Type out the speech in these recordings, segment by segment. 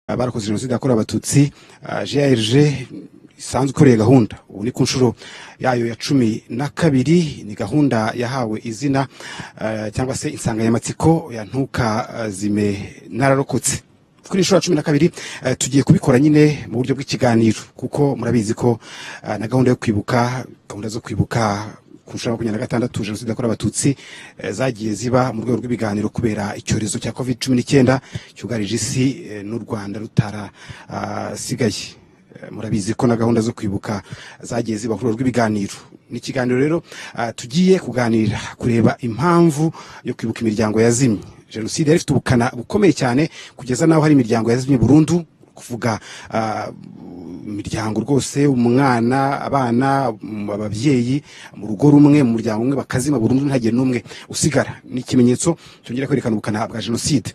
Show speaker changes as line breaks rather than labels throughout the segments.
Abarokoze Jenoside yakorewe Abatutsi, GAERG isanzwe ikoreye gahunda, ubu ni ku nshuro yayo ya 12. Ni gahunda yahawe izina cyangwa se insanganyamatsiko ya "Ntukazime nararokotse". Kuri inshuro ya 12 tugiye kubikora nyine mu buryo bw'ikiganiro, kuko murabizi ko na gahunda yo kwibuka, gahunda zo kwibuka ku nshuro ya 26 Jenoside yakorewe Abatutsi zagiye ziba mu rwego rw'ibiganiro kubera icyorezo cya COVID-19 cyugarije isi, n'u Rwanda rutarasigaye. Murabizi ko na gahunda zo kwibuka zagiye ziba ku rwego rw'ibiganiro. Ni ikiganiro rero tugiye kuganira kureba impamvu yo kwibuka imiryango yazimye. Jenoside yari ifite ubukana bukomeye cyane, kugeza n'aho hari imiryango yazimye burundu, kuvuga imiryango rwose, umwana, abana, ababyeyi mu rugo rumwe, mu muryango umwe, bakazima burundu, ntihagire n'umwe usigara. Ni ikimenyetso cyongera kwerekana ubukana bwa jenoside.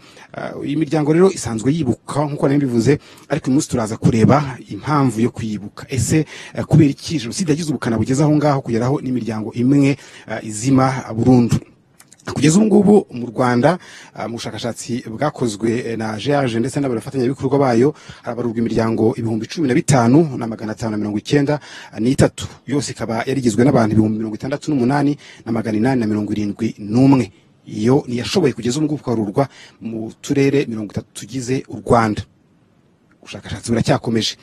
Iyi miryango rero isanzwe yibuka nk'uko nari mbivuze, ariko uyu munsi turaza kureba impamvu yo kuyibuka. Ese kubera iki jenoside yagize ubukana bugeze aho ngaho, kugeraho n'imiryango imwe izima burundu? Kugeza ubu ngubu mu Rwanda, mu bushakashatsi bwakozwe na GAERG ndetse n'abafatanyabikorwa bayo, harabarurwa imiryango 15,593, yose ikaba yarigizwe n'abantu 68,871. Iyo ntiyashoboye kugeza ubu ngubu kubarurwa mu turere 30 tugize u Rwanda. Ubushakashatsi buracyakomeje.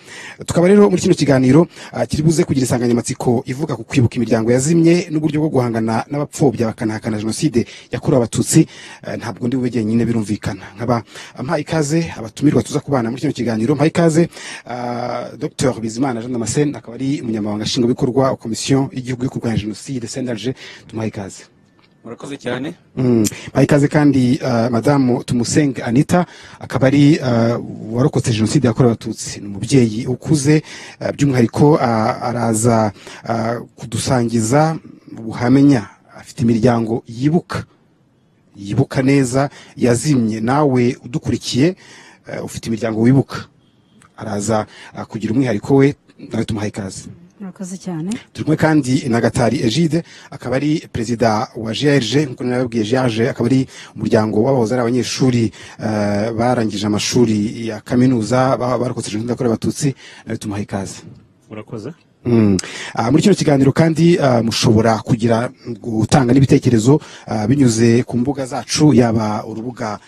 Tukaba rero muri kino kiganiro kiri buze kugira insanganyamatsiko ivuga ku kwibuka imiryango yazimye n'uburyo bwo guhangana n'abapfobya bakanahakana Jenoside yakorewe Abatutsi. Ntabwo ndi bube jyenyine, birumvikana. Nkaba mpaye ikaze abatumirwa tuza kubana muri kino kiganiro. Mpaye ikaze Dr Bizimana Jean Damascene, akaba ari umunyamabanga nshingwabikorwa wa Komisiyo y'Igihugu yo Kurwanya Jenoside, CNLG. Tumuhaye ikaze.
Murakoze cyane.
Baha ikaze kandi Madamu Tumusenge Anita, akaba ari warokotse Jenoside yakorewe Abatutsi, ni umubyeyi ukuze. By'umwihariko araza kudusangiza ubuhamya. Afite imiryango yibuka, yibuka neza, yazimye. Nawe udukurikiye ufite imiryango wibuka, araza kugira umwihariko we. Nawe tumuhaye ikaze.
Murakoze cyane.
Turi kumwe kandi na Gatari Egide, akaba ari perezida wa GAERG. Nkuko nababwiye, GAERG akaba ari umuryango w'abahoze ari abanyeshuri barangije amashuri ya kaminuza barokotse Jenoside yakorewe Abatutsi. Nawe tumuhaye ikaze.
Murakoze.
Muri kino kiganiro kandi mushobora kugira gutanga n'ibitekerezo binyuze ku mbuga zacu, yaba urubuga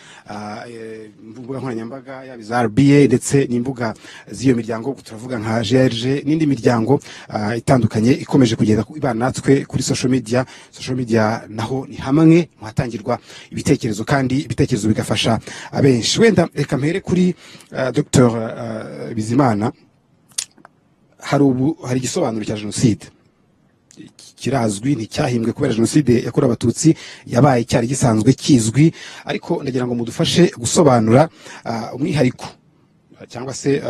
imbuga nkoranyambaga, yaba iza RBA ndetse n'imbuga z'iyo miryango. Turavuga nka GAERG n'indi miryango itandukanye ikomeje kugenda ibana natwe kuri social media. Social media naho ni hamwe mu hatangirwa ibitekerezo, kandi ibitekerezo bigafasha abenshi. Wenda reka mpere kuri Dr Bizimana. Hari ubu hari igisobanuro cya jenoside kirazwi, nticyahimbwe kubera Jenoside yakorewe Abatutsi yabaye, cyari gisanzwe kizwi. Ariko ndagira ngo mudufashe gusobanura umwihariko cyangwa se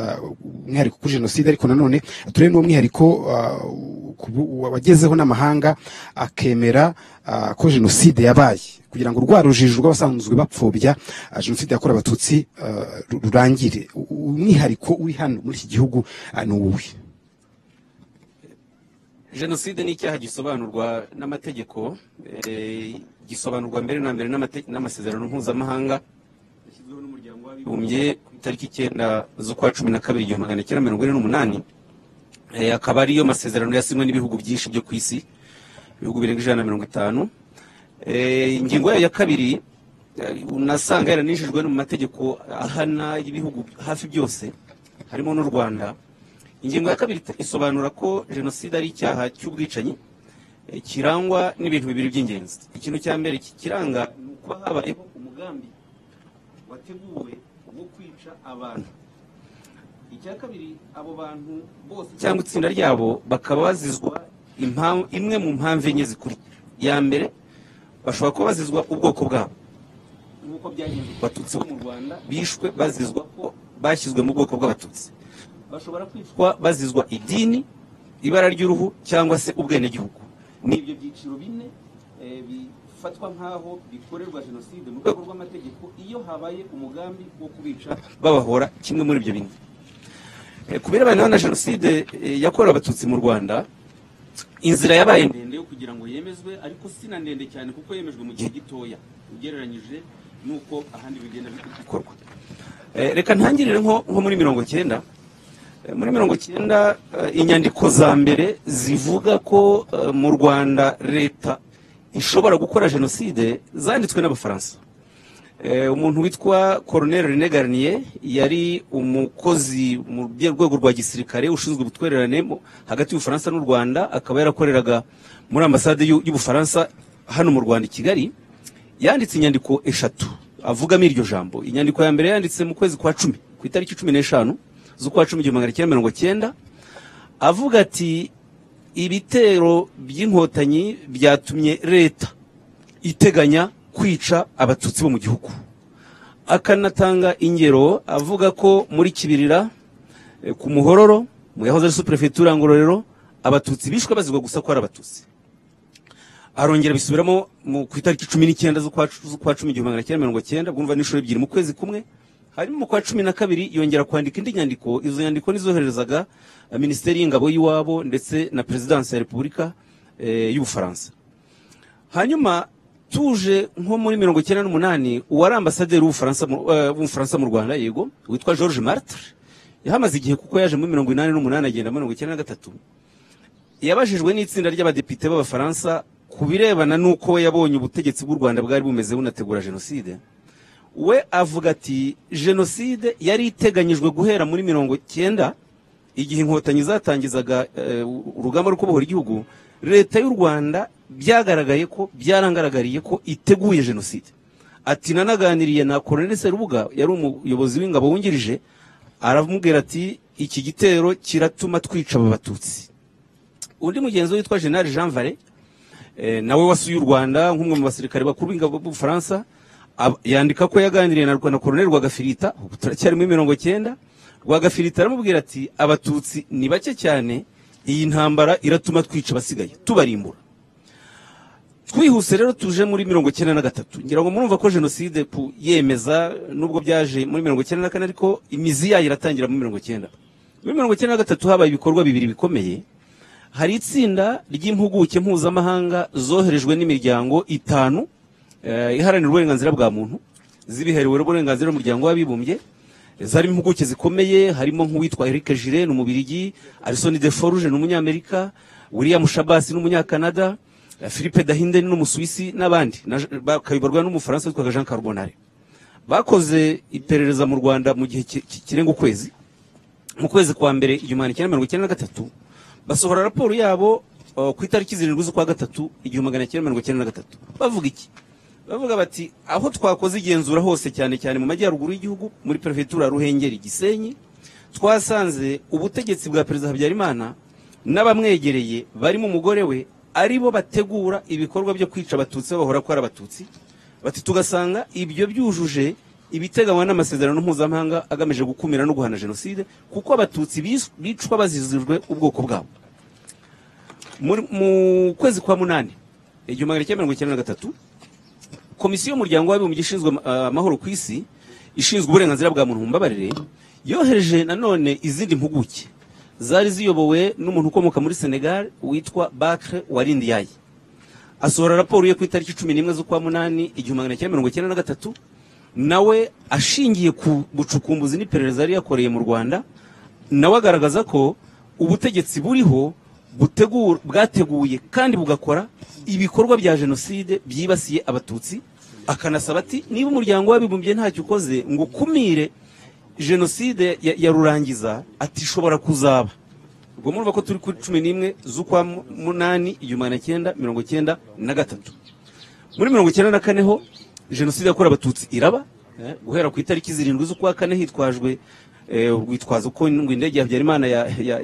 umwihariko kuri jenoside, ariko nanone turebe n'uwo mwihariko wagezeho n'amahanga akemera ko jenoside yabaye, kugira ngo rwa rujijo rw'abasanzwe bapfobya Jenoside yakorewe Abatutsi rurangire. Umwihariko uri hano muri iki gihugu ni uwuhe?
Jenoside ni icyaha gisobanurwa n'amategeko, gisobanurwa mbere na mbere n'amasezerano mpuzamahanga yashyizweho n'Umuryango w'Abibumbye ku itariki 9 z'ukwa 12 1948, akaba ariyo masezerano yasinywe n'ibihugu byinshi byo ku isi, ibihugu birenga 150. Ingingo yayo ya kabiri unasanga yaraninjijwe no mu mategeko ahana y'ibihugu hafi byose, harimo n'u Rwanda. Ingingo ya kabiri isobanura ko jenoside ari icyaha cy'ubwicanyi kirangwa n'ibintu bibiri by'ingenzi. Ikintu cya mbere kiranga ni ukuba habayeho umugambi wateguwe wo kwica abantu. Icya kabiri, abo bantu bose cyangwa itsinda ryabo bakaba bazizwa imwe mu mpamvu enye zikurikira. Iya mbere, bashobora kuba bazizwa ubwoko bwabo, nk'uko byagenze ku Batutsi bo mu Rwanda bishwe bazizwa ko bashyizwe mu bwoko bw'Abatutsi. Bashobora kwicwa bazizwa idini, ibara ry'uruhu cyangwa se ubwenegihugu. Ni ibyo byiciro bine bifatwa nk'aho bikorerwa jenoside mu rwego rw'amategeko, iyo habaye umugambi wo kubica babahora kimwe muri ibyo bine. Ku birebana na Jenoside yakorewe Abatutsi mu Rwanda, inzira yabaye ndende yo kugira ngo yemezwe, ariko si na ndende cyane kuko yemejwe mu gihe gitoya ugereranyije n'uko ahandi bigenda bikorwa. Reka ntangirire nko muri 90. Muri 90 inyandiko za mbere zivuga ko mu Rwanda leta ishobora gukora jenoside zanditswe n'Abafaransa. Umuntu witwa Colonel René Garnier yari umukozi mu rwego rwa gisirikare ushinzwe ubutwererane hagati y'Ubufaransa n'u Rwanda, akaba yarakoreraga muri ambasade y'Ubufaransa hano mu Rwanda i Kigali. Yanditse inyandiko 3 avugamo iryo jambo. Inyandiko ya mbere yanditse mu kwezi kwa 10 ku itariki 15 z'ukwa 10 1990, avuga ati ibitero by'inkotanyi byatumye leta iteganya kwica abatutsi bo mu gihugu. Akanatanga ingero avuga ko muri Kibirira, ku Muhororo, mu yahoze ari sous-préfecture Ngororero, abatutsi bishwe bazigwa gusa ko ari abatutsi. Arongera bisubiramo ku itariki 19 z'ukwa 10 1990, bwumva n'inshuro 2 mu kwezi kumwe. Harimo mu kwa 12 yongera kwandika indi nyandiko. Izo nyandiko nizoherezaga Minisiteri y'Ingabo y'iwabo ndetse na Perezidansi ya Repubulika y'Ubufaransa. Hanyuma tuje nko muri 98, uwari ambasaderi w'Ubufaransa mu Rwanda, yego, witwa Georges Martre, yahamaze igihe kuko yaje muri 88 agenda muri 93. Yabajijwe n'itsinda ry'abadepite b'Abafaransa ku birebana n'uko we yabonye ubutegetsi bw'u Rwanda bwari bumeze bunategura jenoside. We avuga ati jenoside yari iteganyijwe guhera muri 90, igihe inkotanyi zatangizaga urugamba rwo kubohora igihugu. Leta y'u Rwanda byagaragaye ko byarangaragariye ko iteguye jenoside. Ati nanaganiriye na Colonel Serubuga, yari umuyobozi w'ingabo wungirije, aramubwira ati iki gitero kiratuma twica aba batutsi. Undi mugenzi witwa General Jean Varret, nawe wasuye u Rwanda nk'umwe mu basirikare bakuru b'ingabo b'Ubufaransa, yandika ko yaganiriye na Colonel Rwagafirita, ubu turacyari muri 90. Rwagafirita aramubwira ati abatutsi ni bake cyane, iyi ntambara iratuma twica abasigaye tubarimbura. Twihuse rero tuje muri 93. Ngira ngo murumva ko jenoside yemeza nubwo byaje muri 94, ariko imizi yayo iratangira muri 90. Muri 93 habaye ibikorwa bibiri bikomeye. Hari itsinda ry'impuguke mpuzamahanga zoherejwe n'imiryango 5 iharanira uburenganzira bwa muntu, zibiherewe uburenganzira n'umuryango w'abibumbye. Zari impuguke zikomeye, harimo nk'uwitwa Eric Gire ni umubirigi, Alison Deforge ni umunyamerika, William Shabas ni umunyakanada, Philippe Dahinde ni umusuwisi n'abandi, bakayoborwa n'umufaransa witwaga Jean Carbonare. Bakoze iperereza mu Rwanda mu gihe kirenga ukwezi, mu kwezi kwa mbere 1993, basohora raporo yabo ku itariki 7 z'ukwa 3 1993. Bavuga iki? Bavuga bati aho twakoze igenzura hose, cyane cyane mu majyaruguru y'igihugu, muri prefecture ya Ruhengeri, Gisenyi, twasanze ubutegetsi bwa Perezida Habyarimana n'abamwegereye barimo umugore we aribo bategura ibikorwa byo kwica abatutsi bahora ko ari abatutsi. Bati tugasanga ibyo byujuje ibiteganywa n'amasezerano mpuzamahanga agamije gukumira no guhana jenoside, kuko abatutsi bicwa bazizijwe ubwoko bwabo. Mu kwezi kwa 8 1993, Komisiyo y'Umuryango w'Abibumbye ishinzwe amahoro ku isi, ishinzwe uburenganzira bwa muntu, mumbabarire, yohereje nanone izindi mpuguke zari ziyobowe n'umuntu ukomoka muri Senegal witwa Bakre Warindiyaye. Asohora raporo ye ku itariki 11 z'ukwa 8 1993, nawe ashingiye ku bucukumbuzi n'iperereza yari yakoreye mu Rwanda, nawe agaragaza ko ubutegetsi buriho bwateguye kandi bugakora ibikorwa bya jenoside byibasiye abatutsi. Akanasaba ati niba umuryango w'abibumbye ntacyo ukoze ngo ukumire jenoside ya Rurangiza, ati ishobora kuzaba. Ubwo murumva ko turi kuri 11 z'ukwa 8 1993. Muri 94 ho jenoside yakorewe abatutsi iraba, guhera ku itariki 7 z'ukwa 4 hitwajwe urwitwazo ko ngo indege ya Habyarimana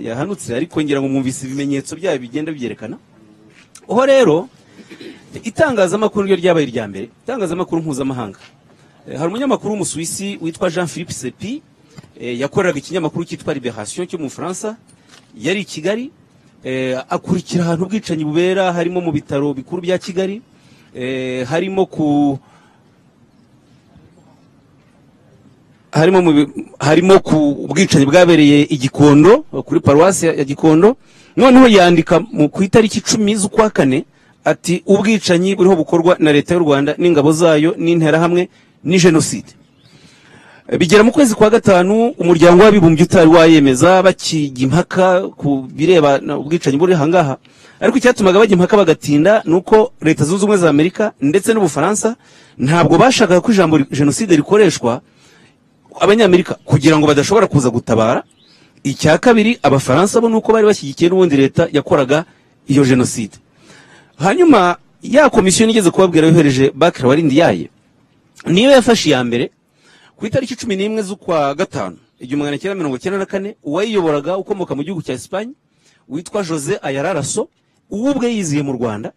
yahanutse, ariko ngira ngo mwumvise ibimenyetso byayo bigenda byerekana. Aho rero itangazamakuru ryo ryabaye irya mbere, itangazamakuru mpuzamahanga. Hari umunyamakuru w'Umusuwisi witwa Jean Philippe Sepi, yakoreraga ikinyamakuru cyitwa Liberation cyo mu Bufaransa, yari i Kigali, akurikira ahantu ubwicanyi bubera, harimo mu bitaro bikuru bya Kigali, harimo ku harimo ku ubwicanyi bwabereye i Gikondo kuri paruwasi ya Gikondo. Noneho yandika ku itariki 10 z'ukwa 4 ati ubwicanyi buriho bukorwa na leta y'u Rwanda n'ingabo zayo n'interahamwe ni jenoside. Bigera mu kwezi kwa gatanu umuryango w'abibumbye utari wayemeza, bakijya impaka ku bireba ubwicanyi buri ahangaha. Ariko icyatumaga bajya impaka bagatinda ni uko Leta Zunze Ubumwe za Amerika ndetse n'Ubufaransa ntabwo bashakaga ko ijambo jenoside rikoreshwa, Abanyamerika kugira ngo badashobora kuza gutabara. Icya kabiri, Abafaransa bo nuko bari bashyigikiye n'ubundi leta yakoraga iyo jenoside. Hanyuma ya komisiyo nigeze kubabwira yohereje Bakira Warindiyaye niyo yafashe iya mbere ku itariki 11 z'ukwa gatanu 1994. Uwayiyoboraga ukomoka mu gihugu cya Espagne witwa Jose Ayararaso, uwo ubwe yiziye mu Rwanda,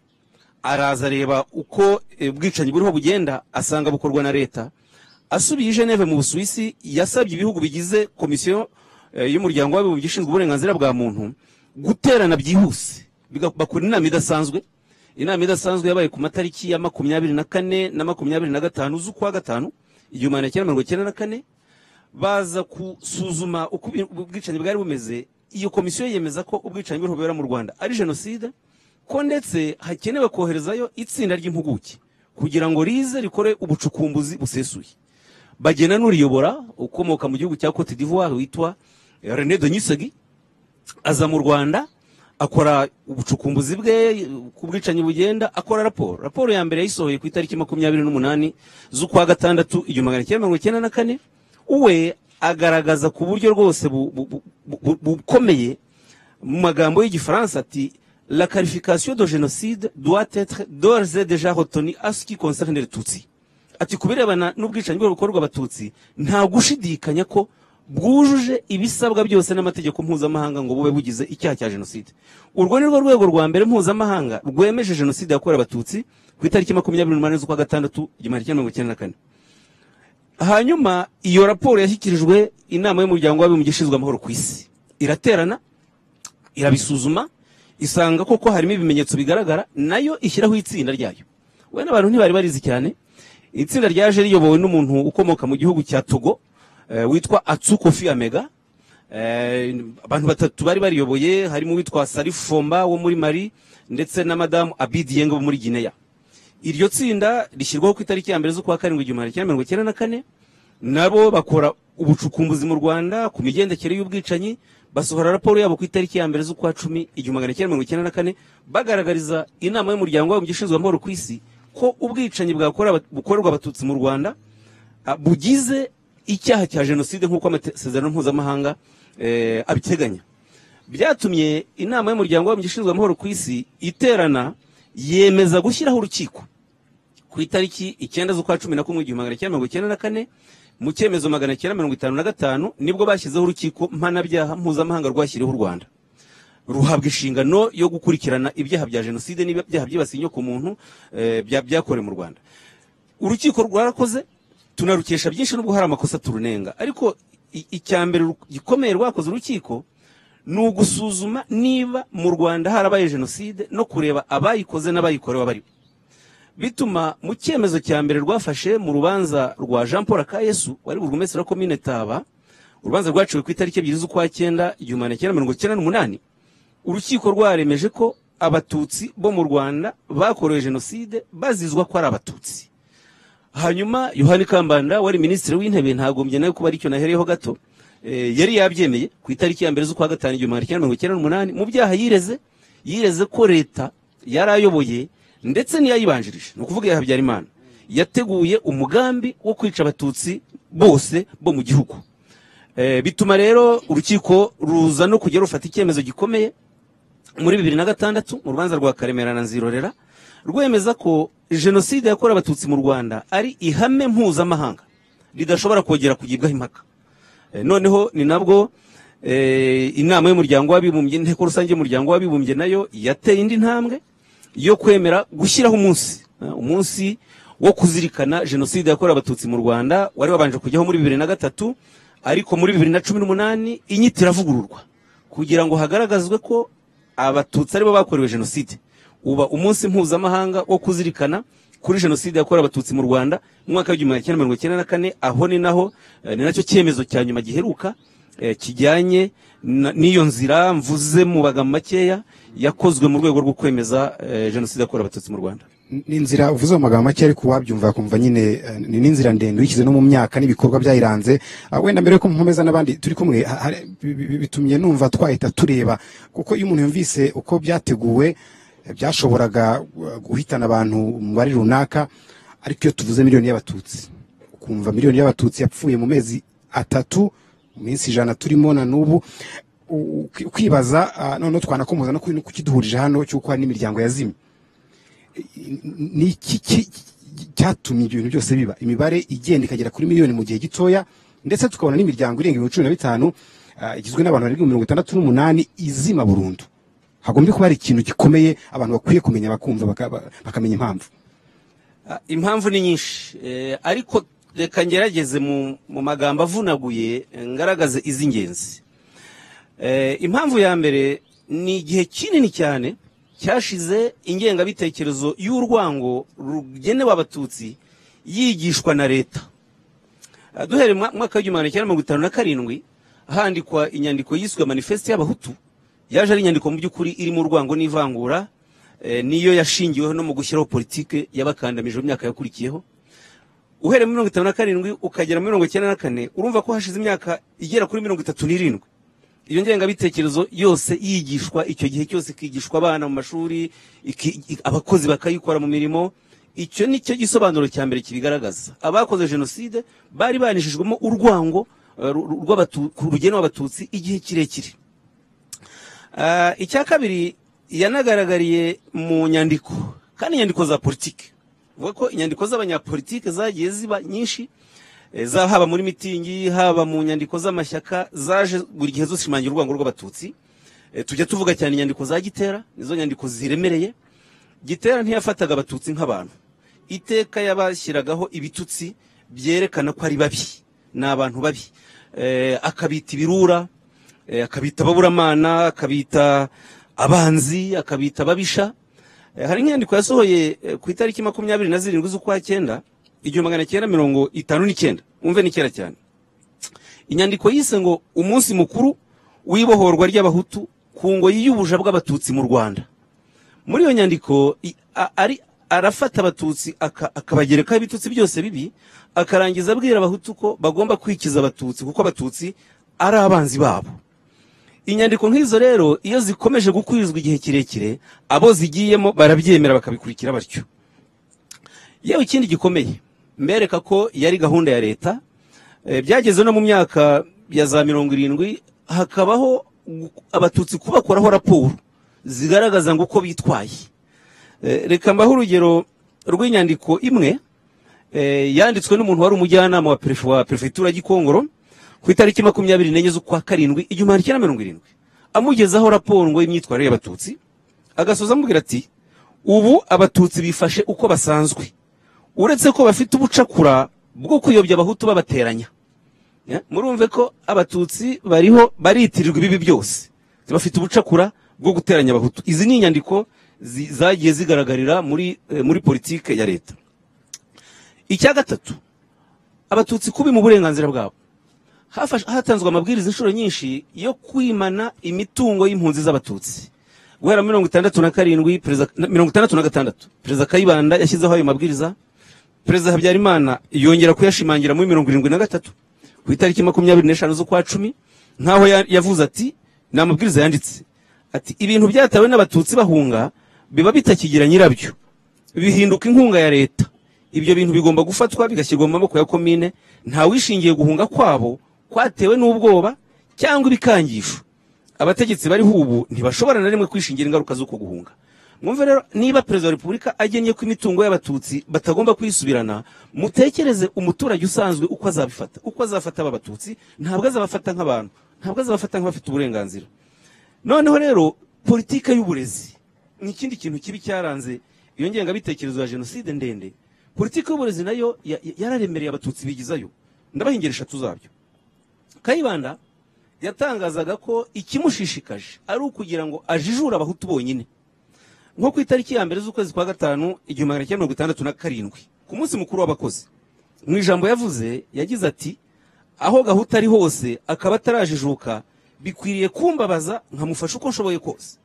araza areba uko ubwicanyi buriho bugenda, asanga bukorwa na leta. Asubiye i Geneve mu Busuwisi, yasabye ibihugu bigize komisiyo y'umuryango w'abibumbye ishinzwe uburenganzira bwa muntu guterana byihuse, bakora inama idasanzwe. Inama idasanzwe yabaye ku matariki ya 24 na 25 z'ukwa gatanu 1994, baza gusuzuma uko ubwicanyi bwari bumeze. Iyo komisiyo yemeza ko ubwicanyi buriho bubera mu Rwanda ari jenoside, ko ndetse hakenewe koherezayo itsinda ry'impuguke kugira ngo rize rikore ubucukumbuzi busesuye. Bagena n'uriyobora ukomoka mu gihugu cya Cote d'Ivoire witwa René Denisegi, aza mu Rwanda akora ubucukumbuzi bwe ku bwicanyi bugenda, akora raporo. Raporo ya mbere yayisohoye ku itariki 28 z'ukwa gatandatu 1994. Uwe agaragaza ku buryo rwose bukomeye mu magambo y'Igifaransa ati: "La qualification de génocide doit être d'ores et déjà retenue à ce qui concerne les Tutsis." Ati ku birebana n'ubwicanyi bukorwa Abatutsi, nta gushidikanya ko bwujuje ibisabwa byose n'amategeko mpuzamahanga ngo bube bugize icyaha cya jenoside. Urwo ni rwo rwego rwa mbere mpuzamahanga rwemeje jenoside yakorewe Abatutsi ku itariki 28 z'ukwa gatandatu 1994. Hanyuma iyo raporo yashyikirijwe inama y'umuryango w'abibumbye ishinzwe amahoro ku isi, iraterana, irabisuzuma, isanga koko harimo ibimenyetso bigaragara, nayo ishyiraho itsinda ryayo. We n'abantu ntibari barizi cyane. Itsinda ryaje riyobowe n'umuntu ukomoka mu gihugu cya Togo witwa Atsu Kofi Amega. Abantu batatu bari bariyoboye, harimo uwitwa Salif Fomba wo muri Mali ndetse na Madamu Abidi Yenga wo muri Guinea. Iryo tsinda rishyirwaho ku itariki ya 1 z'ukwa karindwi 1994. Nabo bakora ubucukumbuzi mu Rwanda ku migendekere y'ubwicanyi, basohora raporo yabo ku itariki ya 1 z'ukwa cumi 1994, bagaragariza inama y'umuryango w'abibumbye ishinzwe amahoro ku isi ko ubwicanyi bukorerwa Abatutsi mu Rwanda bugize icyaha cya jenoside nk'uko amasezerano mpuzamahanga abiteganya. Byatumye inama y'umuryango w'abibumbye ishinzwe amahoro ku isi iterana, yemeza gushyiraho urukiko ku itariki 9 z'ukwa 11 1994. Mu cyemezo 955 nibwo bashyizeho urukiko mpanabyaha mpuzamahanga rwashyiriweho u Rwanda, ruhabwa inshingano yo gukurikirana ibyaha bya jenoside n'ibyaha byibasiye inyokomuntu byakorewe mu Rwanda. Urukiko rwarakoze, tunarukesha byinshi nubwo hari amakosa turunenga, ariko icya mbere gikomeye rwakoze urukiko ni ugusuzuma niba mu Rwanda harabaye jenoside no kureba abayikoze n'abayikorewe abaribo. Bituma mu cyemezo cya mbere rwafashe mu rubanza rwa Jean Paul Akayesu wari burugumesitiri wa komine Taba, urubanza rwaciwe ku itariki 2 z'ukwa cyenda 1998, urukiko rwaremeje ko Abatutsi bo mu Rwanda bakorewe jenoside bazizwa ko ari Abatutsi. Hanyuma Yohani Kambanda wari minisitiri w'intebe, ntagombye nawe kuba aricyo nahereyeho gato, yari yabyemeye ku itariki ya 1 z'ukwa gatanu 1998. Mu byaha yireze ko leta yari ayoboye ndetse n'iyayibanjirije, ni ukuvuga iya Habyarimana, yateguye umugambi wo kwica Abatutsi bose bo mu gihugu. Bituma rero urukiko ruza no kujya rufata icyemezo gikomeye muri 2006 mu rubanza rwa Karemera na Nzirorera, rwemeza ko jenoside yakorewe Abatutsi mu Rwanda ari ihame mpuzamahanga ridashobora kongera kugibwaho impaka. Noneho ni nabwo inama y'umuryango w'abibumbye, inteko rusange y'umuryango w'abibumbye nayo yateye indi ntambwe yo kwemera gushyiraho umunsi wo kuzirikana jenoside yakorewe Abatutsi mu Rwanda. Wari wabanje kujyaho muri 2003, ariko muri 2018 inyito iravugururwa kugira ngo hagaragazwe ko Abatutsi aribo bakorewe jenoside, uba umunsi mpuzamahanga wo kuzirikana kuri jenoside yakorewe Abatutsi mu Rwanda mu mwaka w'1994. Aho ni naho ni nacyo cyemezo cya nyuma giheruka kijyanye n'iyo nzira mvuze mu magambo makeya yakozwe mu rwego rwo kwemeza jenoside yakorewe Abatutsi mu Rwanda.
Ni inzira uvuze mu magambo make, ariko wabyumva akumva nyine ni n'inzira ndende uyishyize no mu myaka n'ibikorwa byayiranze. Wenda mbere yuko nkomeza n'abandi turi kumwe, bitumye numva twahita tureba, kuko iyo umuntu yumvise uko byateguwe, byashoboraga guhitana abantu umubare runaka, ariko iyo tuvuze miliyoni y'Abatutsi, ukumva miliyoni y'Abatutsi yapfuye mu mezi 3, mu minsi 100 turimo na n'ubu, ukibaza noneho twanakomoza no kukiduhurije hano cy'uko hari n'imiryango yazimye. Ni iki cyatumye ibyo bintu byose biba, imibare igenda ikagera kuri miliyoni mu gihe gitoya, ndetse tukabona n'imiryango irenga 15,000, igizwe n'abantu barenga 68 izima burundu? Hagombye kuba hari ikintu gikomeye abantu bakwiye kumenya, bakumva, bakamenya impamvu.
Impamvu ni nyinshi, ariko reka ngerageze mu magambo avunaguye ngaragaze iz'ingenzi. Impamvu ya mbere ni igihe kinini cyane cyashize ingengabitekerezo y'urwango rugenewe Abatutsi yigishwa na leta. Duhereye mu mwaka w'1957 handikwa inyandiko yiswe Manifeste y'Abahutu, yaje ari inyandiko mu by'ukuri irimo urwango n'ivangura, niyo yashingiweho no mu gushyiraho politike yabakandamije mu myaka yakurikiyeho. Uhereye muri 57 ukagera muri 94, urumva ko hashize imyaka igera kuri 37 iyo ngengabitekerezo yose yigishwa. Icyo gihe cyose ikigishwa abana mu mashuri, abakozi bakayikora mu mirimo. Icyo ni cyo gisobanuro cya mbere kibigaragaza. Abakoze jenoside bari banishijwemo urwango rugenewe Abatutsi igihe kirekire. Icya kabiri yanagaragariye mu nyandiko, kandi inyandiko za politike. Vuga ko inyandiko z'abanyapolitike zagiye ziba nyinshi, haba muri mitingi, haba mu nyandiko z'amashyaka, zaje buri gihe zishimangira urwango rw'Abatutsi. Tujya tuvuga cyane inyandiko za Gitera, nizo nyandiko ziremereye. Gitera ntiyafataga Abatutsi nk'abantu, iteka yabashyiragaho ibitutsi byerekana ko ari babi, ni abantu babi. Akabita ibirura, akabita ababuramana, akabita abanzi, akabita ababisha. Hari nk'inyandiko yasohoye ku itariki 27 z'ukwa 9 1959, umve ni kera cyane. Inyandiko yise ngo umunsi mukuru w'ibohorwa ry'Abahutu ku ngoyi y'ubuja bw'Abatutsi mu Rwanda. Muri iyo nyandiko ari arafata Abatutsi akabagerekaho ibitutsi byose bibi, akarangiza abwira Abahutu ko bagomba kwikiza Abatutsi kuko Abatutsi ari abanzi babo. Inyandiko nk'izo rero iyo zikomeje gukwizwa igihe kirekire, abo zigiyemo barabyemera bakabikurikira batyo. Yewe ikindi gikomeye mbereka ko yari gahunda ya leta, byageze no mu myaka ya za 70 hakabaho Abatutsi kubakoraho raporo zigaragaza ngo uko bitwaye. Reka mbaho urugero rw'inyandiko imwe yanditswe n'umuntu wari umujyanama wa prefecture Gikongoro ku itariki 24 z'ukwa 7 1970, amugezaho raporo ngo y'imyitwarire y'Abatutsi, agasoza amubwira ati ubu Abatutsi bifashe uko basanzwe, uretse ko bafite ubucakura bwo kuyobya Abahutu babateranya. Murumve ko Abatutsi bariho baritirirwa ibibi byose, bafite ubucakura bwo guteranya Abahutu. Izi ni inyandiko zagiye zigaragarira muri politike ya leta. Icya gatatu, Abatutsi kubi mu burenganzira bwabo. Hatanzwe amabwiriza inshuro nyinshi yo kwimana imitungo y'impunzi z'Abatutsi. Guhera 67 perezida 66 perezida Kayibanda yashyizeho ayo mabwiriza, perezida Habyarimana yongera kuyashimangira muri 73 ku itariki 25 z'ukwa 10, nkaho yavuze ati ni amabwiriza yanditse ati ibintu byatawe n'Abatutsi bahunga biba bitakigira nyirabyo, bihinduka inkunga ya leta. Ibyo bintu bigomba gufatwa bigashyirwa mu maboko ya komine, nta wishingiye guhunga kwabo kwatewe n'ubwoba cyangwa ibikangisho. Abategetsi bari hubu ntibashobora na rimwe kwishingira ingaruka z'uko guhunga. Mwumve rero, niba perezida wa repubulika agennye ko imitungo y'Abatutsi batagomba kwisubirana, mutekereze umuturage usanzwe uko azabifata, uko azafata aba Batutsi. Ntabwo azabafata nk'abantu, ntabwo azabafata nk'abafite uburenganzira. Noneho rero politike y'uburezi ni ikindi kintu kibi cyaranze iyo ngengabitekerezo ya jenoside ndende. Politike y'uburezi nayo yararemereye Abatutsi bigizayo. Ndabaha ingero 3 zabyo. Kayibanda yatangazaga ko ikimushishikaje ari ukugira ngo ajijure Abahutu bonyine. Nko ku itariki ya 1 z'ukwezi kwa 5 1967 ku munsi mukuru w'abakozi, mu ijambo yavuze yagize ati aho Gahutu ari hose akaba atarajijuka bikwiriye kumbabaza nkamufasha uko nshoboye kose.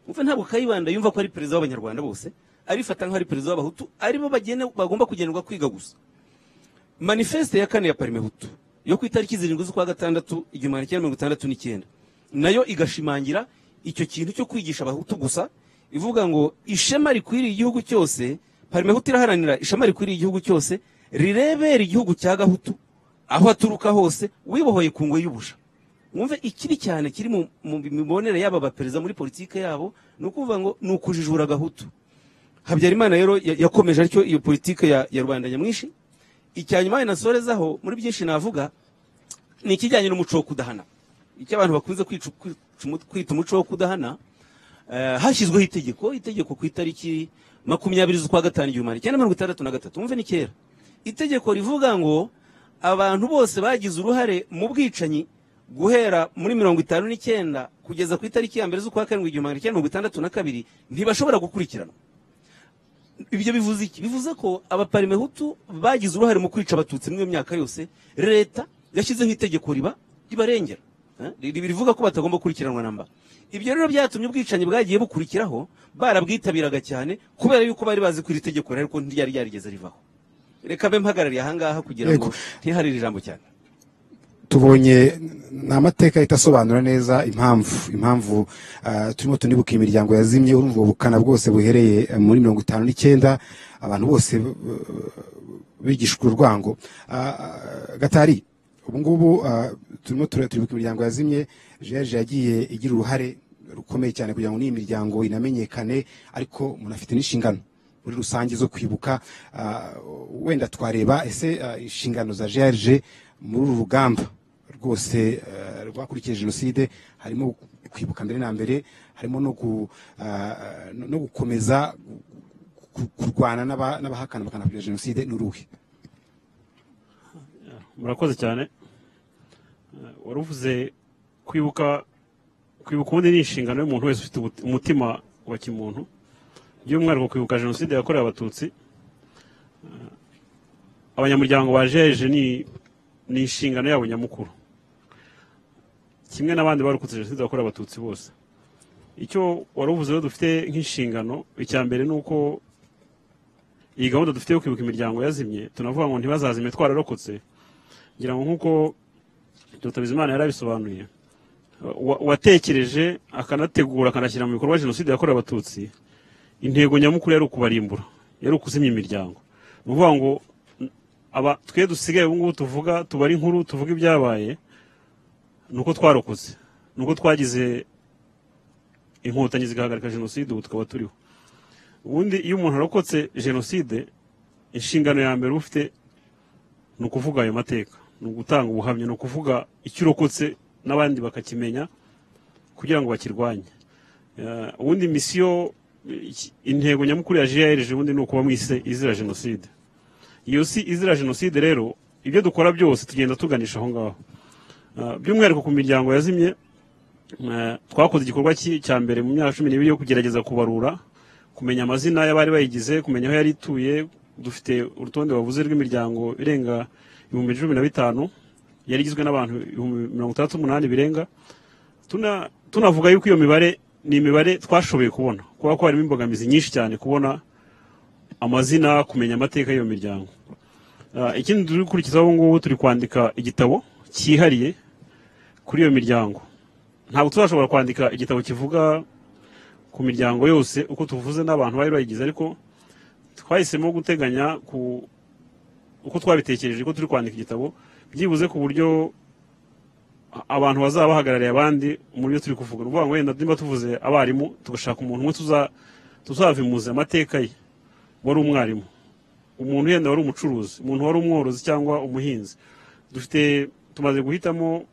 Umva, ntabwo Kayibanda yumva ko ari perezida w'Abanyarwanda bose, arifata nk'aho ari perezida w'Abahutu, aribo bagomba kugenerwa kwiga gusa. Manifeste ya kane ya Parmehutu yo ku itariki 7 z'ukwa gatandatu 1969 nayo igashimangira icyo kintu cyo kwigisha Abahutu gusa, ivuga ngo ishema rikwiriye igihugu cyose. Parmehutu iraharanira ishema rikwiriye igihugu cyose, rirebera igihugu cya Gahutu aho aturuka hose, wibohoye ku ngoyi y'ubusha. Mwumve ikibi cyane kiri mu mibonere y'aba baperezida muri politike yabo, ni ukuvuga ngo ni ukujijura Gahutu. Habyarimana rero yakomeje atyo iyo politike ya rubanda nyamwinshi. Icyanyuma nasorezaho muri byinshi navuga ni ikijyanye n'umuco wo kudahana, icyo abantu bakunze kwita umuco wo kudahana. Hashyizweho itegeko ku itariki 20 z'ukwa gatanu 1963, mwumve ni kera, itegeko rivuga ngo abantu bose bagize uruhare mu bwicanyi guhera muri 59 kugeza ku itariki ya 1 z'ukwa karindwi 1962 ntibashobora gukurikiranwa. Ibyo bivuze iki? Bivuze ko Abaparimehutu bagize uruhare mu kwica Abatutsi muri iyo myaka yose, leta yashyizeho itegeko ribarengera, rivuga ko batagomba gukurikiranwa namba. Ibyo rero byatumye ubwicanyi bwagiye bukurikiraho barabwitabiraga cyane, kubera yuko bari bazi ko iri tegeko ariko ntiryari ryarigeze rivaho. Reka mbe mpagarariye ahangaha kugira ngo ntiharire ijambo cyane.
Tubonye ni amateka itasobanura neza impamvu turimo tunibuka imiryango yazimye. Urumva ubukana bwose buhereye muri 59 abantu bose bigishwa urwango. Gatari, ubu ngubu turimo turibuka imiryango yazimye. George yagiye igira uruhare rukomeye cyane kugira ngo n'iyi miryango inamenyekane, ariko umuntu afite n'inshingano muri rusange zo kwibuka. Wenda twareba ese inshingano za George muri uru rugamba rwose rwakurikiye jenoside, harimo kwibuka mbere na mbere, harimo no gukomeza kurwana n'abahakana bakanapfobya jenoside n'uruhe?
Murakoze cyane. Waruvuze kwibuka ubundi ni inshingano y'umuntu wese ufite umutima wa kimuntu, by'umwihariko kwibuka jenoside yakorewe Abatutsi. Abanyamuryango ba GAERG ni inshingano yabo nyamukuru, kimwe n'abandi barokotse jenoside yakorewe Abatutsi bose. Icyo waruvuze rero dufite nk'inshingano, icya mbere ni uko iyi gahunda dufite yo kwibuka imiryango yazimye, tunavuga ngo ntibazazime twararokotse. Ngira ngo nk'uko Dr. Bizimana yarabisobanuye, watekereje akanategura akanashyira mu bikorwa jenoside yakorewe Abatutsi, intego nyamukuru yari ukubarimbura, yari ukuzimya imiryango. Ni ukuvuga ngo aba twe dusigaye ubu ngubu tuvuga, tubara inkuru, tuvuga ibyabaye, ni uko twarokotse, ni uko twagize inkotanyi zigahagarika jenoside, ubu tukaba turiho. Ubundi iyo umuntu arokotse jenoside, inshingano ya mbere ufite ni ukuvuga ayo mateka, ni ugutanga ubuhamya, ni ukuvuga icyo urokotse n'abandi bakakimenya kugira ngo bakirwanye. Ubundi misiyo, intego nyamukuru ya GAERG ubundi ni ukuba mu isi izira jenoside. Iyo si izira jenoside rero, ibyo dukora byose tugenda tuganisha aho ngaho. By'umwihariko ku miryango yazimye, twakoze igikorwa cya mbere mu myaka 12 yo kugerageza kubarura, kumenya amazina y'abari bayigize, kumenya aho yari ituye. Dufite urutonde bavuze rw'imiryango irenga 15,000 yari igizwe n'abantu 68,000 birenga. Tunavuga yuko iyo mibare ni imibare twashoboye kubona, kubera ko harimo imbogamizi nyinshi cyane kubona amazina, kumenya amateka y'iyo miryango. Ikindi turi gukurikizaho ubu ngubu, turi kwandika igitabo cyihariye kuri iyo miryango. Ntabwo tuzashobora kwandika igitabo kivuga ku miryango yose uko tuvuze n'abantu bari bayigize, ariko twahisemo guteganya ku uko twabitekereje ko turi kwandika igitabo byibuze ku buryo abantu bazaba bahagarariye abandi mu byo turi kuvuga. Ni ukuvuga ngo wenda niba tuvuze abarimu, tugashaka umuntu umwe tuzavimuza amateka ye, wari umwarimu, umuntu yenda wari umucuruzi, umuntu wari umworozi cyangwa umuhinzi. Dufite tumaze guhitamo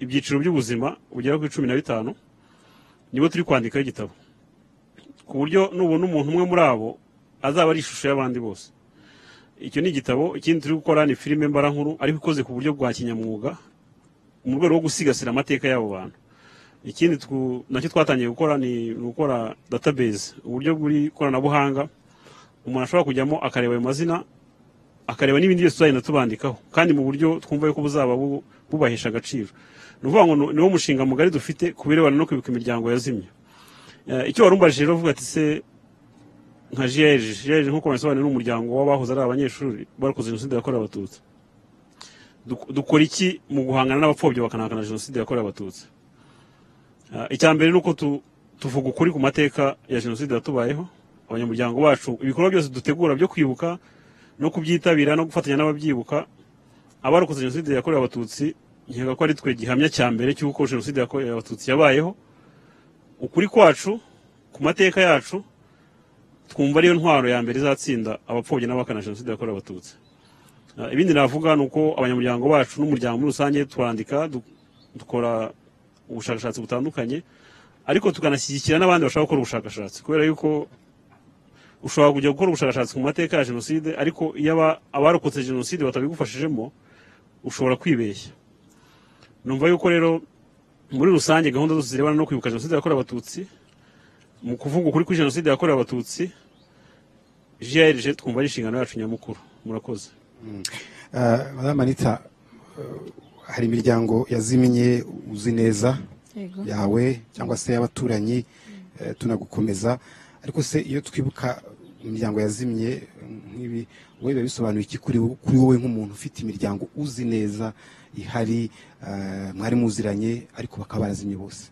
ibyiciro by'ubuzima bugera kuri 15, nibo turi kwandikaho igitabo, ku buryo nubona umuntu umwe muri abo azaba ari ishusho y'abandi bose. Icyo ni igitabo. Ikindi turi gukora ni filime mbarankuru, ariko ikoze ku buryo bwa kinyamwuga mu rwego rwo gusigasira amateka y'abo bantu. Ikindi nacyo twatangiye gukora ni gukora database, uburyo bw'ikoranabuhanga umuntu ashobora kujyamo akareba ayo mazina, akareba n'ibindi byose tuzagenda tubandikaho, kandi mu buryo twumva yuko buzaba bubahesha agaciro. Ni ukuvuga ngo niwo mushinga mugari dufite ku birebana no kwibuka imiryango yazimye. Icyo warumbajije rero uvuga ati se Nka GAERG, GAERG nk'uko babisobanura ni umuryango w'abahoze ari abanyeshuri bakoze jenoside yakorewe Abatutsi. Dukora iki mu guhangana n'abapfobya bakanahakana jenoside yakorewe Abatutsi? Icya mbere ni uko tuvuga ukuri ku mateka ya jenoside yatubayeho. Abanyamuryango bacu, ibikorwa byose dutegura byo kwibuka no kubyitabira no gufatanya n'ababyibuka, abarokotse jenoside yakorewe Abatutsi, nkeka ko ari twe gihamya cya mbere cy'uko jenoside yakorewe Abatutsi yabayeho. Ukuri kwacu ku mateka yacu twumva ariyo ntwaro ya mbere izatsinda abapfobya n'abahakana jenoside yakorewe Abatutsi. Ibindi navuga ni uko abanyamuryango bacu n'umuryango muri rusange turandika, dukora ubushakashatsi butandukanye, ariko tukanashyigikira n'abandi bashaka gukora ubushakashatsi, kubera yuko ushobora kujya gukora ubushakashatsi ku mateka ya jenoside, ariko iyo abarokotse jenoside batabigufashijemo ushobora kwibeshya. Numva yuko rero muri rusange gahunda zose zirebana no kwibuka jenoside yakorewe Abatutsi, mu kuvuga ukuri kuri jenoside yakorewe Abatutsi, GAERG twumva ari inshingano yacu nyamukuru. Murakoze.
Madame Anita, hari imiryango yazimye uzi neza yawe cyangwa se y'abaturanyi, tunagukomeza, ariko se iyo twibuka imiryango yazimye nk'ibi, wowe biba bisobanuye iki kuri wowe nk'umuntu ufite imiryango uzi neza ihari, mwari muziranye ariko bakaba barazimye bose?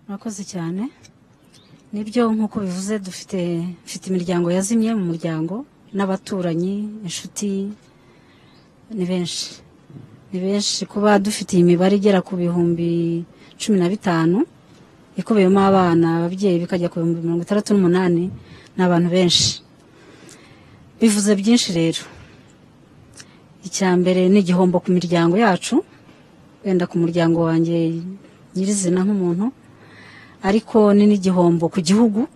Murakoze cyane. Nibyo nk'uko bivuze, mfite imiryango yazimye mu muryango n'abaturanyi, inshuti, ni benshi. Ni benshi, kuba dufite imibare igera ku 15,000 ikubiyemo abana, ababyeyi, bikajya ku 68,000, ni abantu benshi. Bivuze byinshi rero. Icya mbere ni igihombo ku miryango yacu, wenda ku muryango wanjye nyirizina nk'umuntu, ariko ni n'igihombo ku gihugu.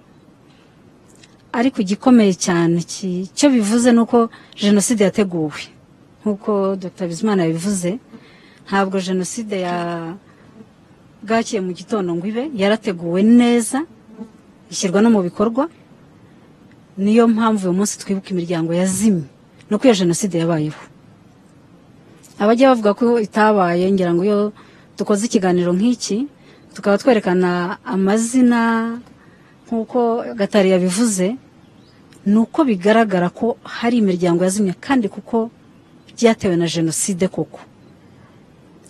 Ariko igikomeye cyane icyo bivuze ni uko jenoside yateguwe, nk'uko Dr Bizimana yabivuze. Ntabwo jenoside ya bwakiye mu gitondo ngo ibe, yarateguwe neza ishyirwa no mu bikorwa. Niyo mpamvu uyu munsi twibuka imiryango yazimye, nuko iyo jenoside yabayeho. Abajya bavuga ko itabaye, ngira ngo iyo dukoze ikiganiro nk'iki tukaba twerekana amazina nk'uko Gatari yabivuze, ni uko bigaragara ko hari imiryango yazimye kandi kuko byatewe na jenoside koko.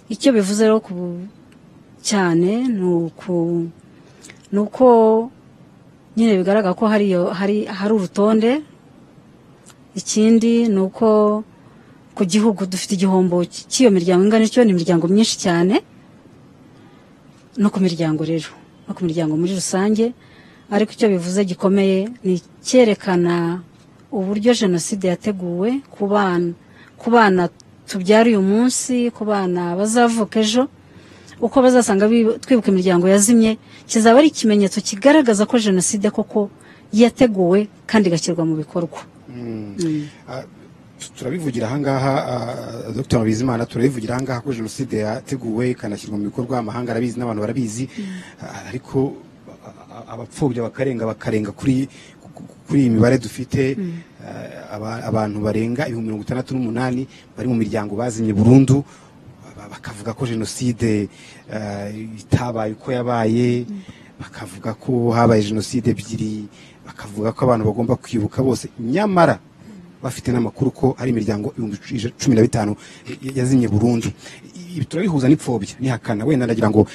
Icyo bivuze rero cyane ni uko nyine bigaragara ko hari urutonde. Ikindi ni uko ku gihugu dufite igihombo cy'iyo miryango ingana ityo, ni imiryango myinshi cyane, no ku miryango rero, no ku miryango muri rusange. Ariko icyo bivuze gikomeye ni cyerekana uburyo jenoside yateguwe ku bana tubyara uyu munsi, ku bana bazavuka ejo, uko bazasanga twibuka imiryango yazimye, kizaba ari ikimenyetso kigaragaza ko jenoside koko yateguwe kandi igashyirwa mu bikorwa.
Turabivugira ahangaha, Dr Bizimana, turabivugira ahangaha ko jenoside yateguwe ikanashyirwa mu bikorwa, amahanga arabizi n'abantu barabizi, ariko abapfobya bakarenga kuri iyi mibare dufite. Abantu barenga 68,000 bari mu miryango bazimye burundu, bakavuga ko jenoside itabaye uko yabaye, bakavuga ko habaye jenoside ebyiri, bakavuga ko abantu bagomba kwibuka bose, nyamara bafite n'amakuru ko hari imiryango 15,000 yazimye burundu. Ibi turabihuza n'ipfobya n'ihakana. Wenda ndagira ngo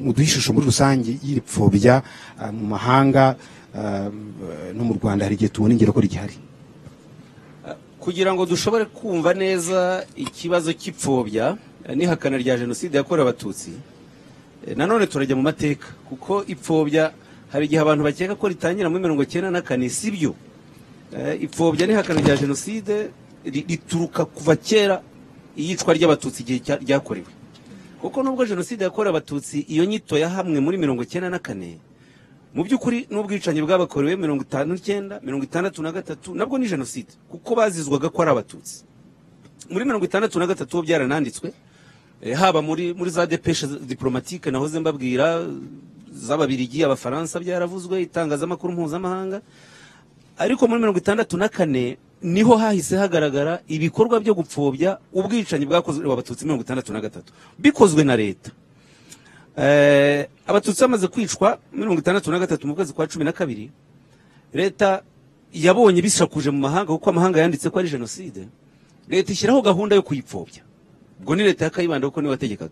muduhe ishusho muri rusange y'iri pfobya mu mahanga no mu Rwanda, hari igihe tubona ingero ko rigihari.
Kugira ngo dushobore kumva neza ikibazo cy'ipfobya n'ihakana rya jenoside yakorewe Abatutsi, nanone turajya mu mateka, kuko ipfobya hari igihe abantu bakeka ko ritangira muri 94, sibyo. Ipfobya n'ihakana rya jenoside rituruka kuva kera, iyicwa ry'Abatutsi igihe ryakorewe. Kuko nubwo jenoside yakorewe Abatutsi iyo nyito yahamwe muri 94, mu by'ukuri n'ubwicanyi bwabakorewe 59, 63 nabwo ni jenoside, kuko bazizwaga ko ari Abatutsi. Muri 63 byarananditswe, haba muri za dépêche diplomatique nahoze mbabwira z'Ababirigi, Abafaransa, byaravuzwe itangazamakuru mpuzamahanga. Ariko muri 64 niho hahise hagaragara ibikorwa byo gupfobya ubwicanyi bwakozwe Abatutsi 63 bikozwe na leta. Abatutsi bamaze kwicwa 63 mu kwezi kwa 12, leta yabonye bisakuje mu mahanga, kuko amahanga yanditse ko ari jenoside, leta ishyiraho gahunda yo kuyipfobya. Ubwo ni leta ya Kayibanda kuko niwe wategekaga.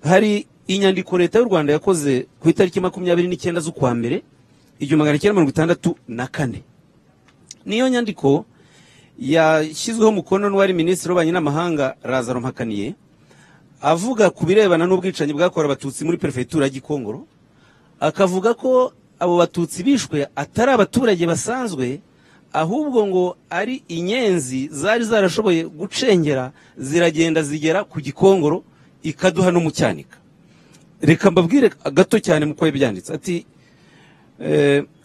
Hari inyandiko leta y'u Rwanda yakoze ku itariki 29 z'ukwa mbere 1964. Niyo nyandiko yashyizweho umukono n'uwari minisitiri w'ububanyi n'amahanga Lazaro Mpakaniye, avuga ku birebana n'ubwicanyi bwakorewe abatutsi muri perefegitura ya Gikongoro, akavuga ko abo batutsi bishwe atari abaturage basanzwe, ahubwo ngo ari inyenzi zari zarashoboye gucengera ziragenda zigera ku Gikongoro ikaduha no mu Cyanika. Reka mbabwire gato cyane muko yabyanditse ati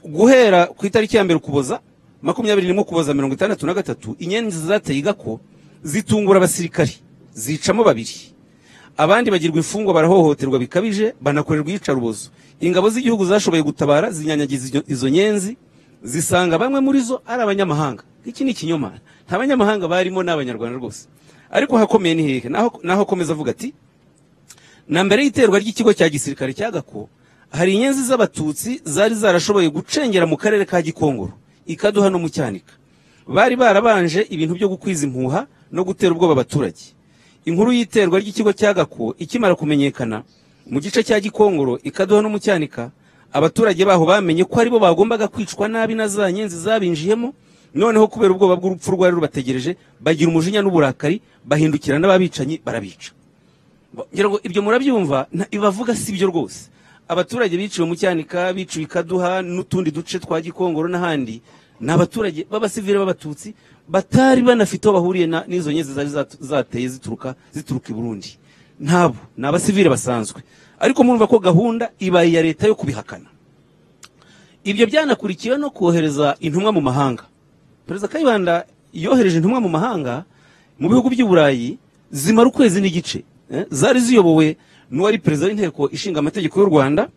guhera ku itariki ya 1 Ukuboza 21 Ukuboza 1963, inyenzi zateye igako zitungura abasirikari zicamo 2, abandi bagirwa imfungwa barahohoterwa bikabije, banakorerwa iyicarubozo. Ingabo z'igihugu zashoboye gutabara zinyanyagiza izo nyenzi, zisanga bamwe muri zo ari abanyamahanga. Iki ni ikinyoma, nta banyamahanga barimo, n'abanyarwanda rwose. Ariko hakomeye ni hehe? Naho akomeza avuga ati na mbere y'iterwa ry'ikigo cya gisirikare cya Gako, hari inyenzi z'abatutsi zari zarashoboye gucengera mu karere ka Gikongoro ikaduha no mu Cyanika. Bari barabanje ibintu byo gukwiza impuha no gutera ubwoba abaturage. Inkuru y'iterwa ry'ikigo cya Gako ikimara kumenyekana mu gice cya Gikongoro ikaduha no mu Cyanika, abaturage baho bamenye ko aribo bagombaga kwicwa nabi na za nyenzi zabinjiyemo. Noneho kubera ubwoba bw'urupfu rwari rubategereje, bagira umujinya n'uburakari, bahindukira n'ababicanyi barabica. Ngira ngo ibyo murabyumva, ibavuga si byo rwose. Abaturage biciwe mu Cyanika, biciwe ikaduha n'utundi duce twa Gikongoro n'ahandi, ni abaturage b'abasivile b'abatutsi batari banafite aho bahuriye n'izo nyenzi zari zateye zituruka i Burundi. Ntabo ni abasivile basanzwe. Ariko murumva ko gahunda ibaye ya leta yo kubihakana. Ibyo byanakurikiwe no kohereza intumwa mu mahanga. Perezida Kayibanda yohereje intumwa mu mahanga mu bihugu by'i Burayi zimara ukwezi n'igice. Zari ziyobowe n'uwari perezida w'inteko ishinga amategeko y'u Rwanda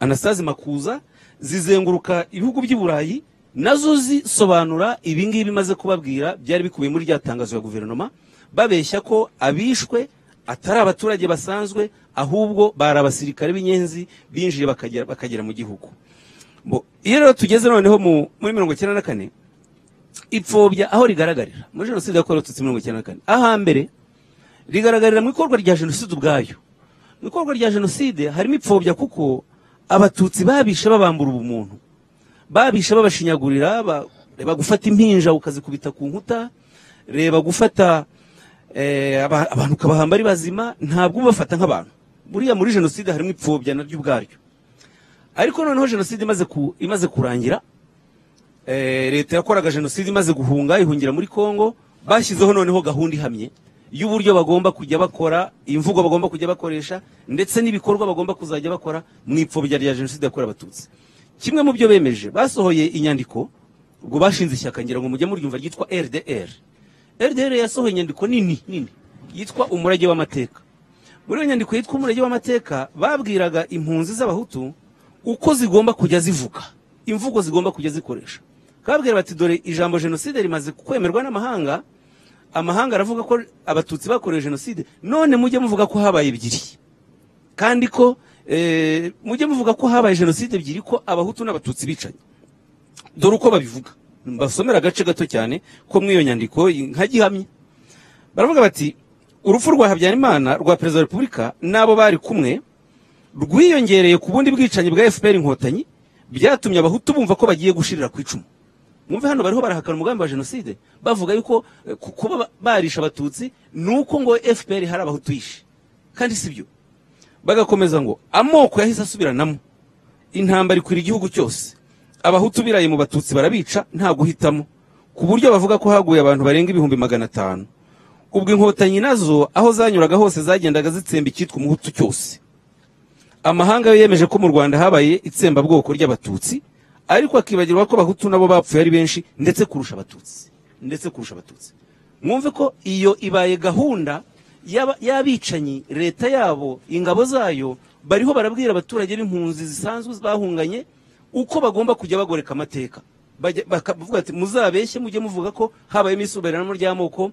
Anastase Makuza, zizenguruka ibihugu by'i Burayi nazo zisobanura ibi ngibi maze kubabwira byari bikubiye muri rya tangazo ya guverinoma, babeshya ko abishwe atari abaturage basanzwe, ahubwo bari abasirikare b'inyenzi binjiye bakagera mu gihugu. Iyo rero tugeze noneho muri 1994, ipfobya aho rigaragarira muri jenoside yakorewe abatutsi 1994, ahambere rigaragarira mu ikorwa rya jenoside ubwayo. Mu ikorwa rya jenoside harimo ipfobya kuko abatutsi babishe babambura ubumuntu, babishe babashinyagurira, reba gufata impinja ukazikubita ku nkuta, reba gufata abantu ukabahamba ari bazima, ntabwo ubafata nk'abantu. Buriya muri jenoside harimo ipfobya naryo ubwaryo. Ariko noneho jenoside imaze kurangira, leta yakoraga jenoside imaze guhunga ihungira muri Kongo, bashyizeho noneho gahunda ihamye y'uburyo bagomba kujya bakora, imvugo bagomba kujya bakoresha, ndetse n'ibikorwa bagomba kuzajya bakora mu ipfobya rya jenoside yakorewe abatutsi. Kimwe mu byo bemeje, basohoye inyandiko, ubwo bashinze ishyaka ngira ngo mujye muryumva ryitwa RDR. RDR yasohoye inyandiko nini nini yitwa Umurage w'Amateka. Muri iyo nyandiko yitwa Umurage w'Amateka babwiraga impunzi z'abahutu uko zigomba kujya zivuga, imvugo zigomba kujya zikoresha. Babwira bati dore ijambo jenoside rimaze kwemerwa n'amahanga, amahanga aravuga ko abatutsi bakorewe jenoside, none mujye muvuga ko habaye ebyiri, kandi ko mujye muvuga ko habaye jenoside ebyiri, ko abahutu n'abatutsi bicanye. Dore uko babivuga, mbasomera agace gato cyane ko muri iyo nyandiko nka gihamya. Baravuga bati urupfu rwa Habyarimana rwa perezida wa Repubulika n'abo bari kumwe rwiyongereye ku bundi bwicanyi bwa FPR Inkotanyi, byatumye abahutu bumva ko bagiye gushirira ku icumu. Mwumve hano bariho barahakana umugambi wa jenoside, bavuga yuko kuba barisha abatutsi nuko ngo FPR hari abahutu yishe, kandi sibyo. Bagakomeza ngo amoko yahise asubiranamo, intambara ikwira igihugu cyose, abahutu biraye mu batutsi barabica nta guhitamo, ku buryo bavuga ko haguye abantu barenga 500,000. Ubwo inkotanyi nazo aho zanyuraga hose zagendaga zitsemba icyitwa umuhutu cyose. Amahanga yo yemeje ko mu Rwanda habaye itsembabwoko ry'abatutsi, ariko akibagirwa ko abahutu nabo bapfuye ari benshi ndetse kurusha abatutsi, ndetse kurusha abatutsi. Mwumve ko iyo ibaye gahunda y'abicanyi, leta yabo, ingabo zayo, bariho barabwira abaturage b'impunzi zisanzwe bahunganye uko bagomba kujya bagoreka amateka. Bakavuga ati muzabeshye mujye muvuga ko habaye imisuberano ry'amoko,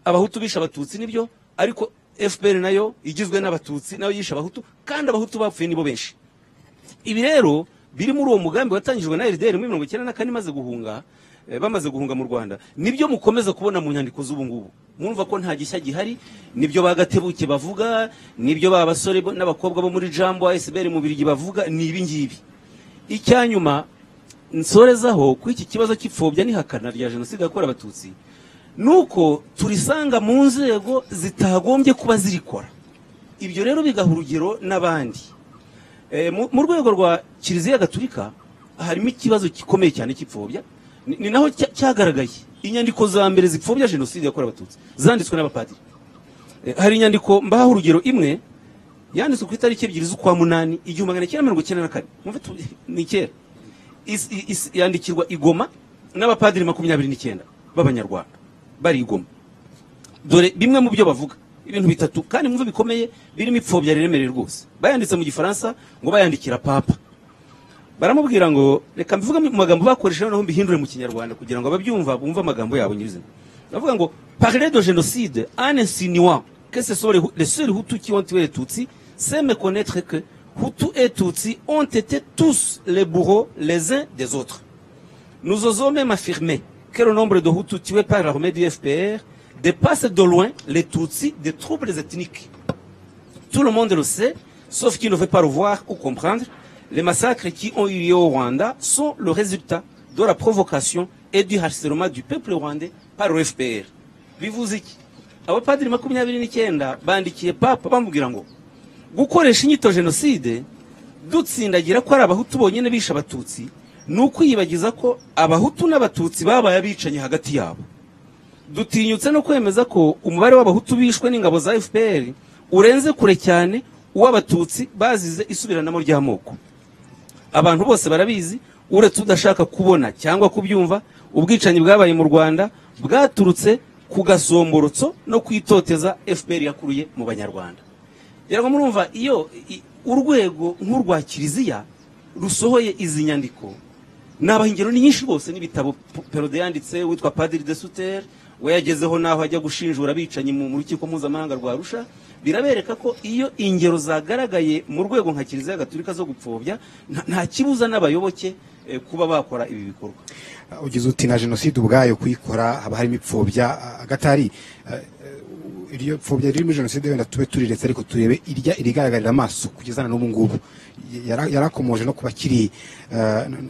abahutu bisha abatutsi nibyo, ariko FPR nayo igizwe n'abatutsi nayo yisha abahutu, kandi abahutu bapfuye nibo benshi. Ibi rero biri muri uwo mugambi watangijwe na RDR muri 1994 imaze guhunga, bamaze guhunga mu Rwanda, nibyo mukomeza kubona mu nyandiko z'ubu ngubu. Mwumva ko nta gishya gihari, nibyo bagatebuke bavuga, nibyo ba basore n'abakobwa bo muri Jambo ASBR mu Birigi bavuga, ni ibi ngibi. Icyanyuma nsorezaho ku iki kibazo cy'ipfobya n'ihakana rya jenoside yakorewe Abatutsi, nuko turisanga mu nzego zitagombye kuba zirikora. Ibyo rero bigaha urugero n'abandi. Mu rwego rwa Kiliziya Gatulika harimo ikibazo gikomeye cyane cy'ipfobya, ni naho cyagaragaye. Inyandiko za mbere zipfobya jenoside yakorewe Abatutsi zanditswe n'abapadiri. Hari inyandiko mbaha urugero imwe yanditswe ku itariki 2 z'ukwa 8 1994, ni kera, yandikirwa igoma n'abapadiri 29 b'Abanyarwanda bari igoma. Dore bimwe mu byo bavuga, ibintu bitatu kandi mwumve bikomeye birimo ipfobya riremereye rwose. Bayanditse mu Gifaransa ngo bayandikira Papa, baramubwira ngo reka mbivuge mu magambo bakoresheje noneho mbihindure mu Kinyarwanda kugira ngo ababyumva bumve amagambo yabo nyirizina. Bavuga ngo parler de génocide en insinuant que ce sont les seuls Hutus qui ont tué les Tutsis, c'est méconnaître que Hutus et Tutsis ont été tous les bourreaux les uns des autres. Nous osons même affirmer que le nombre de Hutus tués par l'armée du FPR dépasse de loin les Tutsis des troubles ethniques. Tout le monde le sait, sauf qu'il ne veut pas le voir ou comprendre. Les massacres qui ont eu lieu au Rwanda sont le résultat de la provocation et du harcèlement du peuple rwandais par le FPR. Bivuze iki? Abapadiri 29 bandikiye Papa bamubwira ngo gukoresha inyito jenoside dutsindagira ko ari Abahutu bonyine bishe Abatutsi ni ukwiyibagiza ko Abahutu n'Abatutsi babaye abicanyi hagati yabo. Dutinyutse no kwemeza ko umubare w'Abahutu bishwe n'ingabo za FPR urenze kure cyane uw'Abatutsi bazize isubiranamo ry'amoko. Abantu bose barabizi, uretse udashaka kubona cyangwa kubyumva, ubwicanyi bwabaye mu Rwanda bwaturutse ku gasomborotso no kwitoteza FPR yakuruye mu Banyarwanda. Rero murumva iyo urwego nk'urwa Kiliziya rusohoye izi nyandiko, nabaha ingero ni nyinshi rwose n'ibitabo Perode yanditse, witwa Padiri de Suter we yagezeho naho ajya gushinjura abicanyi mu rukiko mpuzamahanga rwa Arusha. Birabereka ko iyo ingero zagaragaye mu rwego nka Kiliziya Gatulika zo gupfobya, nta kibuza n'abayoboke kuba bakora ibi bikorwa.
Ugize uti na jenoside ubwayo kuyikora haba harimo ipfobya agatari iryo pfobya riri muri jenoside wenda tube turiretse, ariko turebe irya irigaragarira amaso kugezana n'ubu ngubu. Yarakomoje no kubakiri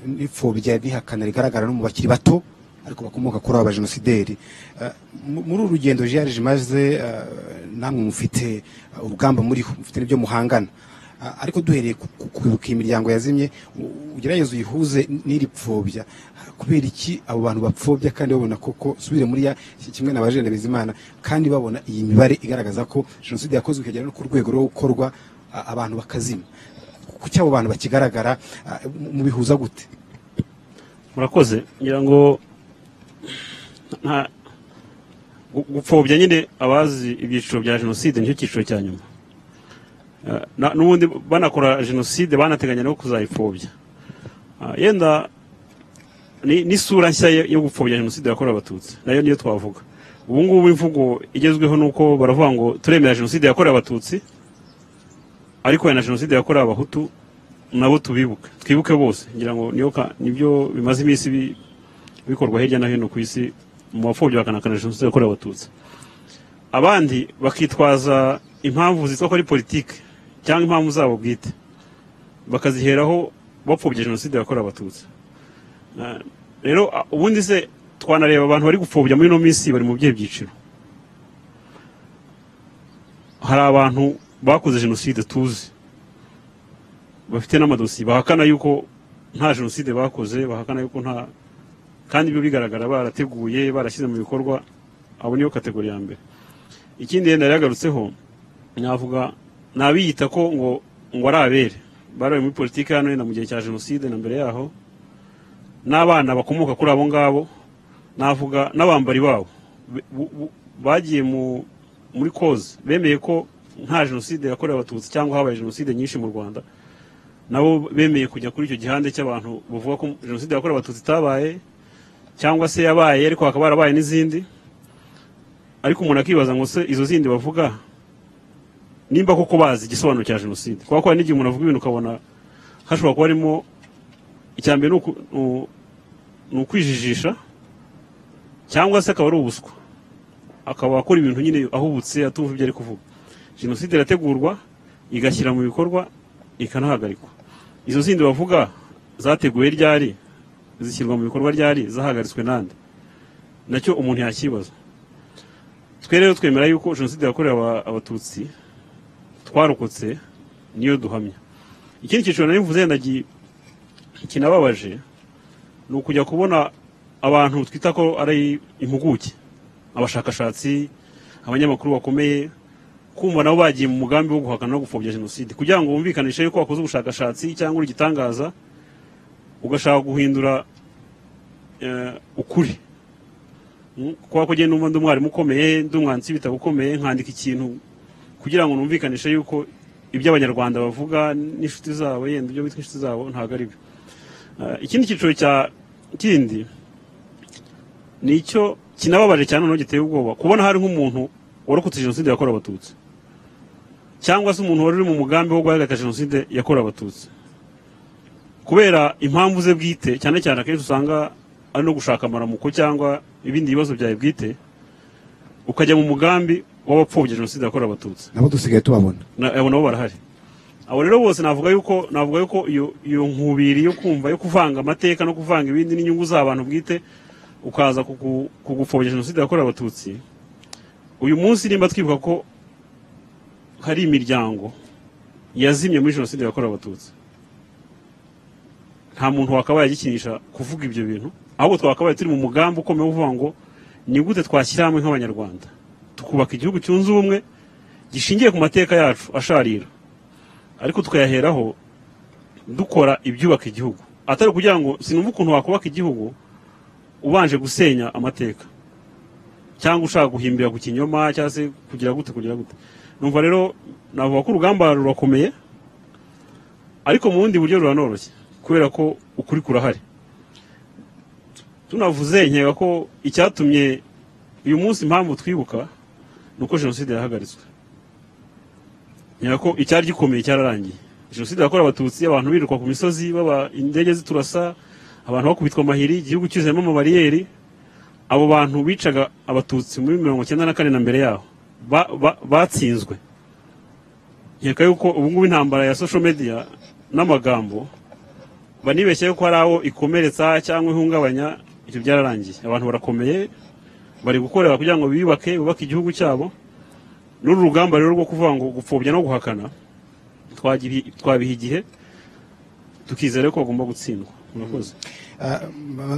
n'ipfobya rihakana rigaragara no mu bakiri bato ariko bakomoka kuri aba jenosideri. Muri uru rugendo JRG maze namwe mufite urugamba muri mufite n'ibyo muhangana, ariko duhereye kwibuka imiryango yazimye, ugerageze uyihuze n'iri pfobya. Kubera iki abo bantu bapfobya kandi babona koko subire muri ya kimwe na bajene Bizimana, kandi babona iyi mibare igaragaza ko jenoside yakozwe ikagera no ku rwego rwo gukorwa abantu bakazima? Kuki abo bantu bakigaragara mu bihuza gute?
Murakoze. Ngira ngo nta gupfobya nyine abazi ibyiciro bya jenoside nicyo cyiciro cya nyuma. N'ubundi banakora jenoside banateganya no kuzayipfobya. Yenda n'isura nshya yo gupfobya jenoside yakorewe Abatutsi nayo niyo twavuga. Ubu ngubu imvugo igezweho nuko baravuga ngo turemera jenoside yakorewe Abatutsi, ariko na jenoside yakorewe Abahutu nabo tubibuke, twibuke bose. Ngira ngo niyo nibyo bimaze iminsi bikorwa hirya no hino ku isi mu bapfobya bakanakana jenoside yakorewe Abatutsi. Abandi bakitwaza impamvu zitwa ko ari politike cyangwa impamvu zabo bwite, bakaziheraho bapfobya jenoside yakorewe Abatutsi. Rero ubundi se twanareba abantu bari gupfobya muri ino minsi bari mu bihe byiciro. Hari abantu bakoze jenoside tuzi bafite n'amadosiye bahakana yuko nta jenoside bakoze, bahakana yuko nta, kandi ibyo bigaragara barateguye barashyize mu bikorwa. Abo niyo kategori ya mbere. Ikindi yenda yagarutseho navuga nabiyita ko ngo ari abere bari muri politike hano yenda mu gihe cya jenoside na mbere yaho, n'abana bakomoka kuri abo ngabo, navuga n'abambari babo bagiye muri cause bemeye ko nta jenoside yakorewe Abatutsi cyangwa habaye jenoside nyinshi mu Rwanda, nabo bemeye kujya kuri icyo gihande cy'abantu bavuga ko jenoside yakorewe Abatutsi itabaye cyangwa se yabaye ariko hakaba harabaye n'izindi. Ariko umuntu akibaza ngo se izo zindi bavuga nimba koko bazi igisobanuro cya jenoside, kuko hari n'igihe umuntu avuga ibintu ukabona hashobora kuba harimo icya mbere ni ukwijijisha, Cyangwa se akaba ari ubuswa, akaba akora ibintu nyine ahubutse, atumva ibyo ari kuvuga. Jenoside irategurwa, igashyira mu bikorwa, ikanahagarikwa. Izo zindi bavuga zateguwe ryari, zishyirwa mu bikorwa ryari, zahagaritswe nande? Nacyo umuntu yakibaza. Twe rero twemera yuko jenoside yakorewe Abatutsi twarokotse niyo duhamya. Ikindi cyiciro nari mvuze yenda kinababaje ni ukujya kubona abantu twita ko ari impuguke, abashakashatsi, abanyamakuru bakomeye, kumva nabo bagiye mu mugambi wo guhakana no gupfobya jenoside kugira ngo bumvikanishe yuko wakoze ubushakashatsi cyangwa uri igitangaza, ugashaka guhindura ukuri. Kuko ko numva ndi umwarimu ukomeye, ndi umwanditsi w'ibitabo ukomeye, nkandika ikintu kugira ngo numvikanishe yuko ibyo Abanyarwanda bavuga n'inshuti zabo, yenda ibyo bitwa inshuti zabo, ntabwo ari byo. Ikindi cyiciro cya kindi ni icyo kinababaje cyane, noneho giteye ubwoba, kubona hari nk'umuntu warokotse jenoside yakorewe Abatutsi, cyangwa se umuntu wari uri mu mugambi wo guhagarika jenoside yakorewe Abatutsi, kubera impamvu ze bwite, cyane cyane akenshi usanga ari no gushaka amaramuko cyangwa ibindi bibazo byawe bwite, ukajya mu mugambi w'abapfobya jenoside yakorewe Abatutsi.
Nabo dusigaye tubabona.
Abo nabo barahari. Abo rero bose navuga yuko iyo nkubiri yo kumva, yo kuvanga amateka no kuvanga ibindi n'inyungu z'abantu bwite, ukaza kugupfobya jenoside yakorewe Abatutsi. Uyu munsi nimba twibuka ko hari imiryango yazimye muri jenoside yakorewe Abatutsi, nta muntu wakabaye agikinisha kuvuga ibyo bintu. Ahubwo twakabaye turi mu mugambi ukomeye uvuga ngo ni gute twashyira hamwe nk'Abanyarwanda, tukubaka igihugu cyunze ubumwe gishingiye ku mateka yacu asharira, ariko tukayaheraho dukora ibyubaka igihugu, atari kugira ngo sinumva ukuntu wakubaka igihugu ubanje gusenya amateka, cyangwa ushaka guhimbira ku kinyoma, cyangwa se kugira gute. Numva rero navuga ko urugamba rurakomeye, ariko mu bundi buryo ruranoroshye, kubera ko ukuri kurahari. Tunavuze, nkeka ko icyatumye uyu munsi, impamvu twibuka, ni uko jenoside yahagaritswe. Nkeka ko icyari gikomeye cyararangiye. Jenoside yakorewe Abatutsi, abantu biruka ku misozi, baba indege ziturasa, abantu bakubitwa amahiri, igihugu cyuzuyemo amabariyeri. Abo bantu bicaga Abatutsi muri 94 na mbere yaho batsinzwe. Nkeka yuko ubu ngubu intambara ya social media n'amagambo banibeshye yuko hari abo ikomeretsa cyangwa ihungabanya, ibyo byararangiye. Abantu barakomeye, bari gukorera kugira ngo biyubake, bubake igihugu cyabo. N'uru rugamba rero rwo kuvuga ngo gupfobya no guhakana, twabiha igihe, tukizera ko bagomba gutsindwa. Murakoze.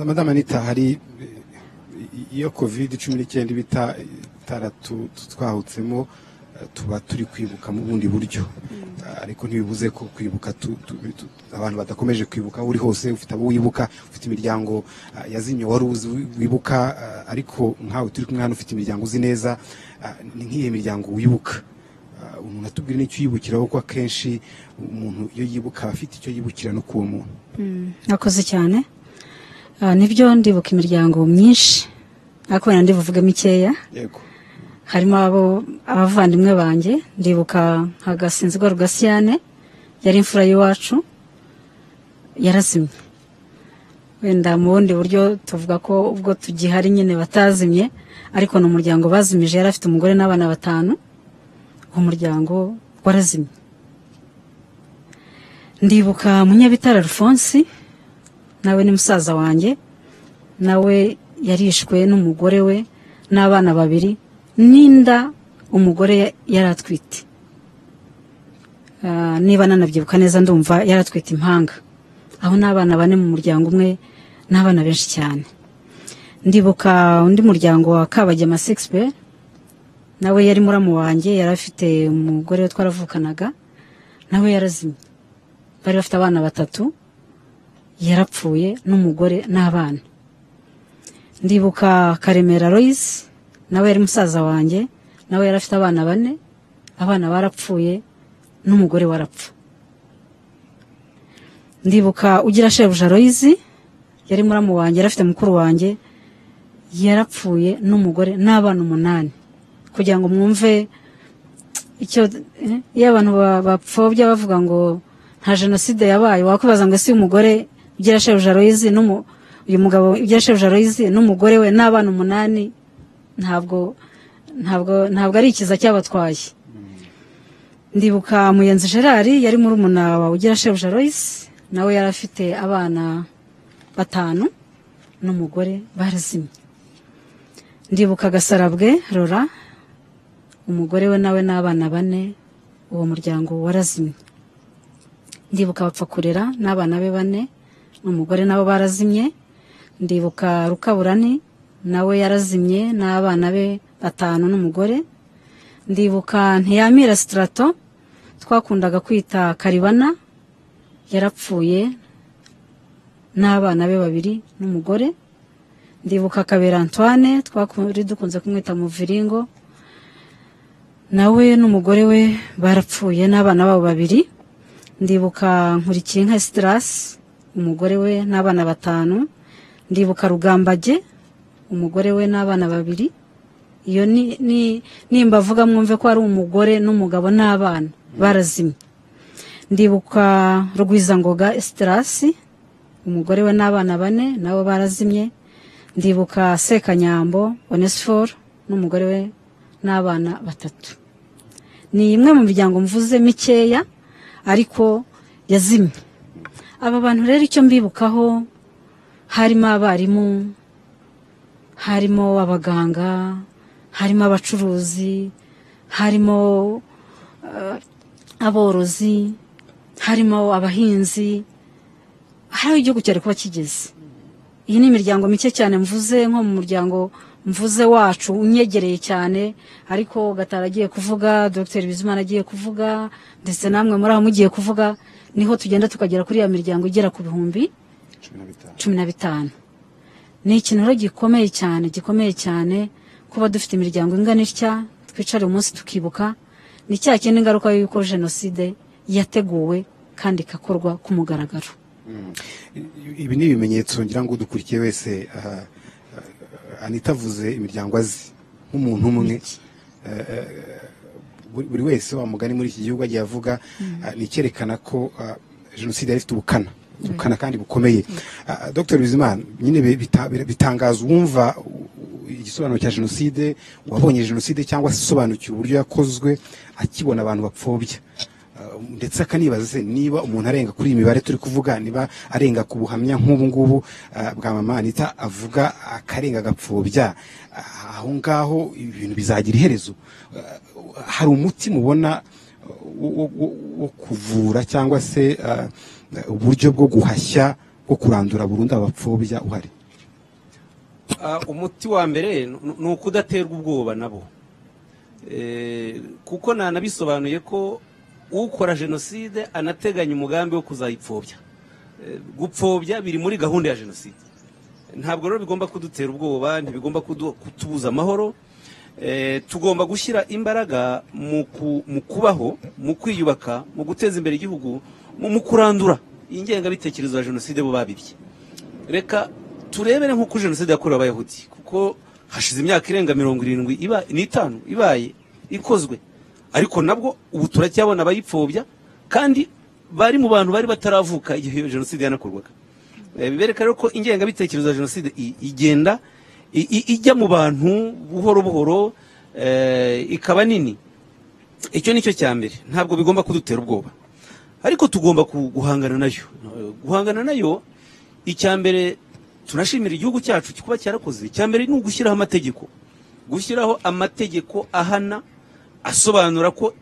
Madame Anita, hari iyo COVID-19 bita twahutse, tuba turi kwibuka mu bundi buryo. Ariko ntibibuze ko kwibuka abantu badakomeje kwibuka. Aho uri hose ufite abo wibuka, ufite imiryango yazimye wari uzi wibuka. Ariko nkawe turi kumwe hano ufite imiryango uzi neza, ni nk'iyi miryango wibuka? Umuntu atubwira n'icyo yibukiraho, kuko akenshi umuntu iyo yibuka aba afite icyo yibukira no kuwo muntu.
Mwakoze cyane. Nibyo, ndibuka imiryango myinshi, ariko wenda ndibuvuge mikeya. Harimo abo abavandimwe banjye. Ndibuka nka Gasinzigwa Rugasiyane, yari imfura y'iwacu, yarazimye. Wenda mu bundi buryo tuvuga ko ubwo tugihari nyine batazimye, ariko ni umuryango bazimije. Yari afite umugore n'abana batanu, uwo muryango warazimye. Ndibuka Munyabitara Alphonse, nawe ni musaza wanjye, nawe yarishwe n'umugore we n'abana babiri n'inda umugore yari atwite. Niba nanabyibuka neza, ndumva yari atwite impanga. Aho n'abana bane mu muryango umwe, n'abana benshi cyane. Ndibuka undi muryango wa Kabagema Sixpe, nawe yari muramu wanjye, yari afite umugore we twaravukanaga, nawe yarazimye. Bari bafite abana batatu, yarapfuye n'umugore n'abana. Ndibuka Karemera Loise, nawe yari musaza wanjye, nawe yari afite abana bane, abana barapfuye n'umugore warapfa. Ndibuka Ugira Shebuja Loise, yari muramu wanjye, yari afite mukuru wanjye, yarapfuye n'umugore n'abana umunani. Kugira ngo mwumve icyo iyo abantu bapfobya bavuga ngo nta jenoside yabaye, wakwibaza ngo ese uyu mugore Ugira Shebuja Loise Uyu mugabo Ugirashebuja Aloys n'umugore we n'abana 8 ntabwo ari ikiza cyabatwaye. Ndibuka Muyenzi Gerard yari murumuna wa Ugirashebuja Aloys, nawe yari afite abana 5 n'umugore barazimye. Ndibuka Gasarabwe Rora, umugore we nawe n'abana 4, uwo muryango warazimye. Ndibuka Bapfakurera n'abana be 4 n'umugore nabo barazimye. Ndibuka Rukaburani nawe yarazimye n'abana be 5 n'umugore. Ndibuka Ntiyamira Strato twakundaga kwita Karibana, yarapfuye n'abana be 2 n'umugore. Ndibuka Kabera Antoine twakuri dukunze kumwita Muviringo, nawe n'umugore we barapfuye n'abana babo 2. Ndibuka Nkurikinka Estras, umugore we n'abana 5. Ndibuka Rugambage, umugore we n'abana 2. Iyo ni nimba avuga mwumve ko ari umugore n'umugabo n'abana barazimye. Ndibuka Rugwizangoga Estras, umugore we n'abana 4 nabo barazimye. Ndibuka Sekanyambo Onesphore n'umugore we n'abana 3. Ni imwe mu miryango mvuze mikeya ariko yazimye. Aba bantu rero icyo mbibukaho, harimo abarimu, harimo abaganga, harimo abacuruzi, harimo aborozi, harimo abahinzi, hari igihugu cyari kuba kigeze. Iyi ni imiryango mike cyane mvuze, nko mu muryango mvuze wacu unyegereye cyane, ariko Gatara agiye kuvuga, Dr Bizimana agiye kuvuga, ndetse namwe muri aho mugiye kuvuga, niho tugenda tukagera kuri ya miryango igera ku 15,000. Ni ikintu rero gikomeye cyane, gikomeye cyane kuba dufite imiryango ingana itya, twicara umunsi tukibuka. Ni cya kindi ingaruka y'uko jenoside yateguwe kandi ikakorwa ku mugaragaro.
Ibi ni ibimenyetso ngira ngo dukurikiye wese. Anita avuze imiryango azi nk'umuntu umwe, buri wese wa mugani muri iki gihugu agiye avuga, ni cyerekana ko jenoside yari ifite ubukana kandi bukomeye. Dr Bizimana, nyine bitangaza uwumva igisobanuro cya jenoside, wabonye jenoside cyangwa se isobanukiwe uburyo yakozwe, akibona abantu bapfobya, ndetse akanibaza se niba umuntu arenga kuri iyi mibare turi kuvuga, niba arenga ku buhamya nk'ubu ngubu bwa mama Anita avuga, akarenga agapfobya, aho ngaho ibintu bizagira iherezo. Hari umuti mubona wo kuvura cyangwa se uburyo bwo guhashya, bwo kurandura burundu abapfobya uhari?
Umuti wa mbere ni ukudaterwa ubwoba nabo, kuko nanabisobanuye ko ukora jenoside anateganya umugambi wo kuzayipfobya. Gupfobya biri muri gahunda ya jenoside. Ntabwo rero bigomba kudutera ubwoba, ntibigomba kutubuza amahoro. Tugomba gushyira imbaraga mu kubaho, mu kwiyubaka, mu guteza imbere igihugu, mu kurandura ingengabitekerezo ya jenoside bo babibye. Reka turebere nk'uko jenoside yakorewe Abayahudi, kuko hashize imyaka irenga 75 ibaye ikozwe, ariko nabwo ubu turacyabona abayipfobya kandi bari mu bantu bari bataravuka igihe jenoside yanakorwaga. Bibereka rero ko ingengabitekerezo ya jenoside igenda ijya mu bantu buhoro buhoro, ikaba nini. Icyo nicyo cya mbere, ntabwo bigomba kudutera ubwoba, ariko tugomba guhangana nayo. Guhangana nayo, icya mbere tunashimira igihugu cyacu kuba cyarakoze. Icya mbere ni ugushyiraho amategeko, gushyiraho amategeko ahana, asobanura ko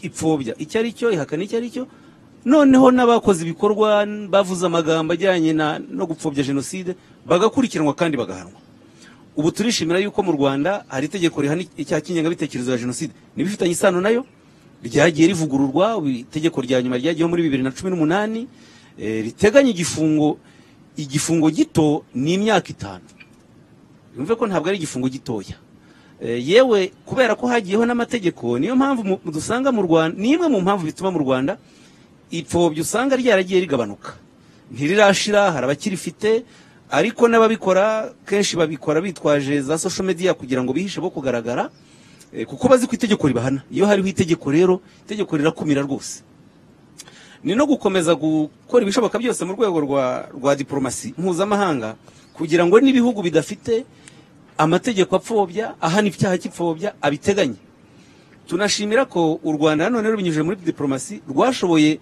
ipfobya icyo ari cyo, ihakana icyo ari cyo. Noneho n'abakoze ibikorwa bavuze amagambo ajyanye no gupfobya jenoside bagakurikiranwa kandi bagahanwa. Ubu turishimira yuko mu Rwanda hari itegeko rihana icyaha cy'ingengabitekerezo ya jenoside n'ibifitanye isano nayo, ryagiye rivugururwa. Itegeko rya nyuma ryagiyeho muri 2018, riteganya igifungo gito ni imyaka 5. Yumve ko ntabwo ari igifungo gitoya. Yewe kubera ko hagiyeho n'amategeko, niyo mpamvu dusanga mu Rwanda, ni imwe mu mpamvu bituma mu Rwanda ipfobya usanga ryaragiye rigabanuka. Ntirirashira, hari abakirifite, ariko n'ababikora kenshi babikora bitwaje za social media kugira ngo bihishe bo kugaragara, kuko bazi ko itegeko ribahana. Iyo hariho itegeko rero, itegeko rirakumira rwose. Ni no gukomeza gukora ibishoboka byose mu rwego rwa diplomasi mpuzamahanga, kugira ngo n'ibihugu bidafite amategeko apfobya ahana icyaha cy'ipfobya abiteganye. Tunashimira ko u Rwanda none rubinyujije muri diplomasi rwashoboye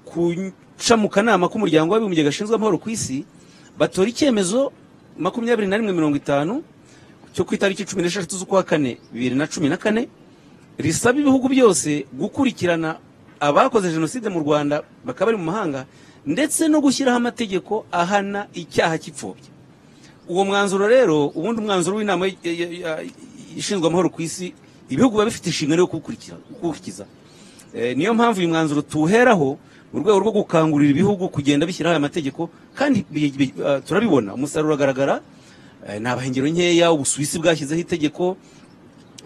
guca mu kanama k'umuryango w'abibumbye gashinzwe amahoro ku isi, batora icyemezo 2150 cyo ku itariki 16 z'ukwa 4 2014, risaba ibihugu byose gukurikirana abakoze jenoside mu Rwanda bakaba bari mu mahanga, ndetse no gushyiraho amategeko ahana icyaha cy'ipfobya. Uwo mwanzuro rero, ubundi umwanzuro w'inama ishinzwe amahoro ku isi, ibihugu biba bifite inshingano yo kuwukurikiza. Niyo mpamvu uyu mwanzuro tuwuheraho mu rwego rwo gukangurira ibihugu kugenda bishyiraho aya mategeko, kandi turabibona umusaruro uragaragara. Ni ingero nkeya, Ubusuwisi bwashyizeho itegeko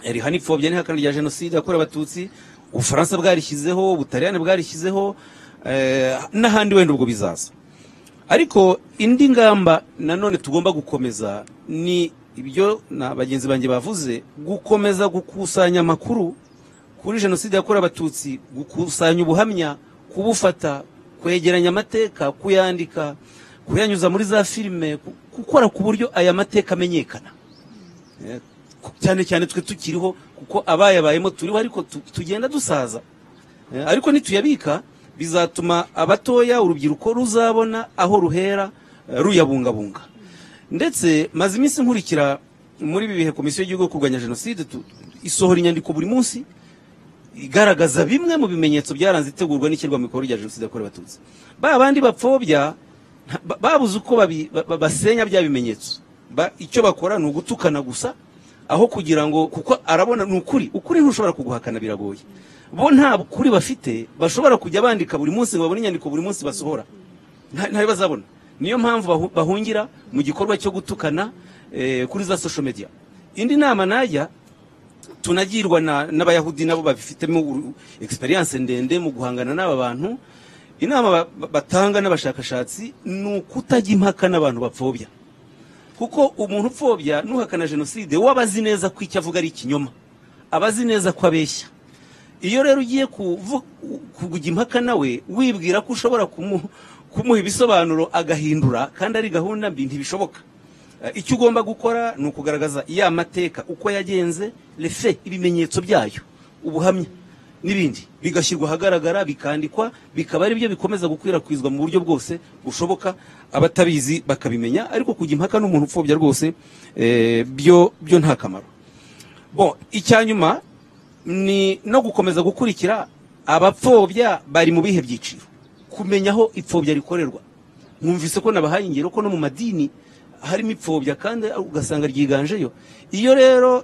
rihana ipfobya n'ihakana rya jenoside yakorewe Abatutsi, Ubufaransa bwarishyizeho, Ubutaliyani bwarishyizeho, n'ahandi wenda ubwo bizaza. Ariko indi ngamba nanone tugomba gukomeza ni ibyo na bagenzi banjye bavuze, gukomeza gukusanya amakuru kuri jenoside yakorewe Abatutsi, gukusanya ubuhamya, kubufata, kwegeranya amateka, kuyandika, kuyanyuza muri za filime, gukora ku buryo aya mateka amenyekana, cyane cyane twe tukiriho, kuko abayabayemo turiho, ariko tugenda dusaza. Ariko nituyabika bizatuma abatoya, urubyiruko ruzabona aho ruhera ruyabungabunga. Ndetse maze iminsi nkurikira muri ibi bihe Komisiyo y'Igihugu yo kurwanya Jenoside isohora inyandiko buri munsi igaragaza bimwe mu bimenyetso byaranze itegurwa n'ishyirwa mu bikorwa rya jenoside yakorewe Abatutsi. Ba bandi bapfobya babuze uko basenya bya bimenyetso, icyo bakora ni ugutukana gusa, aho kugira ngo, kuko arabona ni ukuri, ukuri ntushobora kuguhakana, biragoye. Bo nta kuri bafite, bashobora kujya bandika buri munsi ngo babone inyandiko buri munsi basohora, ntayo bazabona. Niyo mpamvu bahungira mu gikorwa cyo gutukana kuri za social media. Indi nama najya tunagirwa n'Abayahudi, nabo babifitemo experience ndende mu guhangana n'aba bantu. Inama batanga n'abashakashatsi ni ukutajya impaka n'abantu bapfobya, kuko umuntu upfobya n'uhakana jenoside we aba azi neza ko icyo avuga ari ikinyoma, aba azi neza ko abeshya. Iyo rero ugiye kujya impaka nawe wibwira ko ushobora kumuha ibisobanuro agahindura, kandi ari gahunda mbi, ntibishoboka. Icyo ugomba gukora ni ukugaragaza ya mateka uko yagenze, lefe, ibimenyetso byayo, ubuhamya n'ibindi bigashyirwa ahagaragara, bikandikwa, bikaba ari byo bikomeza gukwirakwizwa mu buryo bwose bushoboka, abatabizi bakabimenya. Ariko kujya impaka n'umuntu upfobya rwose byo nta kamaro. Bon, icyanyuma ni no gukomeza gukurikira abapfobya bari mu bihe byiciro, kumenya aho ipfobya rikorerwa. Mwumvise ko nabahaye ingero ko no mu madini harimo ipfobya kandi ugasanga ryiganjeyo. Iyo rero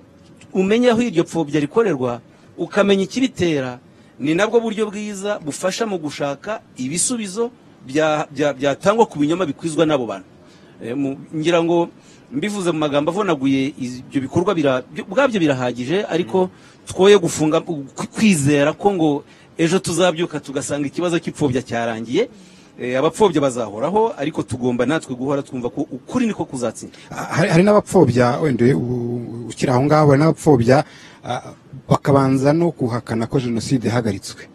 umenya aho iryo pfobya rikorerwa, ukamenya ikibitera, ni nabwo buryo bwiza bufasha mu gushaka ibisubizo byatangwa ku binyoma bikwizwa n'abo bantu. Ngira ngo mbivuze mu magambo avunaguye, ibyo bikorwa ubwabyo birahagije, ariko twoye gufunga kwizera ko ngo ejo tuzabyuka tugasanga ikibazo cy'ipfobya cyarangiye. Abapfobya bazahoraho, ariko tugomba natwe guhora twumva ko ukuri niko kuzatsinda.
Hari n'abapfobya wenda ukiri aho ngaho, hari n'abapfobya bakabanza no guhakana ko jenoside ihagaritswe.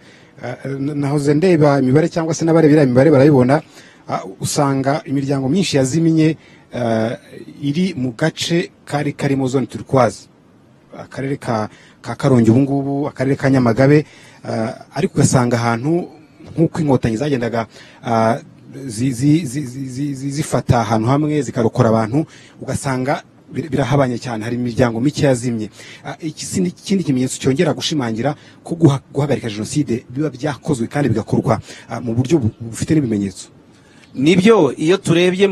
Nahoze ndeba imibare, cyangwa se n'abareba imibare barayibona, usanga imiryango myinshi yazimye iri mu gace kari karimo zone turquoise, akarere ka Karongi ubu ngubu, akarere ka Nyamagabe, ariko ugasanga ahantu nk'uko inkotanyi zagendaga zifata ahantu hamwe zikarokora abantu, ugasanga birahabanye cyane, hari imiryango mike yazimye. Iki ni ikindi kimenyetso cyongera gushimangira ko guhagarika jenoside biba byakozwe kandi bigakorwa mu buryo bufite n'ibimenyetso.
Nibyo, iyo turebye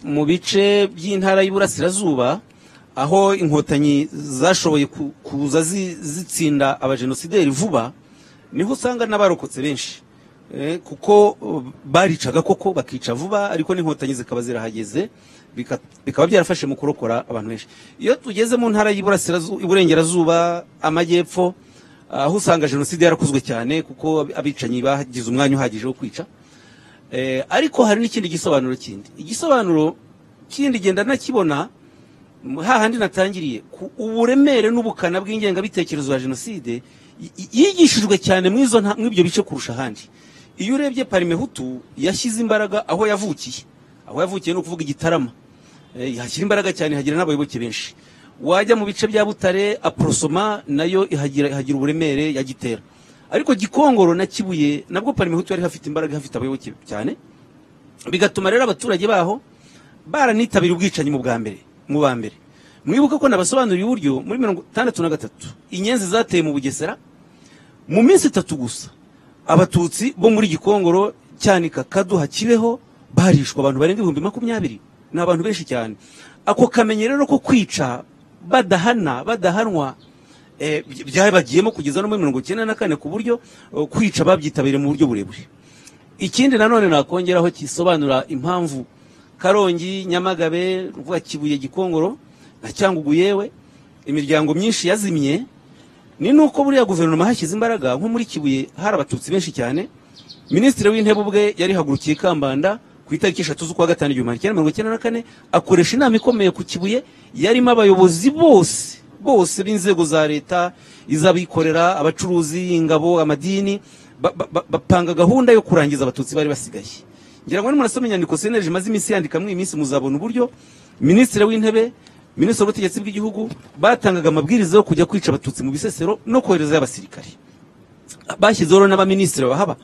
mu bice by'intara y'Iburasirazuba aho inkotanyi zashoboye kuza zitsinda abajenosideri vuba, niho usanga n'abarokotse benshi, kuko baricaga koko bakica vuba, ariko n'inkotanyi zikaba zirahageze, bikaba byarafashe mu kurokora abantu benshi. Iyo tugeze mu ntara y'Iburengerazuba, Amajyepfo, aho usanga jenoside yarakozwe cyane, kuko abicanyi bagize umwanya uhagije wo kwica. Ariko hari n'ikindi gisobanuro kindi. Igisobanuro kindi genda nakibona hahandi natangiriye, uburemere n'ubukana bw'ingengabitekerezo ya jenoside yigishijwe cyane mw'ibyo bice kurusha ahandi. Iyo urebye Parimehutu yashyize imbaraga aho yavukiye, aho yavukiye ni ukuvuga Igitarama, ihashyira imbaraga cyane, ihagira n'abayoboke benshi. Wajya mu bice bya Butare, Aprosoma nayo ihagira uburemere ya Gitera. Ariko Gikongoro na Kibuye nabwo Parimehutu yari hafite imbaraga, hafite abayoboke cyane, bigatuma rero abaturage baho baranitabira ubwicanyi mu bwa mbere, mu ba mbere. Mwibuka ko nabasobanuriye uburyo muri 63 inyenzi zateye mu Bugesera, mu minsi 3 gusa abatutsi bo muri Gikongoro, Cyanika, Kaduha, Kibeho barishwa abantu barenga 20,000. Ni abantu benshi cyane. Ako kamenyero rero ko kwica badahana, badahanwa, byabagiyemo kugeza no muri 94, ku buryo kwica babyitabiriye mu buryo burebure. Ikindi nanone nakongeraho kisobanura impamvu Karongi, Nyamagabe, ruvuga Kibuye, Gikongoro na Cyangugu, yewe imiryango myinshi yazimye, ni nuko buriya guverinoma hashyize imbaraga. Nko muri Kibuye hari abatutsi benshi cyane. Minisitiri w'Intebe ubwe yari hagurukiye Kambanda ku itariki 3 z'ukwa 5 1994, akoresha inama ikomeye ku Kibuye yarimo abayobozi bose b'inzego za leta, iz'abikorera, abacuruzi, ingabo, amadini, bapanga gahunda yo kurangiza abatutsi bari basigaye. Ngira ngo nimurasoma inyandiko CNLG imaze iminsi yandika muri iyi minsi, muzabona uburyo Minisitiri w'Intebe, Minisitiri w'Ubutegetsi bw'Igihugu batangaga amabwiriza yo kujya kwica abatutsi mu Bisesero no koherezayo abasirikare. Bashyizeho rero n'abaminisitiri bahaba.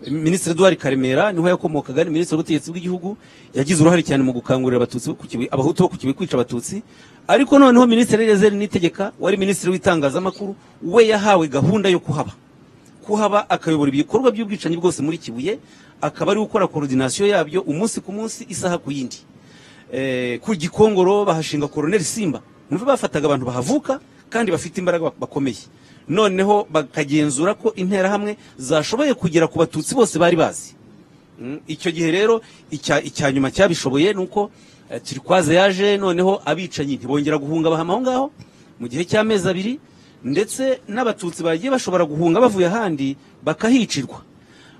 Minisitiri Edouard Karemera niho yakomokaga, ni Minisitiri w'Ubutegetsi bw'Igihugu, yagize uruhare cyane mu gukangurira abatutsi ku Kibuye, abahutu bo ku Kibuye kwica abatutsi. Ariko noneho Minisitiri Eliezer Niyitegeka wari Minisitiri w'Itangazamakuru, we yahawe gahunda yo kuhaba akayobora ibikorwa by'ubwicanyi bwose muri Kibuye, akaba ari gukora coordination yabyo umunsi ku munsi, isaha ku yindi. Ku Gikongoro bahashinga Colonel Simba. Numva bafataga abantu bahavuka kandi bafite imbaraga bakomeye, noneho bakagenzura ko interahamwe zashoboye kugera ku batutsi bose bari bazi. Icyo gihe rero icya nyuma cyabishoboye nuko Turquoise yaje, noneho abicanyi ntibongera guhunga, bahama aho ngaho mu gihe cy'amezi 2, ndetse n'abatutsi bagiye bashobora guhunga bavuye ahandi bakahicirwa.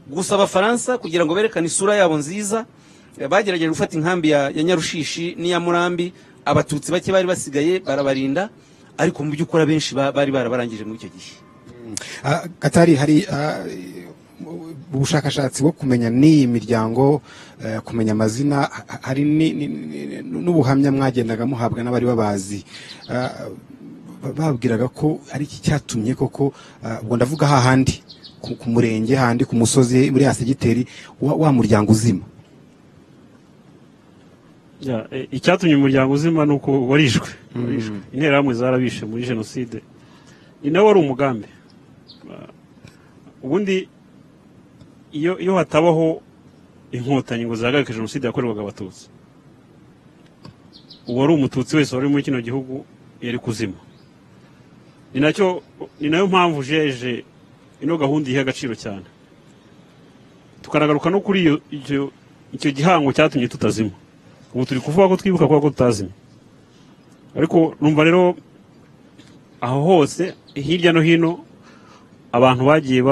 Gusa abafaransa kugira ngo berekane isura yabo nziza, bagerageje gufata inkambi ya Nyarushishi n'iya Murambi, abatutsi bake bari basigaye barabarinda, ariko mu by'ukuri abenshi bari barabarangije muri icyo gihe.
Gatari, hari ubushakashatsi bwo kumenya n'iyi miryango, kumenya amazina, hari n'ubuhamya mwagendaga muhabwa n'abari babazi, babwiraga ko ari iki cyatumye koko, ubwo ndavuga hahandi ku murenge, handi ku musozi muri ya segiteri, wa muryango uzima.
Icyatumye umuryango uzima ni uko warishwe. Interahamwe zarabishe muri jenoside, ni nawe wari umugambi. Ubundi iyo hatabaho inkotanyi ngo zihagarike jenoside yakorerwaga abatutsi, uwari umututsi wese wari muri kino gihugu yari kuzima. Ni nayo mpamvu jeje ino gahunda iha agaciro cyane, tukanagaruka no kuri icyo gihango cyatumye tutazima. Ubu turi kuvuga ko twibuka ko tutazima, ariko numva rero aho hose hirya no hino abantu bagiye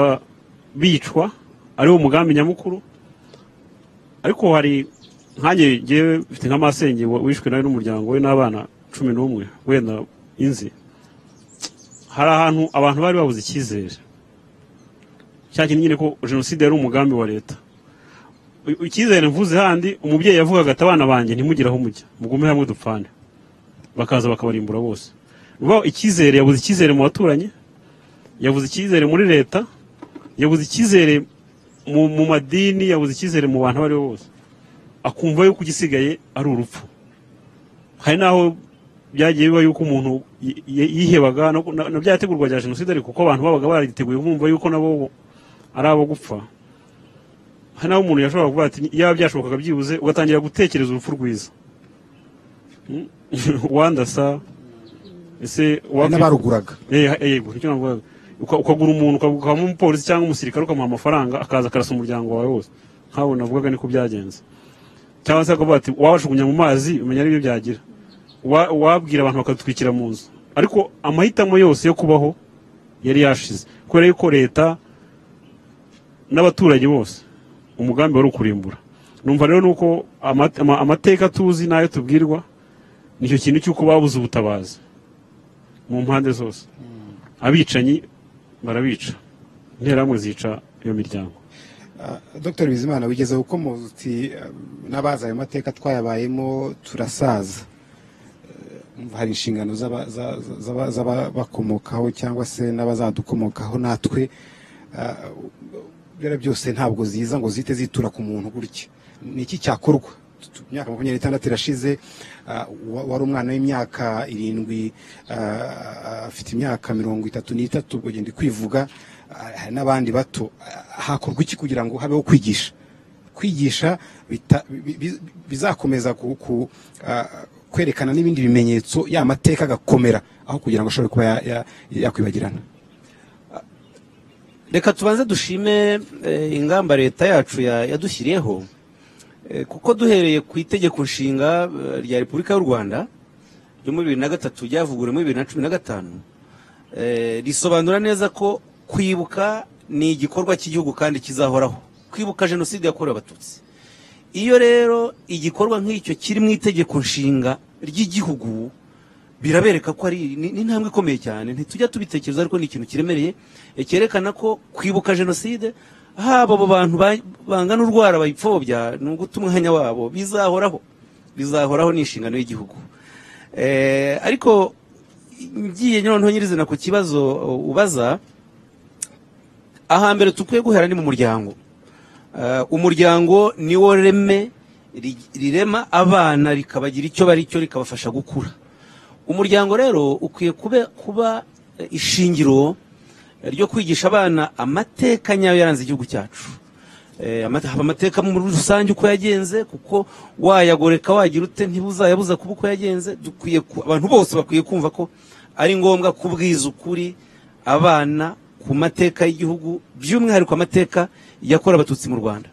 bicwa ari wo mugambi nyamukuru. Ariko hari nkanjye ngewe mfite nk'amasenge wishwe nawe n'umuryango we n'abana 11 wenda inzi, hari ahantu abantu bari babuze icyizere cya kintu nyine ko jenoside yari umugambi wa leta. Icyizere mvuze handi, umubyeyi yavugaga ati abana banjye ntimugire aho mujya, mugume hamwe dupfane, bakaza bakabarimbura bose. Icyizere, yabuze icyizere mu baturanyi, yabuze icyizere muri leta, yabuze icyizere mu madini, yabuze icyizere mu bantu abari bose, akumva yuko igisigaye ari urupfu. Hari naho byagiye biba yuko umuntu yihebaga na byategurwa rya jenoside, ariko kuko abantu babaga bariteguye bumva yuko nabo ari abo gupfa. Hari naho umuntu yashobora kuvuga ati yaba byashobokaga byibuze, ugatangira gutekereza urupfu rwiza. Wandasa ese
n'abaruguraga
yego nicyo navugaga, ukagura umuntu ukaba umupolisi cyangwa umusirikare ukamuha amafaranga akaza akarasa umuryango wawe wose. Nkaho navugaga niko byagenze. Cyangwa se akavuga ati wabashugunya mu mazi umenya aribyo byagira, wabwira abantu bakadutwikira mu nzu. Ariko amahitamo yose yo kubaho yari yashize, kubera yuko leta n'abaturage bose umugambi wari ukurimbura. Numva rero nuko amateka tuzi nayo tubwirwa nicyo kintu cy'uko babuze ubutabazi mu mpande zose. Abicanyi barabica, interahamwe zica iyo miryango.
Dr Bizimana, wigeze ukomoza uti n'abazi ayo mateka twayabayemo turasaza. Hari inshingano z'ababakomokaho cyangwa se n'abazadukomokaho natwe, biriya byose ntabwo ziza ngo zite zitura ku muntu gutya. Ni iki cyakorwa? Imyaka 26 irashize, wari umwana w'imyaka 7 afite imyaka 33, ubwo genda kwivuga, hari n'abandi bato. Hakorwa iki kugira ngo habeho kwigisha bizakomeza kwerekana n'ibindi bimenyetso, ya mateka agakomera, aho kugira ngo ashobore kuba yakwibagirana?
Reka tubanze dushime ingamba leta yacu yadushyiriyeho, kuko duhereye ku itegeko nshinga rya Repubulika y'u Rwanda ryo muri 2003 ryavuguruwe muri 2015, risobanura neza ko kwibuka ni igikorwa cy'igihugu kandi kizahoraho, kwibuka jenoside yakorewe Abatutsi. Iyo rero igikorwa nk'icyo kiri mu itegeko nshinga ry'igihugu, birabereka ko ari ni intambwe ikomeye cyane. Ntitujya tubitekereza, ariko ni ikintu kiremereye, cyerekana ko kwibuka jenoside, haba abo bantu bangana urwara bayipfobya, ni uguta umwanya wabo, bizahoraho, bizahoraho, ni inshingano y'igihugu. Ariko ngiye noneho nyirizina ku kibazo ubaza, ahambere tukwiye guhera ni mu muryango. Umuryango niwo reme rirema abana, rikabagira icyo bari cyo, rikabafasha gukura. Umuryango rero ukwiye kuba ishingiro ryo kwigisha abana amateka nyayo yaranze igihugu cyacu. Haba amateka muri rusange uko yagenze, kuko wayagoreka wagira ute ntibuzayabuza kuba uko yagenze. Abantu bose bakwiye kumva ko ari ngombwa kubwiza ukuri abana ku mateka y'igihugu, by'umwihariko amateka yakorewe Abatutsi mu Rwanda.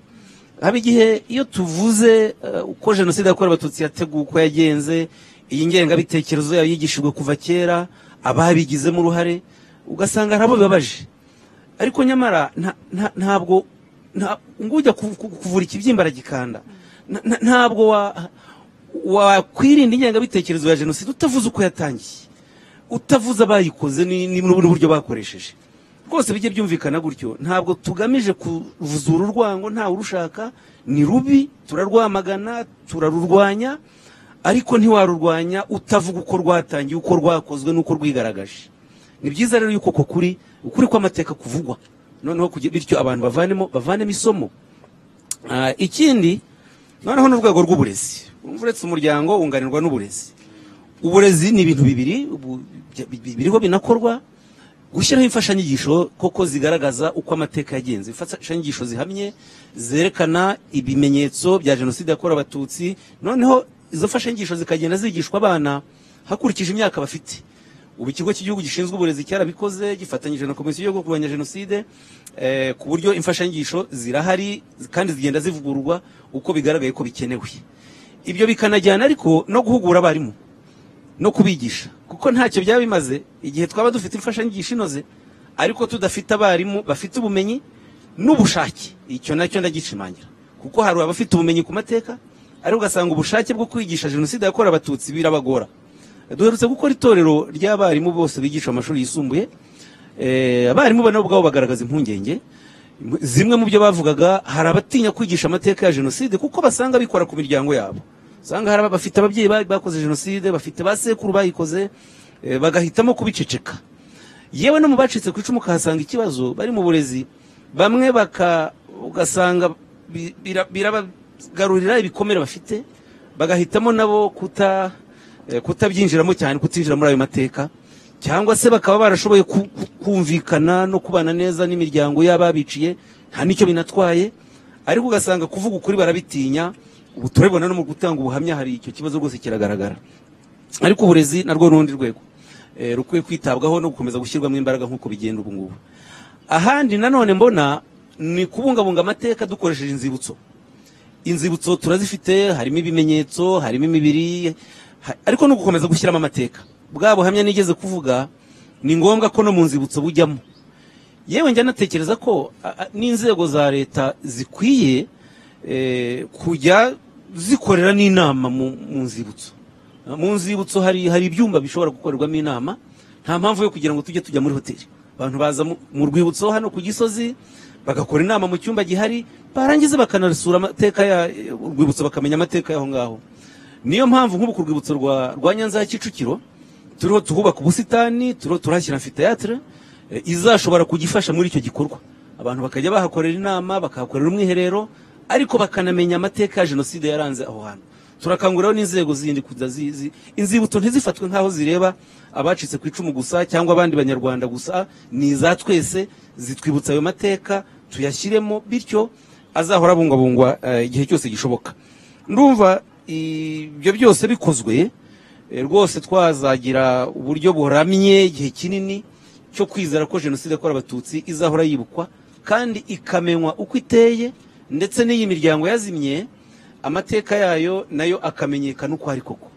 Haba igihe iyo tuvuze uko jenoside yakorewe Abatutsi yateguwe, uko yagenze, iyi ngengabitekerezo yayo yigishijwe kuva kera, ababigizemo uruhare, ugasanga hari abo bibabaje. Ariko nyamara ntabwo ngujya kuvura ikibyimba aragikanda, ntabwo wakwirinda ingengabitekerezo ya jenoside utavuze uko yatangiye, utavuze abayikoze n'uburyo bakoresheje. Rwose bijye byumvikana gutyo, ntabwo tugamije kuvuzura urwango, ntawe urushaka, ni rubi, turarwamagana, turarurwanya, ariko ntiwarurwanya utavuga uko rwatangiye, uko rwakozwe n'uko rwigaragaje. Ni byiza rero yuko ukuri kw'amateka kuvugwa, noneho bityo abantu bavanemo isomo. Ikindi noneho n'urwego rw'uburezi. Uretse umuryango wunganirwa n'uburezi. Uburezi ni ibintu bibiri biriho binakorwa, gushyiraho imfashanyigisho koko zigaragaza uko amateka yagenze, imfashanyigisho zihamye zerekana ibimenyetso bya jenoside yakorewe Abatutsi, noneho izo mfashanyigisho zikagenda zigishwa abana hakurikije imyaka bafite. Ubu ikigo cy'igihugu gishinzwe uburezi cyarabikoze, gifatanyije na komisiyo yo kurwanya jenoside, ku buryo imfashanyigisho zirahari kandi zigenda zivugururwa uko bigaragaye ko bikenewe. Ibyo bikanajyana ariko no guhugura abarimu no kubigisha, kuko ntacyo byaba bimaze igihe twaba dufite imfashanyigisho inoze ariko tudafite abarimu bafite ubumenyi n'ubushake. Icyo nacyo ndagishimangira, kuko hari abafite ubumenyi ku mateka ariko ugasanga ubushake bwo kwigisha jenoside yakorewe Abatutsi birabagora. Duherutse gukora itorero ry'abarimu bose bigisha amashuri yisumbuye. Abarimu nabo ubwabo bagaragaza impungenge. Zimwe mu byo bavugaga, hari abatinya kwigisha amateka ya jenoside kuko basanga bikora ku miryango yabo. Usanga hari abafite ababyeyi bakoze jenoside, bafite ba sekuru bayikoze, bagahitamo kubiceceka. Yewe no mu bacitse ku icumu ukahasanga ikibazo, bari mu burezi bamwe ugasanga birabagarurira ibikomere bafite, bagahitamo nabo kutabyinjiramo cyane, kutinjira muri ayo mateka, cyangwa se bakaba barashoboye kumvikana no kubana neza n'imiryango y'ababiciye, nta nicyo binatwaye, ariko ugasanga kuvuga ukuri barabitinya. Ubu turabibona no mu gutanga ubuhamya hari icyo kibazo rwose kiragaragara. Ariko uburezi narwo n'urundi rwego rukwiye kwitabwaho no gukomeza gushyirwamo imbaraga nk'uko bigenda ubu ngubu. Ahandi nanone mbona ni kubungabunga amateka dukoresheje inzibutso. Inzibutso turazifite, harimo ibimenyetso, harimo imibiri, ariko no gukomeza gushyiramo amateka. Bwa buhamya nigeze kuvuga, ni ngombwa ko no mu nzibutso bujyamo. Yewe njya natekereza ko n'inzego za leta zikwiye kujya zikorera n'inama mu nzibutso. Mu nzibutso hari ibyumba bishobora gukorerwamo inama, nta mpamvu yo kugira ngo tujye tujya muri hoteli. Abantu baza mu rwibutso hano ku Gisozi Bagakora inama mu cyumba gihari, barangiza bakanasura amateka ya urwibutso, bakamenya amateka y'aho ngaho. Niyo mpamvu nk'ubu ku rwibutso rwa Nyanza ya Kicukiro turiho tuhubaka ubusitani, turiho turahashyira amphithéâtre izashobora kugifasha muri icyo gikorwa, abantu bakajya bahakorera inama, bakahakorera umwiherero, ariko bakanamenya amateka ya jenoside yaranze aho hantu. Turakanguriraho n'inzego zindi kuza inzibutso ntizifatwe nk'aho zireba abacitse ku icumu gusa cyangwa abandi banyarwanda gusa, ni iza twese, zitwibutsa ayo mateka, tuyashyiremo, bityo azahora abungwabungwa igihe cyose gishoboka. Ndumva ibyo byose bikozwe rwose twazagira uburyo buramye igihe kinini cyo kwizera ko jenoside yakorewe Abatutsi izahora yibukwa kandi ikamenywa uko iteye, ndetse n'iyi miryango yazimye amateka yayo nayo akamenyekana uko ari koko.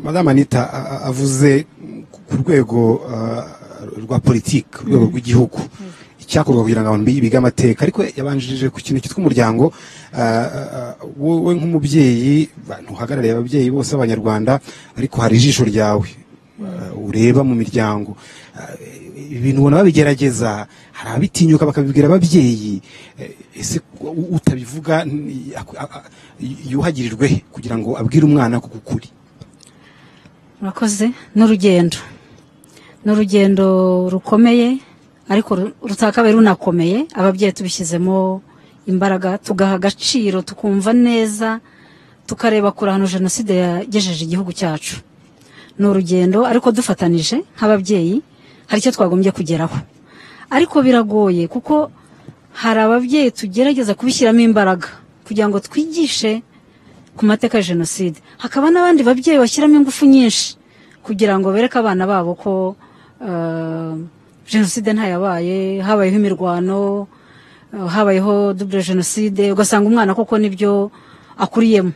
Madame Anita avuze ku rwego rwa politiki, ku rwego rw'igihugu, icyakorwa kugira ngo abantu bige amateka, ariko yabanjirije ku kintu cyitwa umuryango. Wowe nk'umubyeyi, ntuhagarariye ababyeyi bose b'Abanyarwanda, ariko hari ijisho ryawe ureba mu miryango. Ibintu ubona babigerageza, hari ababitinyuka bakabibwira ababyeyi. Ese utabivuga yuhagirirwe he kugira ngo abwire umwana ku kuri?
Murakoze. N'urugendo, ni urugendo rukomeye, ariko rutakabaye runakomeye ababyeyi tubishyizemo imbaraga, tugaha agaciro, tukumva neza, tukareba kure ahantu jenoside yagejeje igihugu cyacu. Ni urugendo, ariko dufatanije nk'ababyeyi hari icyo twagombye kugeraho. Ariko biragoye, kuko hari ababyeyi tugerageza kubishyiramo imbaraga kugira ngo twigishe ku mateka ya jenoside, hakaba n'abandi babyeyi bashyiramo ingufu nyinshi kugira ngo bereke abana babo ko jenoside ntayabaye, habayeho imirwano, habayeho double jenoside, ugasanga umwana koko nibyo akuriyemo.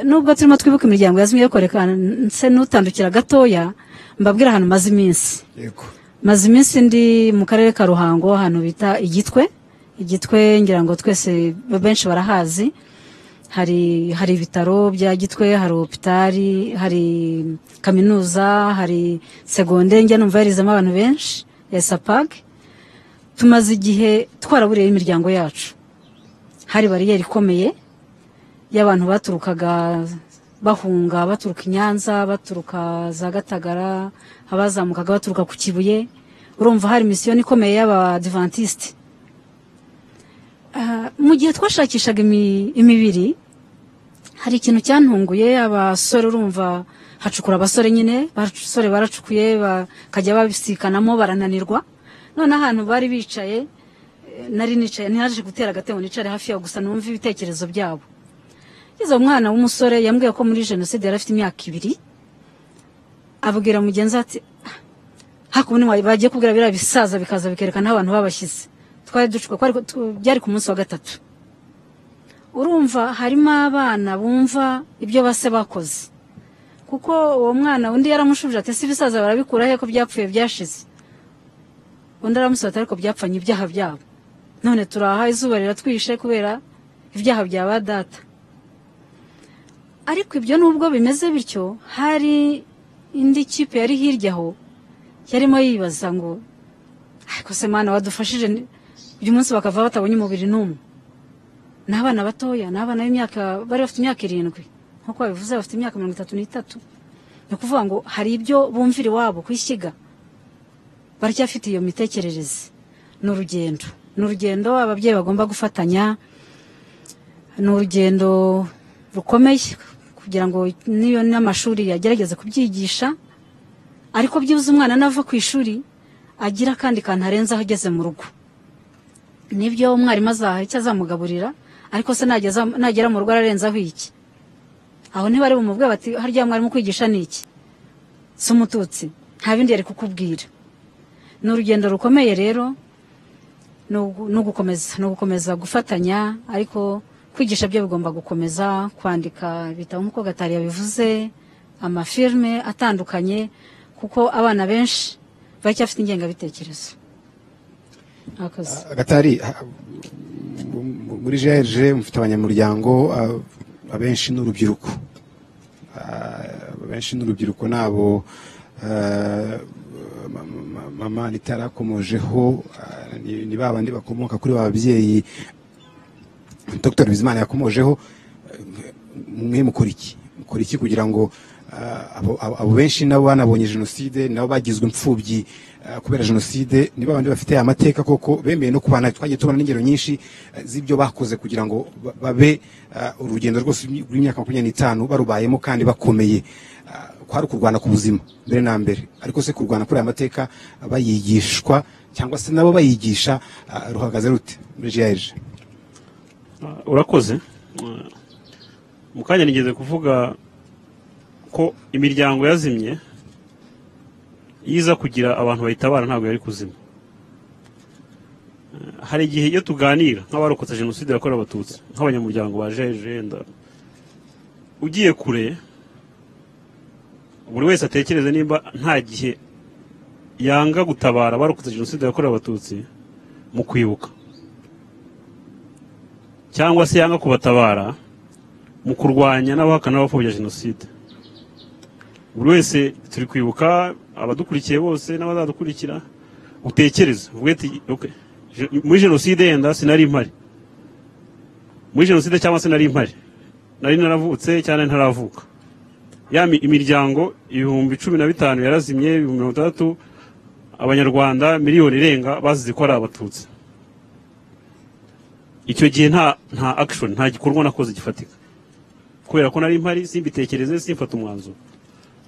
Nubwo turimo twibuka imiryango yazimye, ariko reka nse n'utandukira gatoya mbabwire ahantu maze iminsi. Maze iminsi ndi mu karere ka Ruhango, ahantu bita Igitwe. Igitwe ngira ngo twese benshi barahazi. Hari ibitaro bya Gitwe, hari hopitali, hari kaminuza, hari segonde njya numva yarizemo abantu benshi ya ESAPAG. Tumaze igihe twaraburiyeho imiryango yacu. Hari bariyeri ikomeye y'abantu baturukaga bahunga, baturuka i Nyanza, baturuka za Gatagara, abazamukaga baturuka ku Kibuye. Urumva hari misiyoni ikomeye y'Abadivantisite. Mu gihe twashakishaga imibiri, hari ikintu cyantunguye. Abasore, urumva hacukura abasore nyine, abasore baracukuye bakajya babisikanamo, barananirwa. None ahantu bari bicaye, nari nicaye, ntihaje gutera agatebo, nicare hafi yabo gusa numve ibitekerezo byabo. Ngeze umwana w'umusore yambwiye ko muri jenoside yari afite imyaka 2, abwira mugenzi ati hakuno bagiye kubwira biriya bisaza bikaza bikerekana aho abantu babashyize. Twari ducuka, byari ku munsi wa 3. Urumva harimo abana bumva ibyo base bakoze, kuko uwo mwana undi yaramushubije ati si ibisaza barabikura he ko byapfuye byashize? Undi aramusubiza ati ariko byapfanye ibyaha byabo, none turaha izuba riratwishe kubera ibyaha bya ba data. Ariko ibyo nubwo bimeze bityo, hari indi kipe yari hirya aho yarimo yibaza ngo ariko se Mana wadufashije uyu munsi bakava batabonye umubiri n'umwe. Ni abana batoya, ni abana b'imyaka, bari bafite imyaka 7 nk'uko babivuze, bafite imyaka 33. Ni ukuvuga ngo hari ibyo bumvira iwabo kwishyiga, baracyafite iyo mitekerereze. Ni urugendo, ni urugendo ababyeyi bagomba gufatanya, ni urugendo rukomeye kugira ngo niyo n'amashuri yagerageza kubyigisha, ariko byibuze umwana nava ku ishuri agira akandi kantu arenzaho ageze mu rugo. Nibyo umwarimu azaha icyo azamugaburira, ariko se nagera mu rugo ararenzaho iki? Aho ntibari bumubwire bati harya mwarimu kwigisha ni iki? Si umututsi, nta bindi yari kukubwira. Ni urugendo rukomeye rero, ni ugukomeza gufatanya, ariko kwigisha byo bigomba gukomeza, kwandika ibitabo nk'uko Gatari yabivuze, amafilme atandukanye, kuko abana benshi baracyafite ingengabitekerezo.
Gatari, muri GRG mufite abanyamuryango abenshi n'urubyiruko, abenshi n'urubyiruko nabo Mama Anita yarakomojeho, ni ba bandi bakomoka kuri ba babyeyi Dr Bizimana yakomojeho. Mwe mukora iki? Mukora iki kugira ngo abo benshi nabo banabonye jenoside, nabo bagizwe imfubyi kubera jenoside, niba abandi bafite amateka koko bemeye no kubana? Twagiye tubona n'ingero nyinshi z'ibyo bakoze kugira ngo babe urugendo rwose rw'imyaka 25 barubayemo kandi bakomeye. Kwari ukurwana ku buzima mbere na mbere, ariko se kurwana kuri aya mateka bayigishwa cyangwa se nabo bayigisha, ruhagaze rute muri GAERG?
Urakoze. Mu kanya nigeze kuvuga ko imiryango yazimye, iza kugira abantu bayitabara ntabwo yari kuzima. Hari igihe iyo tuganira nk'abarokotse jenoside yakorewe Abatutsi, nk'abanyamuryango ba GAERG, ugiye kure, buri wese atekereze nimba nta gihe yanga gutabara abarokotse jenoside yakorewe Abatutsi mu kwibuka, cyangwa se yanga kubatabara mu kurwanya n'abahakana n'abapfobya jenoside. Buri wese turi kwibuka, abadukurikiye bose n'abazadukurikira, utekereze uvuge ati: "Okay, muri jenoside yenda sinari mpari, muri jenoside cyangwa se nari mpari, nari naravutse cyangwa ntaravuka." Ya imiryango 15,000 yarazimye, 60,000, Abanyarwanda miliyoni irenga bazize ko ari Abatutsi. Icyo gihe nta action, nta gikorwa nakoze gifatika kubera ko nari mpari, simbitekereze, simfata umwanzuro.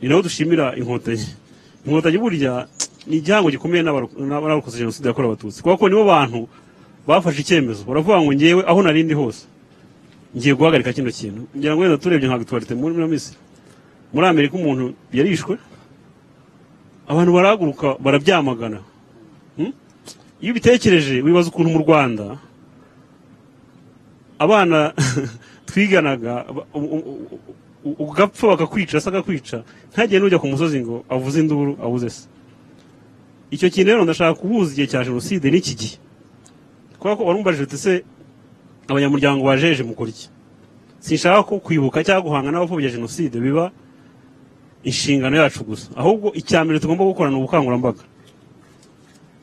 Ni naho dushimira Inkotanyi. Inkotanyi burya ni igihango gikomeye n'abarokoze jenoside yakorewe Abatutsi, kubera ko nibo bantu bafashe icyemezo, baravuga ngo: "Ngewe aho nari ndi hose ngiye guhagarika kino kintu." Ngira ngo wenda turebye nka actualité muri ino minsi muri Amerika, umuntu yarishwe, abantu barahaguruka barabyamagana. Iyo ubitekereje wibaza ukuntu mu Rwanda abana twiganaga ugapfa bakakwica, se akakwica, ntagende n'ujya ku musozi ngo avuze induru, abuze se. Icyo kintu rero ndashaka kuhuza igihe cya jenoside n'iki gihe, kubera ko warumbajije uti: "Se abanyamuryango ba GAERG mukora iki?" Sinshaka ko kwibuka cyangwa guhanga n'abapfobya jenoside biba inshingano yacu gusa, ahubwo icya mbere tugomba gukora ni ubukangurambaga.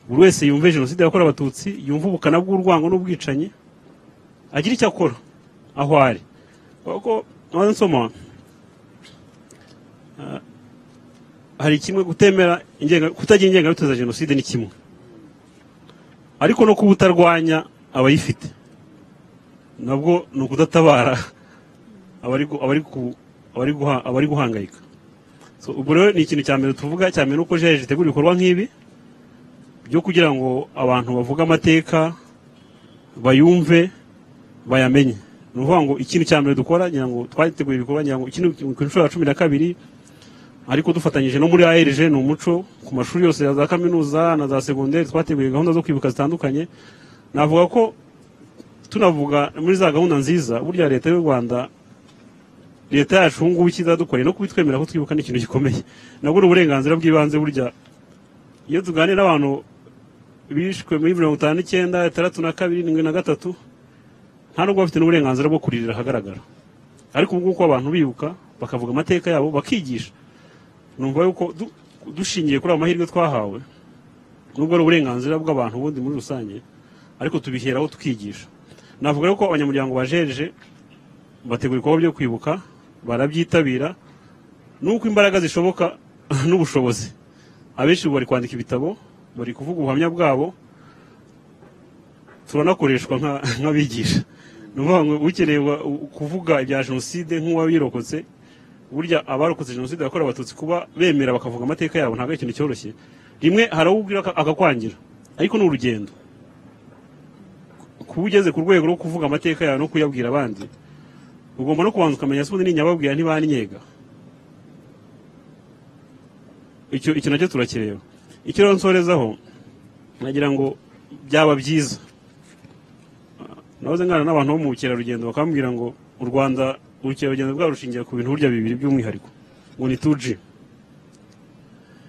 Buri wese yumve jenoside yakorewe Abatutsi, yumve ubukana bw'urwango n'ubwicanyi, agira icyo akora aho ari. Kuko maze nsoma, hari kimwe kutemera kutagira ingengabitekerezo ya jenoside ni kimwe, ariko no kuba utarwanya abayifite nabwo ni ukudatabara abari guhangayika. So, ubwo rero ni ikintu cya mbere tuvuga, cya mbere ni uko GAERG itegura ibikorwa nk'ibi byo kugira ngo abantu bavuge amateka, bayumve, bayamenye. Ni ukuvuga ngo ikintu cya mbere dukora, ngira ngo twateguye ibikorwa, ngira ngo ikintu ku nshuro ya 12, ariko dufatanyije no muri AERG, ni umuco ku mashuri yose ya za kaminuza na za segonderi, twateguye gahunda zo kwibuka zitandukanye. Navuga ko tunavuga muri za gahunda nziza, burya Leta y'u Rwanda, leta yacu ubu ngubu icyiza dukoreye no kubitwemera ko twibuka ni ikintu gikomeye, nabwo ni uburenganzira bw'ibanze. Burya iyo tuganira n'abantu bishwe muri 59, 62, 73, nta nubwo bafite n'uburenganzira bwo kuririra ahagaragara, ariko ubu ngubu ko abantu bibuka, bakavuga amateka yabo, bakigisha, numva yuko dushingiye kuri ayo mahirwe twahawe, nubwo ari uburenganzira bw'abantu ubundi muri rusange, ariko tubiheraho tukigisha. Navuga yuko abanyamuryango ba GAERG bategura ibikorwa byo kwibuka, barabyitabira nuko imbaraga zishoboka n'ubushobozi. Abenshi ubu bari kwandika ibitabo, bari kuvuga ubuhamya bwabo, turanakoreshwa nk'abigisha. Ni ukuvuga ngo ukeneye kuvuga ibya jenoside nk'uwabirokotse, burya abarokotse jenoside yakorewe Abatutsi kuba bemera bakavuga amateka yabo ntabwo ari ikintu cyoroshye. Rimwe hari uwo ubwira akakwangira, ariko ni urugendo. Kuba ugeze ku rwego rwo kuvuga amateka yawe no kuyabwira abandi, ugomba no kubanza ukamenya se ubundi ninyababwira ntibanyega. Icyo nacyo turakireba. Icyo rero nsorezaho, nagira ngo byaba byiza, nahoze nganira n'abantu bo mu bukerarugendo, bakambwira ngo u Rwanda ubukerarugendo bwabo rushingiye ku bintu burya bibiri by'umwihariko, ngo ni 2G,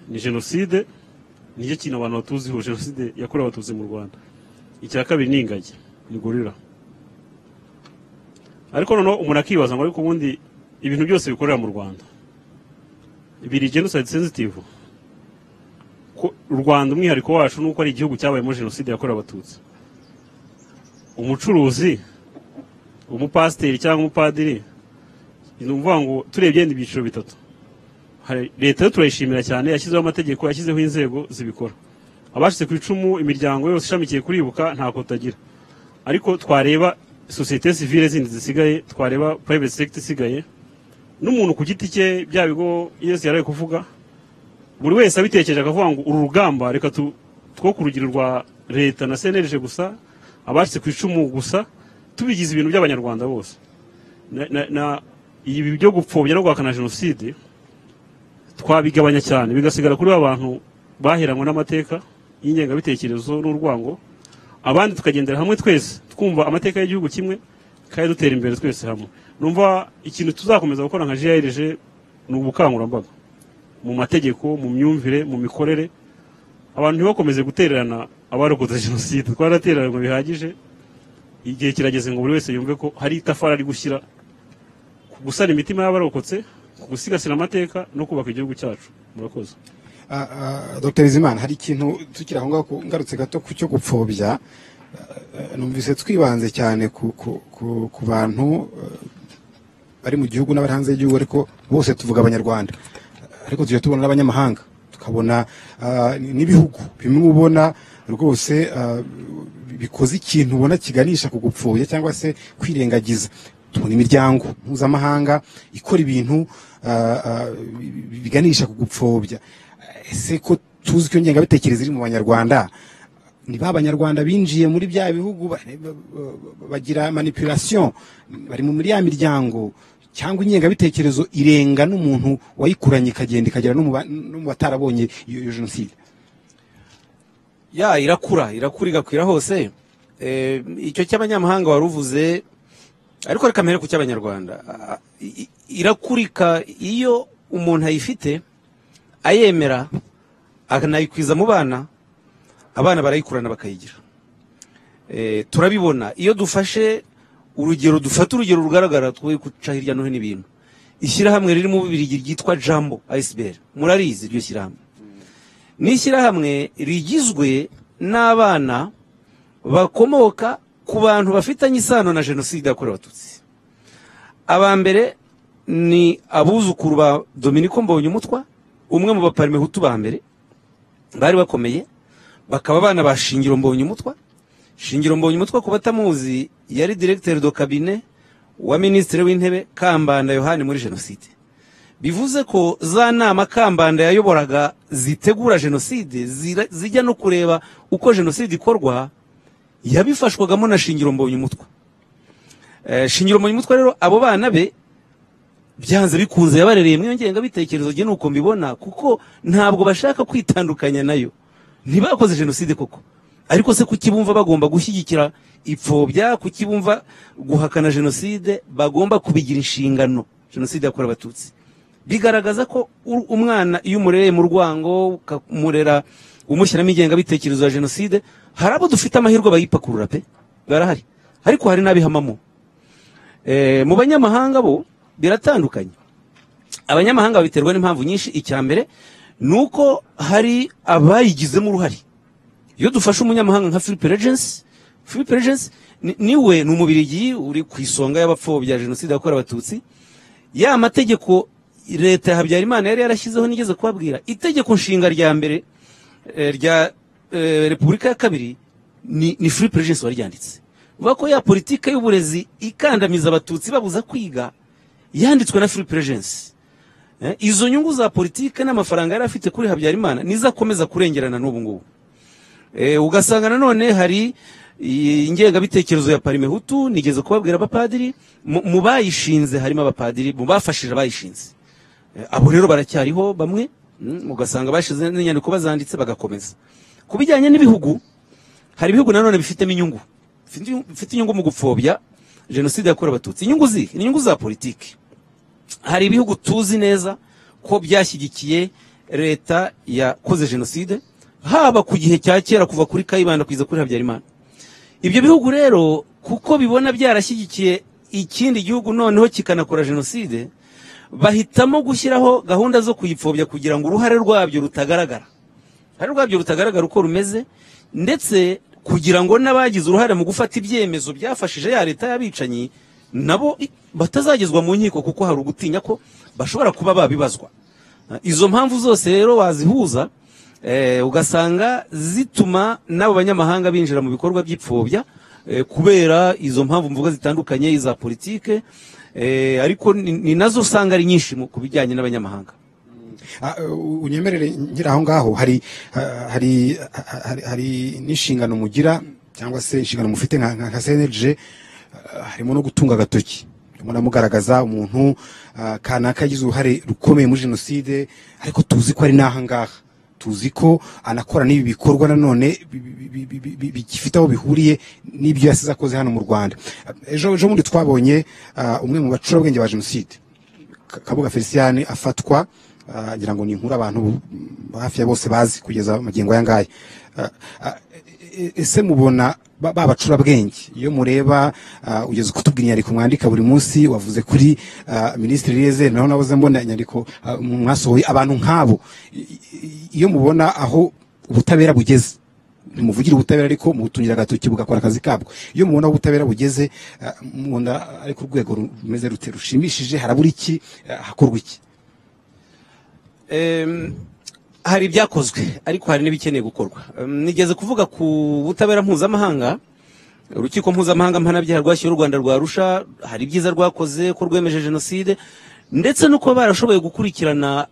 ni jenoside, nicyo kintu abantu batuziho, jenoside yakorewe Abatutsi mu Rwanda. Icya kabiri ni ingagi, ni gorilla. Ariko noneho umuntu akibaza ngo: ariko ubundi ibintu byose bikorera mu Rwanda biri genocide sensitive? Kuba Kuko u Rwanda, umwihariko wacu ni uko ari igihugu cyabayemo jenoside yakorewe Abatutsi. Umucuruzi, umupasiteri cyangwa umupadiri, ni ukuvuga ngo turebye yenda ibyiciro bitatu. Hari leta yo, turayishimira cyane, yashyizeho amategeko, yashyizeho inzego zibikora. Abacitse ku icumu, imiryango yose ishamikiye kuri Ibuka, ntako tutagira. Ariko twareba sosiyete sivile zindi zisigaye, twareba private sector isigaye, n'umuntu ku giti cye, bya bigo yose yaraye kuvuga, buri wese abitekereje akavuga ngo uru rugamba reka two ku rugero rwa leta na CNLG gusa, abacitse ku icumu gusa, tubigize ibintu by'Abanyarwanda bose. Na ibi byo gupfobya no guhakana jenoside twabigabanya cyane, bigasigara kuri ba bantu baheranywe n'amateka y'ingengabitekerezo n'urwango, abandi tukagendera hamwe twese, twumva amateka y'igihugu kimwe kandi dutera imbere twese hamwe. Numva ikintu tuzakomeza gukora nka GAERG ni ubukangurambaga mu mategeko, mu myumvire, mu mikorere, abantu ntibakomeze gutererana abarokotse jenoside. Twaratereranywe bihagije. Igihe kirageze ngo buri wese yumve ko hari itafari ari gushyira ku gusana imitima y'abarokotse, ku gusigasira amateka no kubaka igihugu cyacu. Murakoze.
Dr Bizimana, hari ikintu tukiri aho ngaho, ngarutse gato ku cyo gupfobya. Numvise twibanze cyane ku bantu bari mu gihugu n'abari hanze y'igihugu, ariko bose tuvuga Abanyarwanda. Ariko tujya tubona n'abanyamahanga, tukabona n'ibihugu bimwe ubona rwose bikoze ikintu ubona kiganisha ku gupfobya cyangwa se kwirengagiza. Tubona imiryango mpuzamahanga ikora ibintu biganisha ku gupfobya. Ese ko tuzi ko ingengabitekerezo iri mu Banyarwanda, ni ba Banyarwanda binjiye muri bya bihugu bagira manipulation, bari muri ya miryango, cyangwa ingengabitekerezo irenga n'umuntu wayikuranye ikagenda ikagera no mu batarabonye iyo jenoside?
Ya, irakura, irakura igakwira hose. Icyo cy'abanyamahanga wari uvuze, ariko reka mpere ku cy'Abanyarwanda. Irakurika iyo umuntu ayifite, ayemera, akanayikwiza mu bana, abana barayikurana bakayigira. Turabibona iyo dufashe urugero, dufata urugero rugaragara, twe guca hirya no hino ibintu. Ishyirahamwe riri mu Bubirigi ryitwa Jambo ASBL, murarizi iryo shyirahamwe? Ni ishyirahamwe rigizwe n'abana bakomoka ku bantu bafitanye isano na jenoside yakorewe Abatutsi. Aba mbere ni abuzukuru ba Dominiko Mbonyumutwa, umwe mu baparimehutu ba mbere bari bakomeye, bakaba abana ba Shingiro Mbonyumutwa. Shingiro Mbonyumutwa, ku batamuzi, yari directeur de cabinet wa Minisitiri w'Intebe Kambanda Yohani muri jenoside. Bivuze ko za nama Kambanda yayoboraga zitegura jenoside, zijya no kureba uko jenoside ikorwa, yabifashwagamo na Shingiro Mbonyumutwa. Shingiro Mbonyumutwa rero, abo bana be byanze bikunze yabarereye mu ngengabitekerezo. Njye nuko mbibona, kuko ntabwo bashaka kwitandukanya nayo. Ntibakoze jenoside koko, ariko se kuki bumva bagomba gushyigikira ipfobya? Kuki bumva guhakana jenoside bagomba kubigira inshingano, jenoside yakorewe Abatutsi? Bigaragaza ko umwana iyo umurereye mu rwango, ukamurera umushyiramo ingengabitekerezo ya jenoside, hari abo dufite amahirwe bayipakurura pe, barahari, ariko hari n'abihamamo. Mu banyamahanga bo biratandukanye. Abanyamahanga babiterwa n'impamvu nyinshi. Icya mbere ni uko hari abayigizemo uruhare. Iyo dufashe umunyamahanga nka Philippe Regens, Philippe Regens niwe ni Umubirigi uri ku isonga y'abapfobya jenoside yakorewe Abatutsi. Ya mategeko leta ya Habyarimana yari yarashyizeho nigeze kubabwira, itegeko nshinga rya mbere rya Repubulika ya kabiri, ni Philippe Regens waryanditse. Uvuga ko ya politike y'uburezi ikandamiza Abatutsi, babuza kwiga, yanditswe na Philippe Regens. Izo nyungu za politike n'amafaranga yari afite kuri Habyarimana nizo akomeza kurengerana n'ubu ngubu. Ugasanga nanone hari ingengabitekerezo ya Parimehutu. Nigeze kubabwira abapadiri mu bayishinze, harimo abapadiri mu bafashije abayishinze. Abo rero baracyariho bamwe, ugasanga bashize n'inyandiko bazanditse bagakomeza. Ku bijyanye n'ibihugu, hari ibihugu nanone bifitemo inyungu, bifite inyungu mu gupfobya jenoside yakorewe Abatutsi. Inyungu zihe? Ni inyungu za politiki. Hari ibihugu tuzi neza ko byashyigikiye leta yakoze jenoside, haba ku gihe cya kera kuva kuri Kayibanda kugeza kuri Habyarimana. Ibyo bihugu rero, kuko bibona byarashyigikiye ikindi gihugu noneho kikanakora jenoside, bahitamo gushyiraho gahunda zo kuyipfobya kugira ngo uruhare rwabyo rutagaragara. Uruhare rwabyo rutagaragara uko rumeze, ndetse kugira ngo n'abagize uruhare mu gufata ibyemezo byafashije ya leta y'abicanyi nabo batazagezwa mu nkiko, kuko hari ugutinya ko bashobora kuba babibazwa. Izo mpamvu zose rero wazihuza, ugasanga zituma n'abo banyamahanga binjira mu bikorwa by'ipfobya, kubera izo mpamvu mvuga zitandukanye, iza politike, ariko ni nazo usanga ari nyinshi ku bijyanye n'abanyamahanga.
Unyemerere ngira aho ngaho hari n'inshingano mugira, cyangwa se inshingano mufite nka CNLG, harimo no gutunga agatoki. Munamugaragaza umuntu kanaka yagize uruhare rukomeye muri jenoside, ariko tuzi ko ari n'aha ngaha, tuzi ko anakora n'ibi bikorwa nanone bifite aho bihuriye n'ibyo yasize akoze hano mu Rwanda. Ejo bundi twabonye umwe mu bacurabwenge ba jenoside, Kabuga Felicien, afatwa, ngira ngo ni inkuru abantu hafi ya bose bazi kugeza magingo aya ngaya. Ese mubona ba bacurabwenge iyo mureba, ugeze kutubwira inyandiko mwandika buri munsi, wavuze kuri Minisitiri Eliezer, naho nabuze mbona inyandiko mwasohoye, abantu nk'abo iyo mubona aho ubutabera bugeze, ntimuvugire ubutabera ariko mubutungira agatoki bugakora akazi kabwo, iyo mubona aho ubutabera bugeze, mubona ari ku rwego rumeze rute, rushimishije? Harabura iki? Hakorwa iki?
Hari ibyakozwe ariko hari n'ibikeneye gukorwa. Nigeze kuvuga ku butabera mpuzamahanga, urukiko mpuzamahanga mpanabyaha rwashyiriweho u Rwanda rwa Arusha, hari ibyiza rwakoze ko rwemeje jenoside, ndetse no kuba barashoboye gukurikirana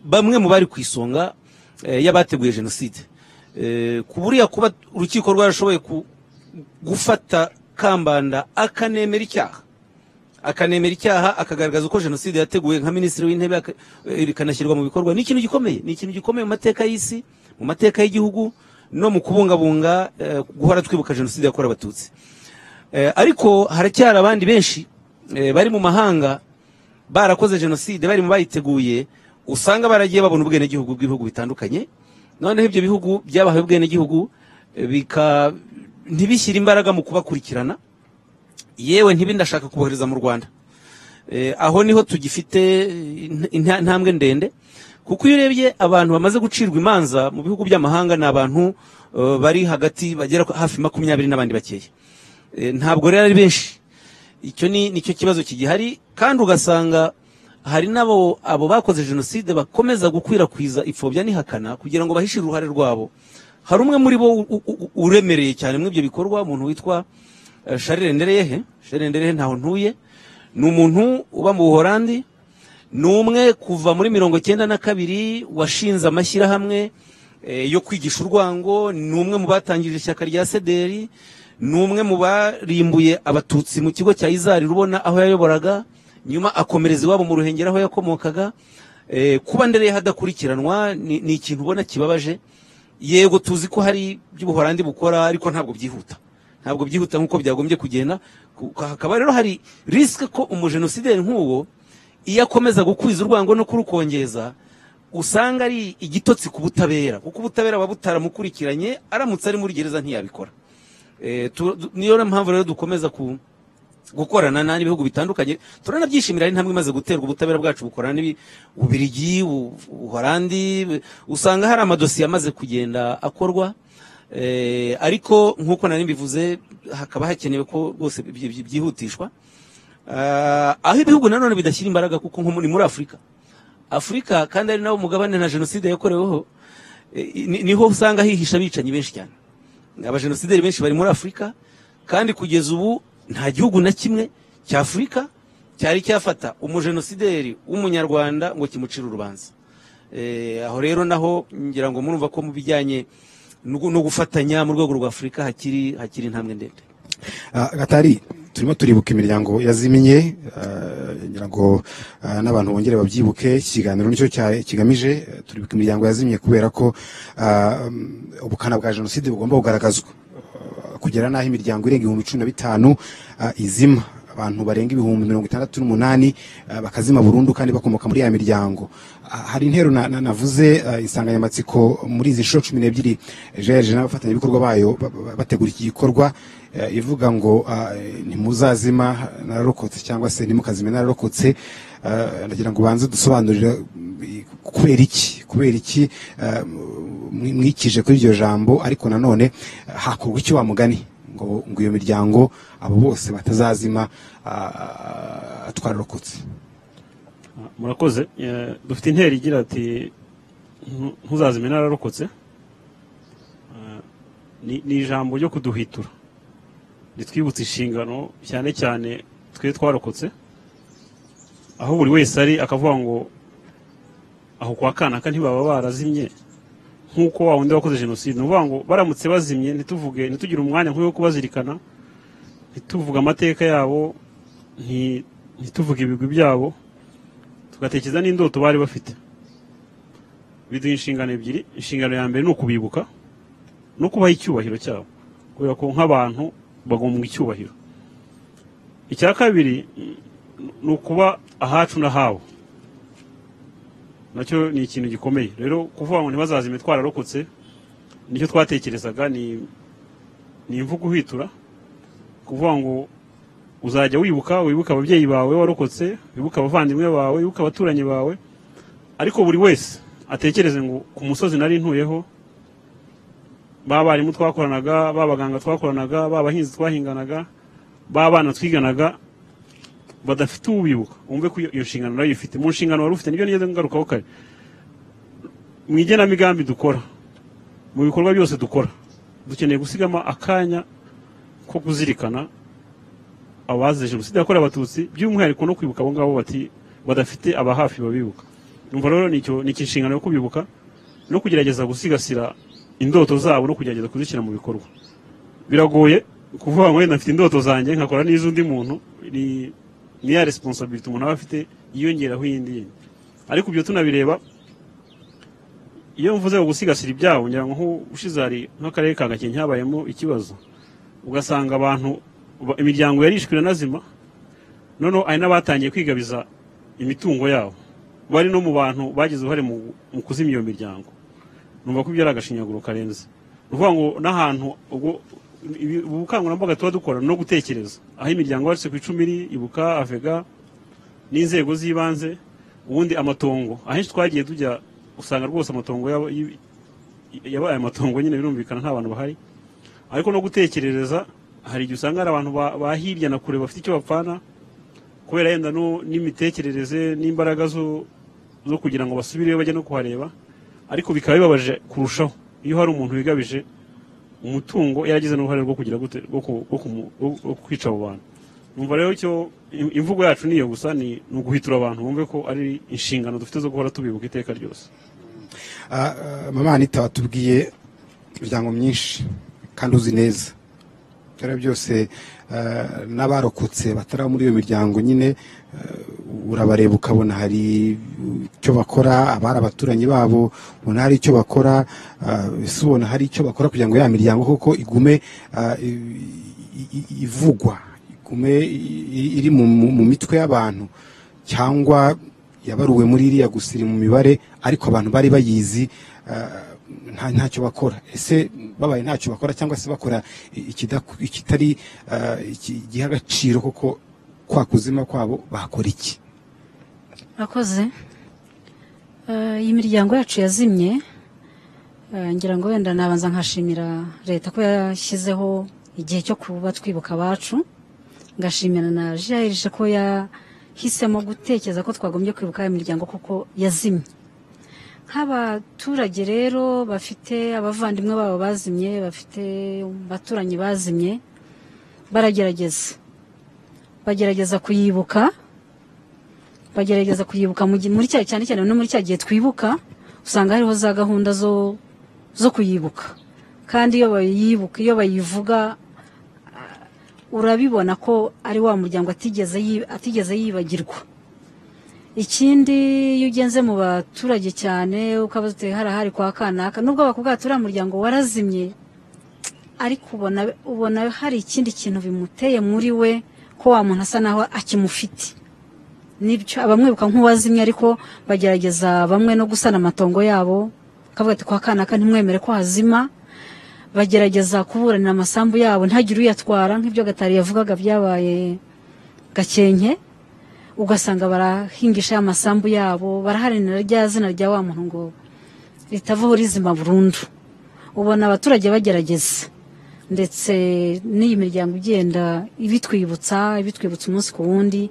bamwe mu bari ku isonga y'abateguye jenoside. Kuburiya kuba urukiko rwarashoboye gufata Kambanda akanemera icyaha, akagaragaza uko jenoside yateguwe nka minisitiri w'intebe, ikanashyirwa mu bikorwa, ni ikintu gikomeye, ni ikintu gikomeye mu mateka y'isi, mu mateka y'igihugu, no mu kubungabunga guhora twibuka jenoside yakorewe Abatutsi. Ariko haracyari abandi benshi bari mu mahanga barakoze jenoside, bari mu bayiteguye, usanga baragiye babona ubwenegihugu bw'ibihugu bitandukanye. Noneho ibyo bihugu byabahaye ubwenegihugu ntibishyire imbaraga mu kubakurikirana, yewe ntibindashaka kubohereza mu Rwanda. Aho niho tugifite intambwe ndende, kuko iyo urebye abantu bamaze gucirwa imanza mu bihugu by'amahanga ni abantu bari hagati bagera hafi 20 n'abandi bakeya. Ntabwo rero ari benshi. Icyo ni nicyo kibazo kigihari, kandi ugasanga hari nabo abo bakoze jenoside bakomeza gukwirakwiza ipfobya n'ihakana kugira ngo bahishire uruhare rwabo. Hari umwe muri bo uremereye cyane muri ibyo bikorwa, umuntu witwa Charles Ndereyehe. Charles Ndereyehe ntaho ntuye, ni umuntu uba mu Buholandi, ni umwe kuva muri 92 washinze amashyirahamwe yo kwigisha urwango, ni umwe mu batangije ishyaka rya Sederi, ni umwe mu barimbuye Abatutsi mu kigo cya Izari Rubona aho yayoboraga, nyuma akomereza iwabo mu Ruhengeri aho yakomokaga. Kuba Ndereyehe adakurikiranwa ni ikintu ubona kibabaje. Yego tuzi ko hari by'Ubuholandi bukora, ariko ntabwo byihuta, ntabwo byihuta nkuko byagombye kugenda. Hakaba rero hari risk ko umujenosideri nk'uwo iyo akomeza gukwiza urwango no kurukongeza, usanga ari igitotsi ku butabera, kuko ubutabera buba butaramukurikiranye, aramutse ari muri gereza ntiyabikora. Niyo mpamvu rero dukomeza gukorana n'ibihugu bitandukanye, turanabyishimira intambwe imaze guterwa. Ubutabera bwacu bukorana n'Ububirigi, Ubuholandi, usanga hari amadosiye amaze kugenda akorwa, ariko nkuko nari mbivuze hakaba hakenewe ko rwose byihutishwa. Aho ibihugu nanone bidashyira imbaraga, kuko nko muri Afurika, Afurika kandi ari nawo mugabane na jenoside yakoreweho, niho usanga hihisha abicanyi benshi cyane. Abajenosideri benshi bari muri Afurika, kandi kugeza ubu nta gihugu na kimwe cya Afurika cyari cyafata umujenosideri w'umunyarwanda ngo kimucire urubanza. Aho rero naho ngira ngo murumva ko mu bijyanye no gufatanya mu rwego rwa Afurika hakiri intambwe ndende.
Gatari, turimo turibuka imiryango yazimye, ngira ngo n'abantu bongere babyibuke. Ikiganiro nicyo kigamije, turibuka imiryango yazimye kubera ko ubukana bwa jenoside bugomba kugaragazwa, kugera naho imiryango irenga 15,000 izima, abantu barenga 68,000 bakazima burundu kandi bakomoka muri ya miryango. Hari intero navuze, insanganyamatsiko muri izi nshuro 12 GRG n'abafatanyabikorwa bayo bategura iki gikorwa, ivuga ngo ntimuzazima nararokotse, cyangwa se ntimukazime nararokotse. Ndagira ngo banze dusobanurire kubera iki Kubera iki mwikije kuri iryo jambo? Ariko nanone hakorwa iki wa mugani ngo iyo miryango, abo bose batazazima twararokotse?
Murakoze. Dufite intero igira ati "Ntuzazime nararokotse." Ni ijambo ryo kuduhitura, ritwibutsa inshingano, cyane cyane twe twarokotse, aho buri wese ari akavuga ngo aho kwa kanaka ntibaba barazimye nk'uko wa wundi wakoze jenoside. Ni ukuvuga ngo baramutse bazimye, ntituvuge, ntitugire umwanya nk'uwo kubazirikana, ntituvuge amateka yabo, ntituvuge ibigwi byabo, tugatekereza n'indoto bari bafite. Biduha inshingano ebyiri. Inshingano ya mbere ni ukubibuka no kubaha icyubahiro cyabo, kubera ko nk'abantu bagombwa icyubahiro. Icya kabiri ni ukuba ahacu n'ahabo, nacyo ni ikintu gikomeye. Rero kuvuga ngo ntibazazime twararokotse, nicyo twatekerezaga, ni imvugo uhwitura, kuvuga ngo uzajya wibuka, wibuka ababyeyi bawe warokotse, wibuka abavandimwe bawe, wibuka abaturanyi bawe, ariko buri wese atekereze ngo ku musozi nari ntuyeho, ba barimu twakoranaga, ba baganga twakoranaga, ba bahinzi twahinganaga, ba bana twiganaga badafite ubibuka, wumve ko iyo nshingano nayo ifite mu nshingano wari ufite. Nibyo nigeze ngarukaho kare mu igenamigambi dukora, mu bikorwa byose dukora, dukeneye gusigamo akanya ko kuzirikana abazize Jenoside yakorewe Abatutsi, by'umwihariko no kwibuka abo ngabo bati badafite abahafi babibuka. Numva rero nicyo ni inshingano yo kubibuka no kugerageza gusigasira indoto zabo no kugerageza kuzishyira mu bikorwa. Biragoye kuvuga ngo wenda mfite indoto zanjye nkakora n'iz'undi muntu, ni ya responsibility umuntu aba afite yiyongeraho iyindi yindi. Ariko ibyo tunabireba, iyo mvuze ngo gusigasira ibyabo, ngira ngo nk'ubushize hari nk'akarere ka Gakenke habayemo ikibazo, ugasanga abantu imiryango yarishwe iranazima, noneho hari n'abatangiye kwigabiza imitungo yabo, bari no mu bantu bagize uruhare mu kuzimya iyo miryango. Numva ko ibyo ari agashinyaguro karenze. Ni ukuvuga ngo n'ahantu ubwo ubu bukangurambaga tuba dukora no gutekereza aho imiryango yacitse ku icumu iri, Ibuka, AVEGA n'inzego z'ibanze. Ubundi amatongo, ahenshi twagiye tujya usanga rwose amatongo yabaye amatongo nyine, birumvikana nta bantu bahari. Ariko no gutekerereza, hari igihe usanga hari abantu ba hirya na kure bafite icyo bapfana, kubera yenda n'imitekerereze n'imbaraga zo kugira ngo basubireyo bajye no kuhareba. Ariko bikaba bibabaje kurushaho iyo hari umuntu wigabije umutungo yaragize n'uruhare rwo kugira gute, rwo kwica abo bantu. Numva rero icyo imvugo yacu niyo gusa ni uguhitura abantu bumve ko ari inshingano dufite zo guhora tubibuka iteka ryose.
Mama Anita, watubwiye imiryango myinshi kandi uzi neza ibyo byose, n'abarokotse batari muri iyo miryango nyine, urabareba ukabona hari icyo bakora, abari abaturanyi babo ubona hari icyo bakora. Ese ubona hari icyo bakora kugira ngo ya miryango koko igume ivugwa, igume iri mu mitwe y'abantu, cyangwa yabaruwe muri iriya gusa, iri mu mibare, ariko abantu bari bayizi ntacyo bakora? Ese babaye ntacyo bakora, cyangwa se bakora ikitari giha agaciro koko kwa kuzima kwabo, bakora iki?
Murakoze. Iyi miryango yacu yazimye, ngira ngo wenda nabanza nkashimira leta ko yashyizeho igihe cyo kuba twibuka abacu, ngashimira na GAERG ko yahisemo gutekereza ko twagombye kwibuka iyo miryango kuko yazimye. Nk'abaturage rero bafite abavandimwe babo bazimye, bafite abaturanyi bazimye, bagerageza kuyibuka, bagerageza kuyibuka muri cya, cyane cyane no muri cya gihe twibuka, usanga hariho za gahunda zo kuyibuka. Kandi iyo bayibuka, iyo bayivuga, urabibona ko ari wa muryango atigeze yibagirwa. Ikindi, iyo ugenze mu baturage cyane ukabaza uti harahari kwa kanaka, nubwo bakubwira ati uriya muryango warazimye, ariko ubona hari ikindi kintu bimuteye muri we, ko wa muntu asa naho akimufite. Nibyo, abamwibuka nk'uwazimye, ariko bagerageza bamwe no gusana amatongo yabo, bakavuga ati kwa kanaka ntimwemere ko hazima. Bagerageza kuburanira amasambu yabo ntagire uyatwara, nk'ibyo Gatari yavugaga byabaye Gakenke, ugasanga barahingisha amasambu yabo, baraharanira rya zina rya wa muntu ngo Ritavaho rizima burundu. Ubona abaturage bagerageza, ndetse n'iyi miryango igenda ibitwibutsa umunsi ku wundi,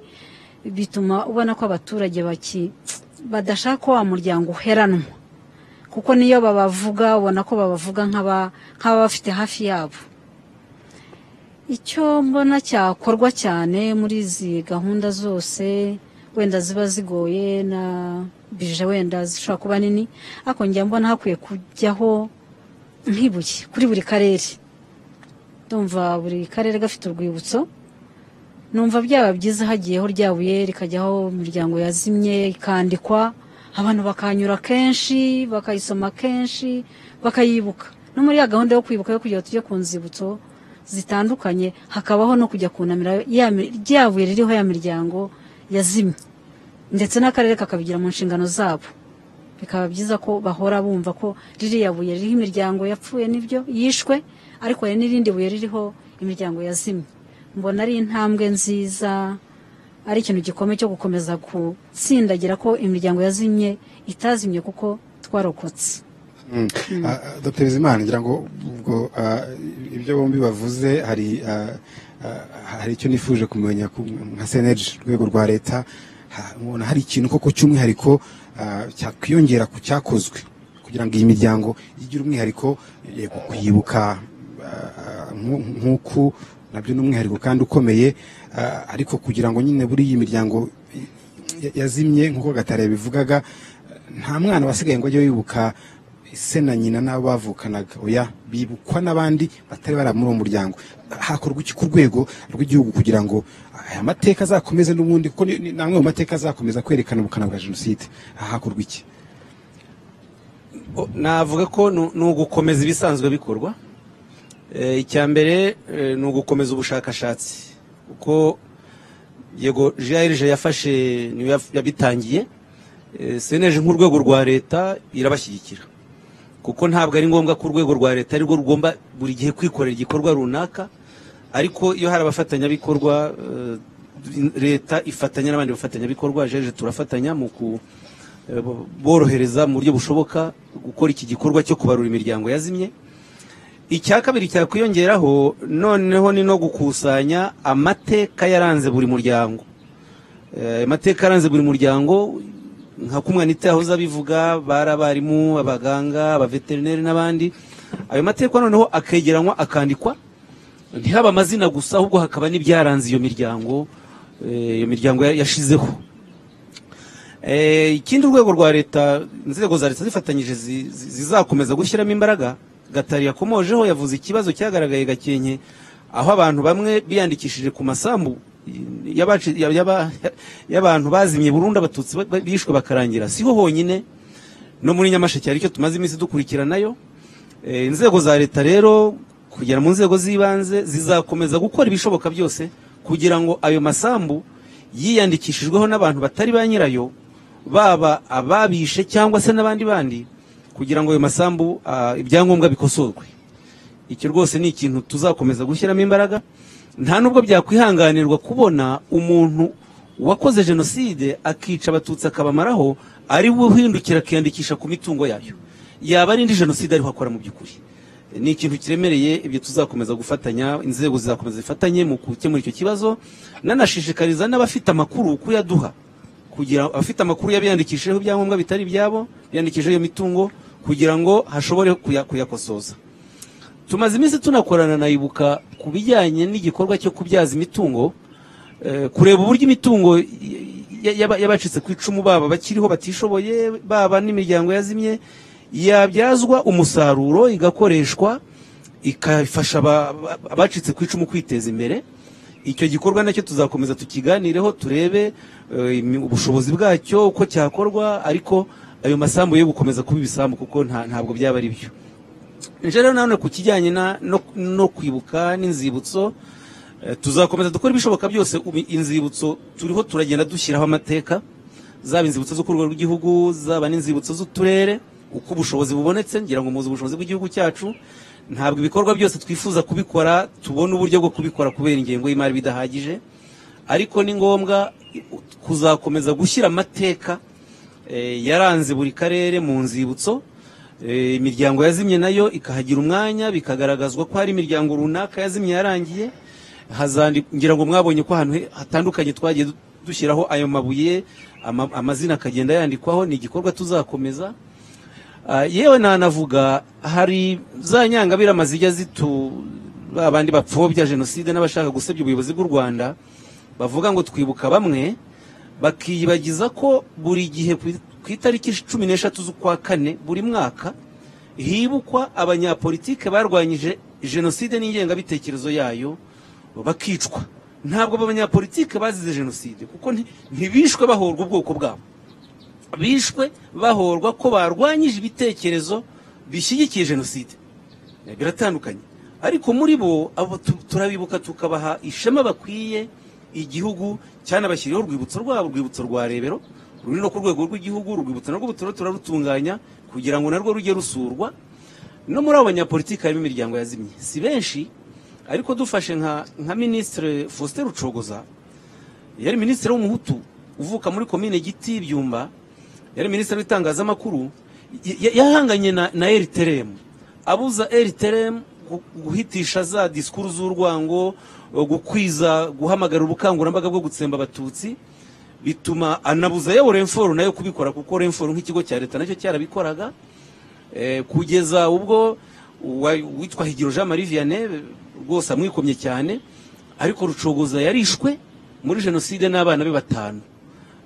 bituma ubona ko abaturage badashaka ko wa muryango uheranwa, kuko niyo babavuga ubona ko babavuga nk'ababafite hafi yabo. Icyo mbona cyakorwa cyane muri izi gahunda zose, wenda ziba zigoye na bije wenda zishobora kuba nini, ariko njya mbona hakwiye kujyaho nk'ibuye kuri buri karere. Ndumva buri karere gafite urwibutso, numva byaba byiza hagiyeho rya buye rikajyaho imiryango yazimye ikandikwa, abantu bakanyura kenshi, bakayisoma kenshi, bakayibuka. No muri ya gahunda yo kwibuka yo kugira tujye ku nzibutso zitandukanye, hakabaho no kujya kunamira rya buye ririho ya miryango yazimye, ndetse n'akarere kakabigira mu nshingano zabo. Bikaba byiza ko bahora bumva ko ririya buye ririho imiryango yapfuye n'ibyo yishwe, ariko hari n'irindi buye ririho imiryango yazimye. Mbona ari intambwe nziza, ari ikintu gikomeye cyo gukomeza gutsindagira ko imiryango yazimye itazimye kuko twarokotse.
Dr Bizimana, ngira ngo ubwo ibyo bombi bavuze hari icyo nifuje kumenya nka CNLG, urwego rwa leta, mubona hari ikintu koko cy'umwihariko cyakwiyongera ku cyakozwe kugira ngo iyi miryango igire umwihariko, yego kuyibuka nk'uku nabyo ni umwihariko kandi ukomeye, ariko kugira ngo nyine buri iyi miryango yazimye nk'uko Gatare bivugaga, nta mwana wasigaye ngo ajye yibuka se na nyina n'abo bavukanaga, oya, bibukwa n'abandi batari bari muri uwo muryango. Hakorwa iki ku rwego rw'igihugu kugira ngo aya mateka azakomeze n'ubundi, kuko ni amwe mu mateka azakomeza kwerekana ubukana bwa jenoside? Hakorwa iki?
Navuga ko ni ugukomeza ibisanzwe bikorwa. Icya mbere ni ugukomeza ubushakashatsi, kuko yego GAERG yafashe niyo yabitangiye, CNLG nk'urwego rwa leta irabashyigikira, kuko ntabwo ari ngombwa ko urwego rwa leta arirwo rugomba buri gihe kwikorera igikorwa runaka, ariko iyo hari abafatanyabikorwa, leta ifatanya n'abandi bafatanyabikorwa, GAERG turafatanya mu kuborohereza mu buryo bushoboka gukora iki gikorwa cyo kubarura imiryango yazimye. Icya kabiri cyakwiyongeraho noneho ni no gukusanya amateka yaranze buri muryango. Amateka yaranze buri muryango nka kumwe Anita yahoze abivuga, bari abarimu, abaganga, abaveterineri n'abandi. Ayo mateka noneho akegeranywa akandikwa, ntihaba amazina gusa, ahubwo hakaba n'ibyaranze iyo miryango, iyo miryango yashizeho. Ikindi urwego rwa leta, inzego za leta zifatanyije zizakomeza gushyiramo imbaraga. Gatari yakomojeho, yavuze ikibazo cyagaragaye Gakenke, aho abantu bamwe biyandikishije ku masambu y'abantu bazimye burundu, abatutsi bishwe bakarangira. Siho honyine, no muri Nyamasheke hari icyo tumaze iminsi dukurikiranayo. Inzego za leta rero kugera mu nzego z'ibanze zizakomeza gukora ibishoboka byose kugira ngo ayo masambu yiyandikishijweho n'abantu batari ba nyirayo, baba ababishe cyangwa se n'abandi bandi, kugira ngo ayo masambu ibyangombwa bikosorwe. Icyo rwose ni ikintu tuzakomeza gushyiramo imbaraga. Nta nubwo byakwihanganirwa kubona umuntu wakoze jenoside akica abatutsi akabamaraho, ari we uhindukira akiyandikisha ku mitungo yayo, yaba ari indi jenoside ariho akora. Mu by'ukuri ni ikintu kiremereye, ibyo tuzakomeza gufatanya, inzego zizakomeza zifatanye mu gukemura icyo kibazo. Nanashishikariza n'abafite amakuru kuyaduha, kugira abafite amakuru yabiyandikishijeho ibyangombwa bitari ibyabo, biyandikishijeho iyo mitungo, kugira ngo hashobore kuyakosoza. Tumaze iminsi tunakorana na Ibuka ku bijyanye n'igikorwa cyo kubyaza imitungo, kureba uburyo imitungo y'abacitse ku icumu, baba bakiriho batishoboye, baba n'imiryango yazimye, yabyazwa umusaruro igakoreshwa ikafasha abacitse ku icumu kwiteza imbere. Icyo gikorwa nacyo tuzakomeza tukiganireho, turebe ubushobozi bwacyo uko cyakorwa, ariko ayo masambu yo gukomeza kuba ibisambu kuko ntabwo byaba ari byo. Nje rero nanone ku kijyanye no kwibuka n'inzibutso, tuzakomeza dukora ibishoboka byose. Inzibutso turiho turagenda dushyiraho amateka, zaba inzibutso zo ku rwego rw'igihugu, zaba n'inzibutso z'uturere, uko ubushobozi bubonetse. Ngira ngo muzi ubushobozi bw'igihugu cyacu, ntabwo ibikorwa byose twifuza kubikora tubona uburyo bwo kubikora kubera ingengo y'imari bidahagije, ariko ni ngombwa kuzakomeza gushyira amateka yaranze buri karere mu nzibutso. Imiryango yazimye nayo ikahagira umwanya, bikagaragazwa ko hari imiryango runaka yazimye yarangiye. Ngira ngo mwabonye ko ahantu hatandukanye twagiye dushyiraho ayo mabuye, amazina akagenda yandikwaho. Ni igikorwa tuzakomeza. Yewe nanavuga hari za nyangabirama zijya zitu ba bandi bapfobya jenoside n'abashaka gusebya ubuyobozi bw'u Rwanda, bavuga ngo twibuka bamwe, bakiyibagiza ko buri gihe ku itariki 13 z'ukwa kane buri mwaka hibukwa abanyapolitike barwanyije jenoside n'ingengabitekerezo yayo bakicwa. Ntabwo abo banyapolitike bazize jenoside, kuko ntibishwe bahorwa ubwoko bwabo, bishwe bahorwa ko barwanyije ibitekerezo bishyigikiye jenoside. Biratandukanye. Ariko muri bo abo turabibuka tukabaha ishema bakwiye. Igihugu cyanabashyiriyeho urwibutso rwabo, urwibutso rwa Rebero ruri no ku rwego rw'igihugu. Urwibutso narwo turarutunganya kugira ngo narwo rujye rusurwa. No muri abo banyapolitiki harimo imiryango yazimye, si benshi, ariko dufashe nka Minisitiri Faustin Rucogoza, yari minisitiri w'umuhutu uvuka muri komine Giti Byumba, yari minisitiri w'itangazamakuru, yahanganye na RTLM, abuza RTLM guhitisha za disikuru z'urwango, gukwiza, guhamagara ubukangurambaga bwo gutsemba abatutsi, bituma anabuza yewe Renfort nayo kubikora, kuko Renfort nk'ikigo cya leta nacyo cyarabikoraga. Kugeza ubwo witwa Higiro Jean Marie Vianney rwose amwikomye cyane. Ariko Rucogoza yarishwe muri jenoside n'abana be 5.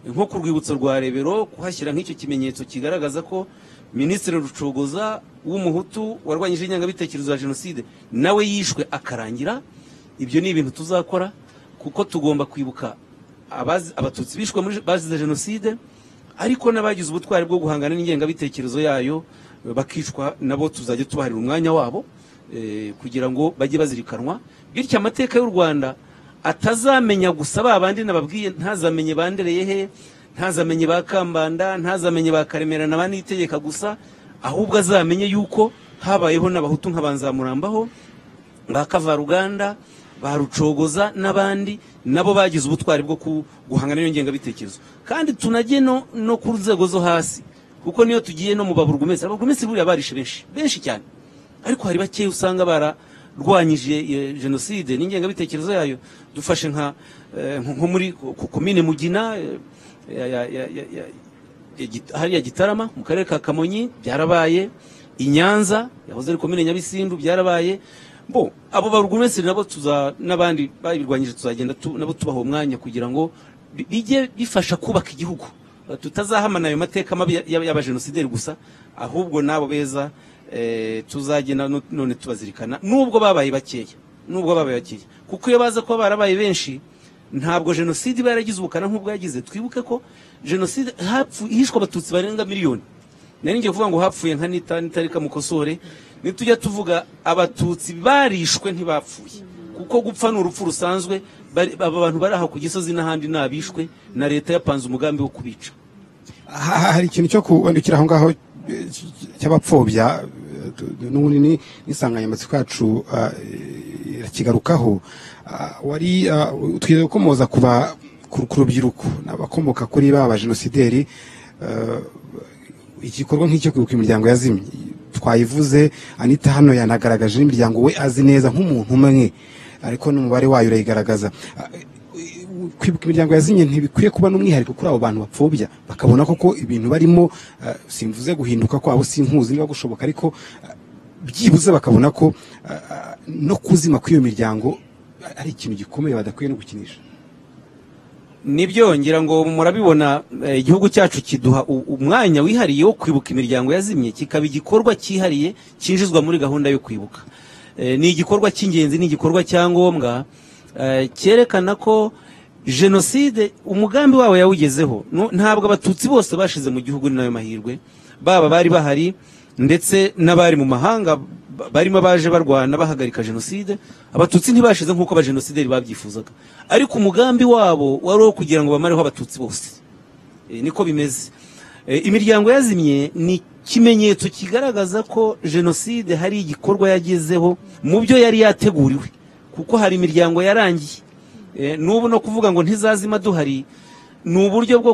Nko ku rwibutso rwa Rebero kuhashyira nk'icyo kimenyetso kigaragaza ko Minisitiri Rucogoza w'umuhutu warwanyije ingengabitekerezo ya jenoside nawe yishwe akarangira. Ibyo ni ibintu tuzakora, kuko tugomba kwibuka abatutsi bishwe muri bazize jenoside, ariko n'abagize ubutwari bwo guhangana n'ingengabitekerezo yayo bakicwa, nabo tuzajya tubaharira umwanya wabo, kugira ngo bajye bazirikanwa, bityo amateka y'u Rwanda atazamenya gusa ba bandi nababwiye, ntazamenye bandereye he, ntazamenye ba Kambanda, ntazamenye ba Karemera na Banitegeka gusa, ahubwo azamenye yuko habayeho n'abahutu nk'abanzamurambaho, ba Kavaruganda, ba Rucogoza n'abandi, nabo bagize ubutwari bwo guhangana n'iyo ngengabitekerezo. Kandi tunajye no ku nzego zo hasi, kuko niyo tugiye no mu baburugumesitiri, ababurugumesitiri buriya barishe benshi benshi cyane, ariko hari bake usanga bararwanyije jenoside n'ingengabitekerezo yayo. Dufashe nko muri komine Mugina hariya Gitarama mu karere ka Kamonyi byarabaye, i Nyanza yahoze ari komine Nyabisindu byarabaye. Bo abo baburugumesitiri nabo tuza n'abandi babirwanyije tuzagenda nabo tubaha umwanya kugira ngo bijye bifasha kubaka igihugu, tutazahamana ayo mateka mabi y'abajenosideri gusa, ahubwo nabo beza tuzagenda none tubazirikana, nubwo babaye bakeya, nubwo babaye bakeya, kuko iyo baza kuba barabaye benshi ntabwo jenoside iba yaragize ubukana nk'ubwo yagize. Twibuke ko jenoside hishwe abatutsi barenga miliyoni. Nari ngiye kuvuga ngo hapfuye nka nita nitarika mukosore, nitujya tuvuga abatutsi barishwe ntibapfuye, kuko gupfa ni urupfu rusanzwe. Aba bantu bari aha ku Gisozi n'ahandi nabishwe na leta yapanze umugambi wo kubica.
Hari ikintu cyo kuwandikira aho ngaho cy'abapfobya, n'ubundi ni insanganyamatsiko yacu irakigarukaho. Wari twiriwe gukomoza ku rubyiruko n'abakomoka kuri ba bajenosideri. Igikorwa nk'icyo kwibuka imiryango yazimye twayivuze, Anita hano yanagaragaje n'imiryango we azi neza nk'umuntu umwe, ariko n'umubare wayo urayigaragaza. Kwibuka imiryango yazimye ntibikwiye kuba n'umwihariko kuri abo bantu bapfobya, bakabona koko ibintu barimo, simvuze guhinduka kwabo sinkuzi niba gushoboka, ariko byibuze bakabona ko no kuzima kw'iyo miryango ari ikintu gikomeye badakwiye no gukinisha.
Nibyo, ngira ngo murabibona, igihugu cyacu kiduha umwanya wihariye wo kwibuka imiryango yazimye, kikaba igikorwa cyihariye cyinjizwa muri gahunda yo kwibuka. Ni igikorwa cy'ingenzi, ni igikorwa cya ngombwa, cyerekana ko jenoside umugambi wawe yawugezeho. Ntabwo abatutsi bose bashize mu gihugu, ni nayo mahirwe, baba bari bahari ndetse n'abari mu mahanga barimo baje barwana bahagarika jenoside. Abatutsi ntibashize nk'uko abajenosideri babyifuzaga, ariko umugambi wabo wari uwo kugira ngo bamareho abatutsi bose. Niko bimeze. Imiryango yazimye ni ikimenyetso kigaragaza ko jenoside hari igikorwa yagezeho mu byo yari yateguriwe, kuko hari imiryango yarangiye. N'ubu no kuvuga ngo ntizazima duhari ni uburyo bwo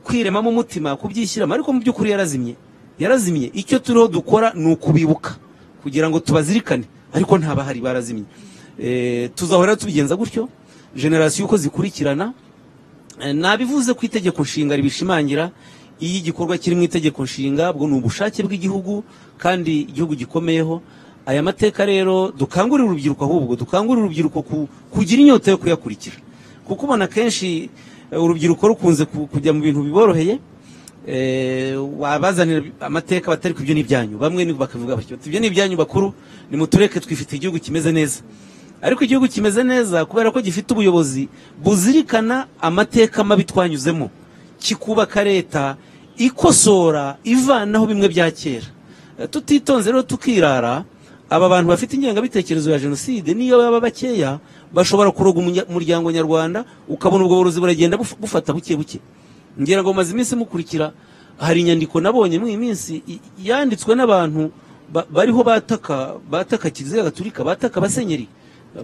kwiremamo umutima, kubyishyiramo, ariko mu by'ukuri yarazimye. Yarazimye. Icyo turiho dukora ni ukubibuka kugira ngo tubazirikane, ariko ntabahari, barazimye. Tuzahora tubigenza gutyo generasiyo uko zikurikirana. Nabivuze ku itegeko nshinga ribishimangira. Iyo igikorwa kiri mu itegeko nshinga, bwo ni ubushake bw'igihugu kandi igihugu gikomeyeho. Aya mateka rero dukangurira urubyiruko, ahubwo dukangurira urubyiruko kugira inyota yo kuyakurikira, kuko ubona kenshi urubyiruko rukunze kujya mu bintu biboroheye. Wabazanira amateka batari ku ibyo ni ibyanyu, bamwe ni bakavuga batyo, ibyo ni ibyanyu bakuru, nimutureke twifite igihugu kimeze neza. Ariko igihugu kimeze neza kubera ko gifite ubuyobozi buzirikana amateka mabi twanyuzemo, kikubaka leta ikosora ivanaho bimwe bya kera. Tutitonze rero tukirara, aba bantu bafite ingengabitekerezo ya jenoside niyo baba bakeya bashobora kuroga umuryango nyarwanda, ukabona ubwo burozi buragenda bufata buke buke. Ngira ngo maze iminsi mukurikira, hari inyandiko nabonye muri iyi minsi yanditswe n'abantu bariho bataka Kiliziya Gatulika, bataka abasenyeri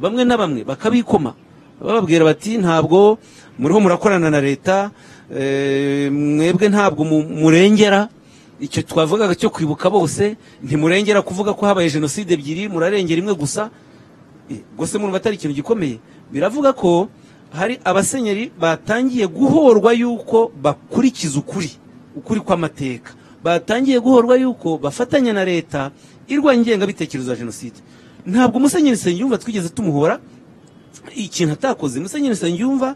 bamwe na bamwe, bakabikoma bababwira bati ntabwo muriho murakorana na leta, mwebwe ntabwo murengera icyo twavugaga cyo kwibuka bose, ntimurengera kuvuga ko habaye jenoside ebyiri, murarengera imwe gusa. Gusa murumva atari ikintu gikomeye. Biravuga ko hari abasenyeri batangiye guhorwa yuko bakurikiza ukuri kw'amateka, batangiye guhorwa yuko bafatanya na leta irwanya ingengabitekerezo ya jenoside. Ntabwo Musenyeri Nsengiyumva twigeze tumuhora ikintu atakoze. Musenyeri Nsengiyumva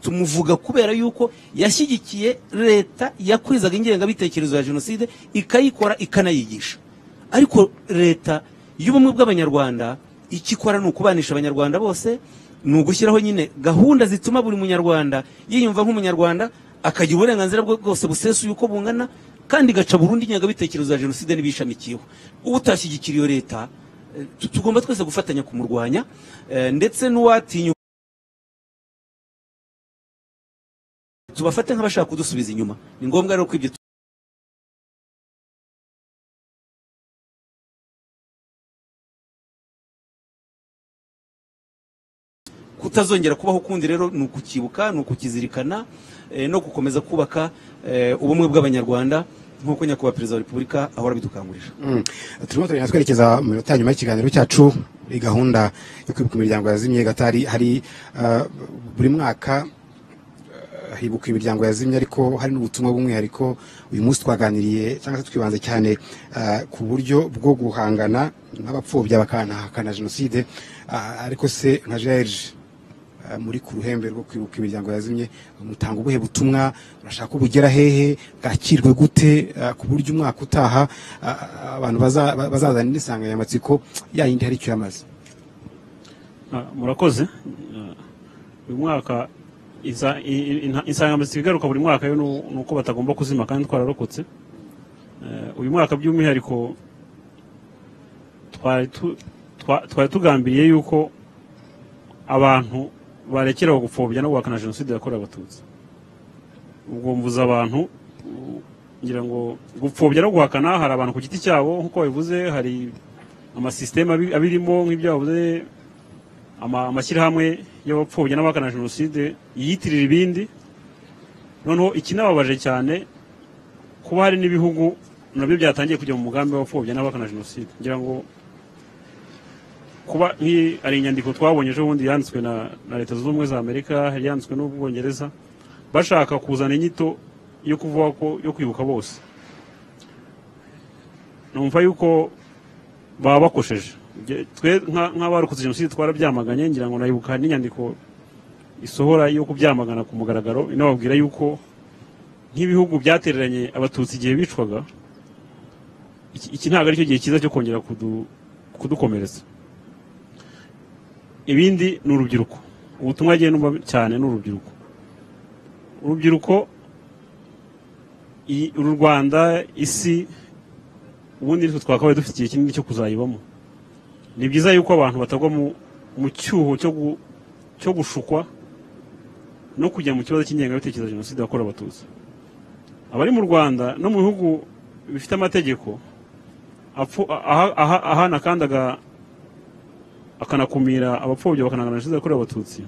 tumuvuga kubera yuko yashyigikiye leta yakwizaga ingengabitekerezo ya jenoside, ikayikora ikanayigisha. Ariko leta y'ubumwe bw'abanyarwanda icyo ikora ni ukubanisha abanyarwanda bose, ni ugushyiraho nyine gahunda zituma buri munyarwanda yiyumva nk'umunyarwanda, akagira uburenganzira bwose busesuye uko bungana, kandi igaca burundu ingengabitekerezo ya jenoside n'ibishamikiyeho. Utashyigikira iyo leta tugomba twese gufatanya kumurwanya, ndetse n'uwatinya tubafate nk'abashaka kudusubiza inyuma. Ni ngombwa rero ko ibyo kutazongera kubaho ukundi rero ni ukukibuka, ni ukukizirikana, no gukomeza kubaka ubumwe bw'abanyarwanda nk'uko Nyakubahwa Perezida wa Repubulika ahora abidukangurira.
Turimo turagenda twerekeza mu minota ya nyuma y'ikiganiro cyacu. Gahunda yo kwibuka imiryango yazimye Gatari, hari buri mwaka hibuka imiryango yazimye, ariko hari n'ubutumwa bw'umwihariko. Uyu munsi twaganiriye cyangwa se twibanze cyane ku buryo bwo guhangana n'abapfobya bakanahakana jenoside. Ariko se nka GAERG muri ku ruhembe rwo kwibuka imiryango yazimye, mutanga ubuhe butumwa? Urashaka ko bugera hehe, bwakirwe gute, ku buryo umwaka utaha abantu bazazana n'insanganyamatsiko yayindi hari icyo yamaze?
Murakoze. Uyu mwaka insanganyamatsiko igaruka buri mwaka yo ni uko batagomba kuzima kandi twararokotse. Uyu mwaka by'umwihariko twari tugambiriye yuko abantu barekera gupfobya no guhakana jenoside yakorewe abatutsi. Ubwo mvuze abantu, ngira ngo gupfobya no guhakana hari abantu ku giti cyabo nk'uko babivuze, hari amasisiteme abirimo nk'ibyo bavuze, amashyirahamwe y'abapfobya n'abahakana jenoside yiyitirira ibindi. Noneho ikinababaje cyane kuba hari n'ibihugu nabyo byatangiye kujya mu mugambi w'abapfobya n'abahakana jenoside. Ngira ngo kuba ari inyandiko twabonye ejo bundi yanditswe na Leta Zunze Ubumwe za Amerika, yanditswe n'Ubwongereza, bashaka kuzana inyito yo kuvuga ko yo kwibuka bose. Numva yuko baba bakosheje. Twe nk'abarokotse jenoside twarabyamaganye, ngira ngo nayibuka n'inyandiko isohora yo kubyamagana ku mugaragaro, inababwira yuko nk'ibihugu byatereranye abatutsi igihe bicwaga, iki ntabwo aricyo gihe cyiza cyo kongera kudukomeretsa. Ibindi ni urubyiruko. Ubutumwa agiye numva cyane ni urubyiruko. Urubyiruko, uru Rwanda, isi, ubundi nitwe twakabaye dufite igihe kinini cyo kuzayibamo. Ni byiza yuko abantu batagwa mu cyuho cyo gushukwa no kujya mu kibazo cy'ingengabitekerezo ya jenoside yakorewe abatutsi. Abari mu Rwanda no mu bihugu bifite amategeko ahana kandi akanakumira abapfobya bakanahakana jenoside yakorewe abatutsi,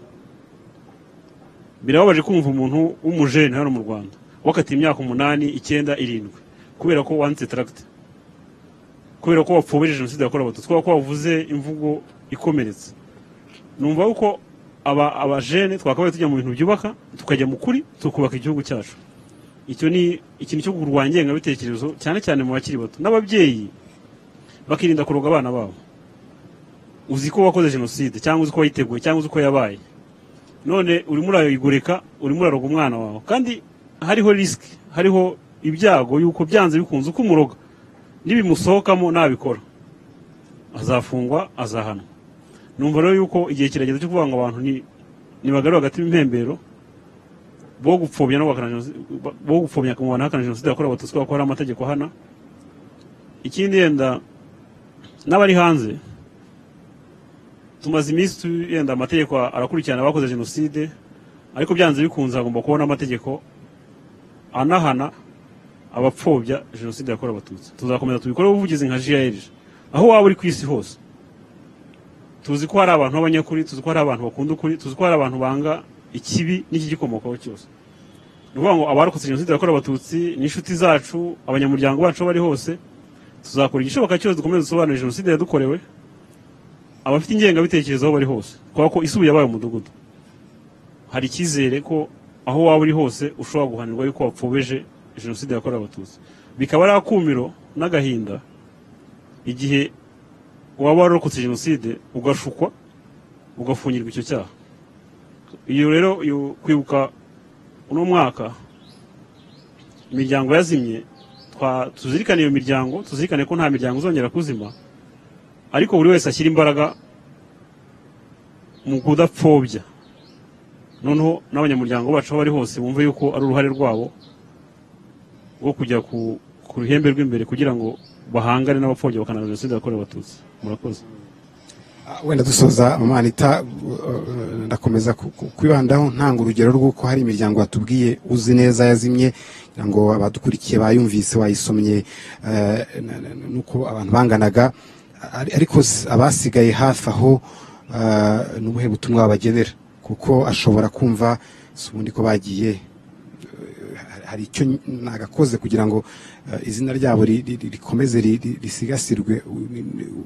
birababaje kumva umuntu w'umujene hano mu Rwanda wakatiye imyaka 8, 9, 7 Kubera ko wanditse tract, kubera ko wapfobije jenoside yakorewe Abatutsi, kubera ko wavuze imvugo ikomeretsa. Numva yuko aba abajene twakabaye tujya mu bintu byubaka, tukajya mu kuri, tukubaka igihugu cyacu. Icyo ni ikintu cyo kurwanya ingengabitekerezo, cyane cyane mu bakiri bato, n'ababyeyi bakirinda kuroga abana babo. Uzi ko wakoze jenoside, cyangwa uzi ko wayiteguye, cyangwa uzi ko yabaye, none urimo urayigoreka, urimo uraroga umwana wawe, kandi hariho risque, hariho ibyago yuko byanze bikunze uko umuroga nibimusohokamo nabikora azafungwa, azahanwa. Numva rero yuko igihe kirageze cyo kuvuga ngo abantu ni nibagarure hagati y'impembero bo gupfobya no guhakana bo gupfobya mu bantu bahakana jenoside yakorewe Abatutsi, kubera ko hari amategeko ahana. Ikindi, yenda n'abari hanze, tumaze iminsi yenda amategeko arakurikirana abakoze jenoside, ariko byanze bikunze hagomba kubona amategeko anahana abapfobya jenoside yakorewe Abatutsi. Tuzakomeza tubikore ubuvugizi nka GAERG aho waba uri ku isi hose. Tuzi ko hari abantu b'abanyakuri, tuzi ko hari abantu bakunda ukuri, tuzi ko hari abantu banga ikibi n'ikigikomokaho cyose. Ni ukuvuga ngo abarokotse jenoside yakorewe Abatutsi n'inshuti zacu, abanyamuryango bacu aho bari hose, tuzakora igishoboka cyose dukomeze dusobanure jenoside yadukorewe abafite ingengabitekerezo aho bari hose, kubera ko isi ubu yabaye umudugudu. Hari icyizere ko aho waba uri hose ushobora guhanirwa yuko wapfobeje jenoside yakorewe Abatutsi, bikaba ari akumiro n'agahinda igihe waba wararokotse jenoside ugashukwa, ugafungirwa icyo cyaha. Iyo rero, iyo kwibuka uno mwaka imiryango yazimye, tuzirikane iyo miryango, tuzirikane ko nta miryango izongera kuzima, ariko buri wese ashyira imbaraga mu kudapfobya. Noneho n'abanyamuryango bacu aho bari hose bumve yuko ari uruhare rwabo rwo kujya ku ruhembe rw'imbere kugira ngo bahangane n'abapfobya bakana jenoside yakorewe Abatutsi. Murakoze.
Wenda dusoza, Mama Anita, ndakomeza kwibandaho ntanga urugero rw'uko hari imiryango watubwiye uzi neza yazimye, kugira ngo abadukurikiye bayumvise, wayisomye, nuko abantu banganaga. Ariko abasigaye hafi aho, n'ubuhe butumwa babagenera? Kuko ashobora kumva si ubundi ko bagiye, hari icyo nagakoze kugira ngo izina ryabo rikomeze risigasirwe.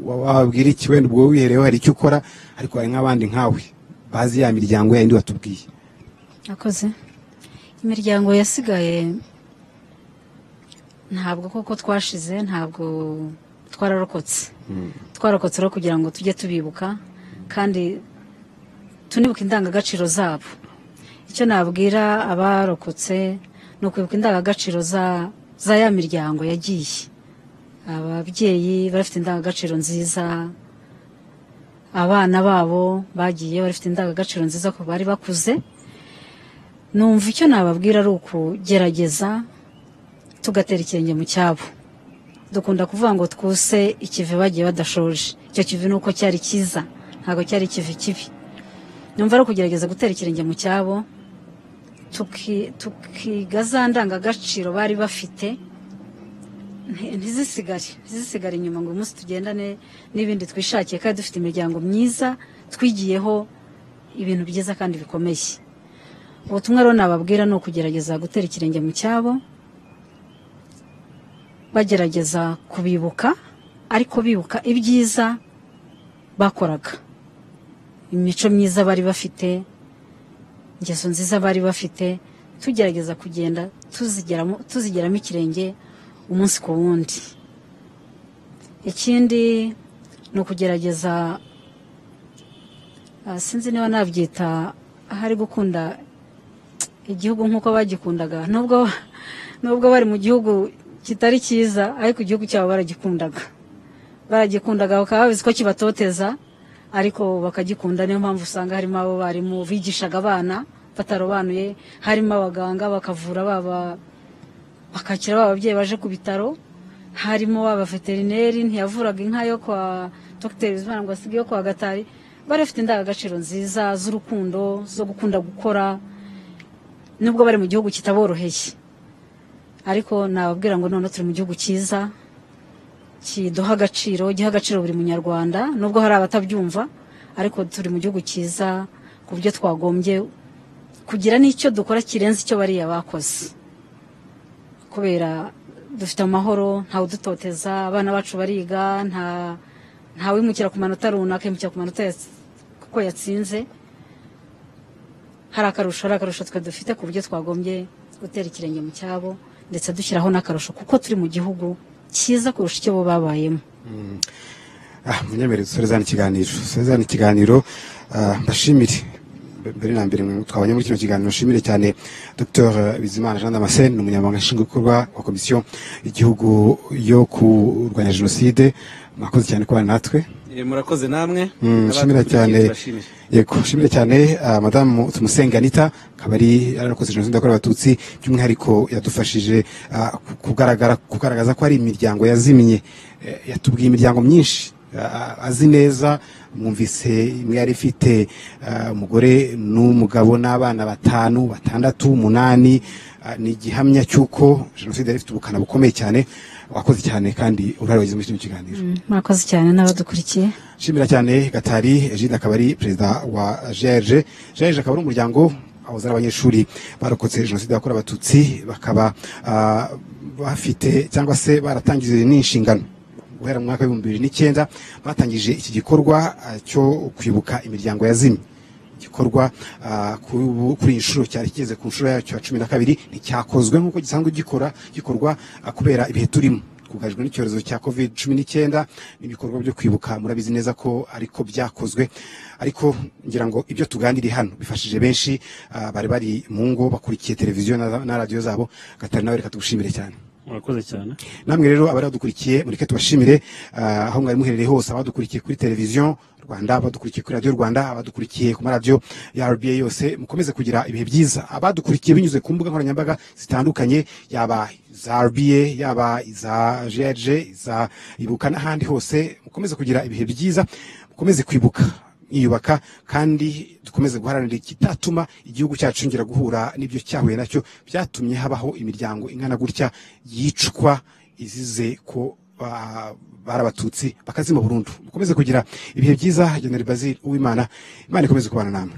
Wababwira iki? Wenda ubwo wihereyeho hari icyo ukora, ariko hari nk'abandi nkawe bazi ya miryango yindi watubwiye.
Akoze imiryango yasigaye, ntabwo koko twashize, ntabwo twararokotse. Twarokotse rero kugira ngo tujye tubibuka kandi tunibuka indangagaciro zabo. Icyo nabwira abarokotse ni ukwibuka indangagaciro za ya miryango yagiye. Ababyeyi bari bafite indangagaciro nziza, abana babo bagiye bari bafite indangagaciro nziza ko bari bakuze. Numva icyo nababwira ari ukugerageza tugatera ikirenge mu cyabo. Dukunda kuvuga ngo twuse ikivi bagiye badashoje. Icyo kivi ni uko cyari cyiza, ntabwo cyari ikivi kibi. Numva ari ukugerageza gutera ikirenge mu cyabo, tukiga za ndangagaciro bari bafite, ntizisigare inyuma ngo uyu munsi tugendane n'ibindi twishakiye, kandi dufite imiryango myiza twigiyeho ibintu byiza kandi bikomeye. Ubutumwa rero nababwira ni ukugerageza gutera ikirenge mu cyabo, bagerageza kubibuka, ariko bibuka ibyiza bakoraga, imico myiza bari bafite, ingeso nziza bari bafite, tugerageza kugenda tuzigeramo ikirenge umunsi ku wundi. Ikindi ni ukugerageza, sinzi niba nabyita ahari gukunda igihugu nk'uko bagikundaga, nubwo bari mu gihugu kitari cyiza, ariko igihugu cyabo baragikundaga, baragikundaga bakaba babizi ko kibatoteza, ariko bakagikunda. Niyo mpamvu usanga harimo abo barimu bigishaga abana batarobanuye, harimo abaganga bakavura baba bakakira ba babyeyi baje ku bitaro, harimo abaveterineri ntiyavuraga inka yo kwa Dr Bizimana ngo asige iyo kwa Gatari. Bari bafite indangagaciro nziza z'urukundo, zo gukunda gukora, nubwo bari mu gihugu kitaboroheye. Ariko nababwira ngo none turi mu gihugu cyiza kiduha agaciro, giha agaciro buri munyarwanda, nubwo hari abatabyumva, ariko turi mu gihugu cyiza ku buryo twagombye kugira n'icyo dukora kirenze icyo bariya bakoze, kubera Dufite amahoro, ntawe udutoteza, abana bacu bariga, ntawimukira ku manota runaka, yimukira ku manota kuko yatsinze. Hari akarusho twe dufite ku buryo twagombye gutera ikirenge mu cyabo, ndetse dushyiraho n'akarusho kuko turi mu gihugu cyiza kurusha icyo bo babayemo.
Munyemerere dusorezane ikiganiro, mbashimire mbere na mbere twabonye muri kino kiganiro. Nshimire cyane Dr Bizimana Jean Damascene, ni umunyamabanga nshingwabikorwa wa komisiyo y'igihugu yo kurwanya jenoside. Mwakoze cyane kubana natwe.
Murakoze namwe.
Nshimira cyane, yego, nshimire cyane Madamu Tumusenga Anita, akaba ari yarakoze jenoside yakorewe Abatutsi, by'umwihariko yadufashije kugaragaza ko ari imiryango yazimye. Yatubwiye imiryango myinshi azi neza, mwumvise imwe yari ifite umugore n'umugabo n'abana 5, 6, 8. Ni igihamya cy'uko jenoside yari ifite ubukana bukomeye cyane. Wakoze cyane kandi uruhare wagize muri kino kiganiro.
Murakoze cyane n'abadukurikiye.
Nshimira cyane Gatari Egide, akaba ari perezida wa GRG. GRG akaba ari umuryango aho abanyeshuri barokotse jenoside yakorewe Abatutsi, bakaba bafite cyangwa se baratangije n'inshingano guhera mu mwaka wa 2009 batangije iki gikorwa cyo kwibuka imiryango yazimye. Igikorwa kuri inshuro cyari kigeze ku nshuro yacyo ya 12, nticyakozwe nk'uko gisanzwe gikorwa kubera ibihe turimo twugarijwe n'icyorezo cya COVID-19 n'ibikorwa byo kwibuka murabizi neza ko ariko byakozwe. Ariko ngira ngo ibyo tuganiriye hano bifashije benshi bari bari mu ngo bakurikiye televiziyo na radio zabo. Gatari nawe reka tugushimire cyane.
Murakoze cyane.
Namwe rero abari badukurikiye mureke tubashimire aho mwari muherereye hose, abadukurikiye kuri televiziyo Rwanda, abadukurikiye kuri radio Rwanda, abadukurikiye ku radio ya RBA yose, mukomeze kugira ibihe byiza. Abadukurikiye binyuze ku mbuga nkoranyambaga zitandukanye, yaba za RBA, yaba iza GRG, iza Ibuka n'ahandi hose, mukomeze kugira ibihe byiza, mukomeze kwibuka mwiyubaka, kandi dukomeze guharanira ikitatuma igihugu cyacu cyongera guhura n'ibyo cyahuye nacyo byatumye habaho imiryango ingana gutya yicwa izize ko bari Abatutsi bakazima burundu. Mukomeze kugira ibihe byiza. General Basile Uwimana, Imana ikomeze kubana namwe.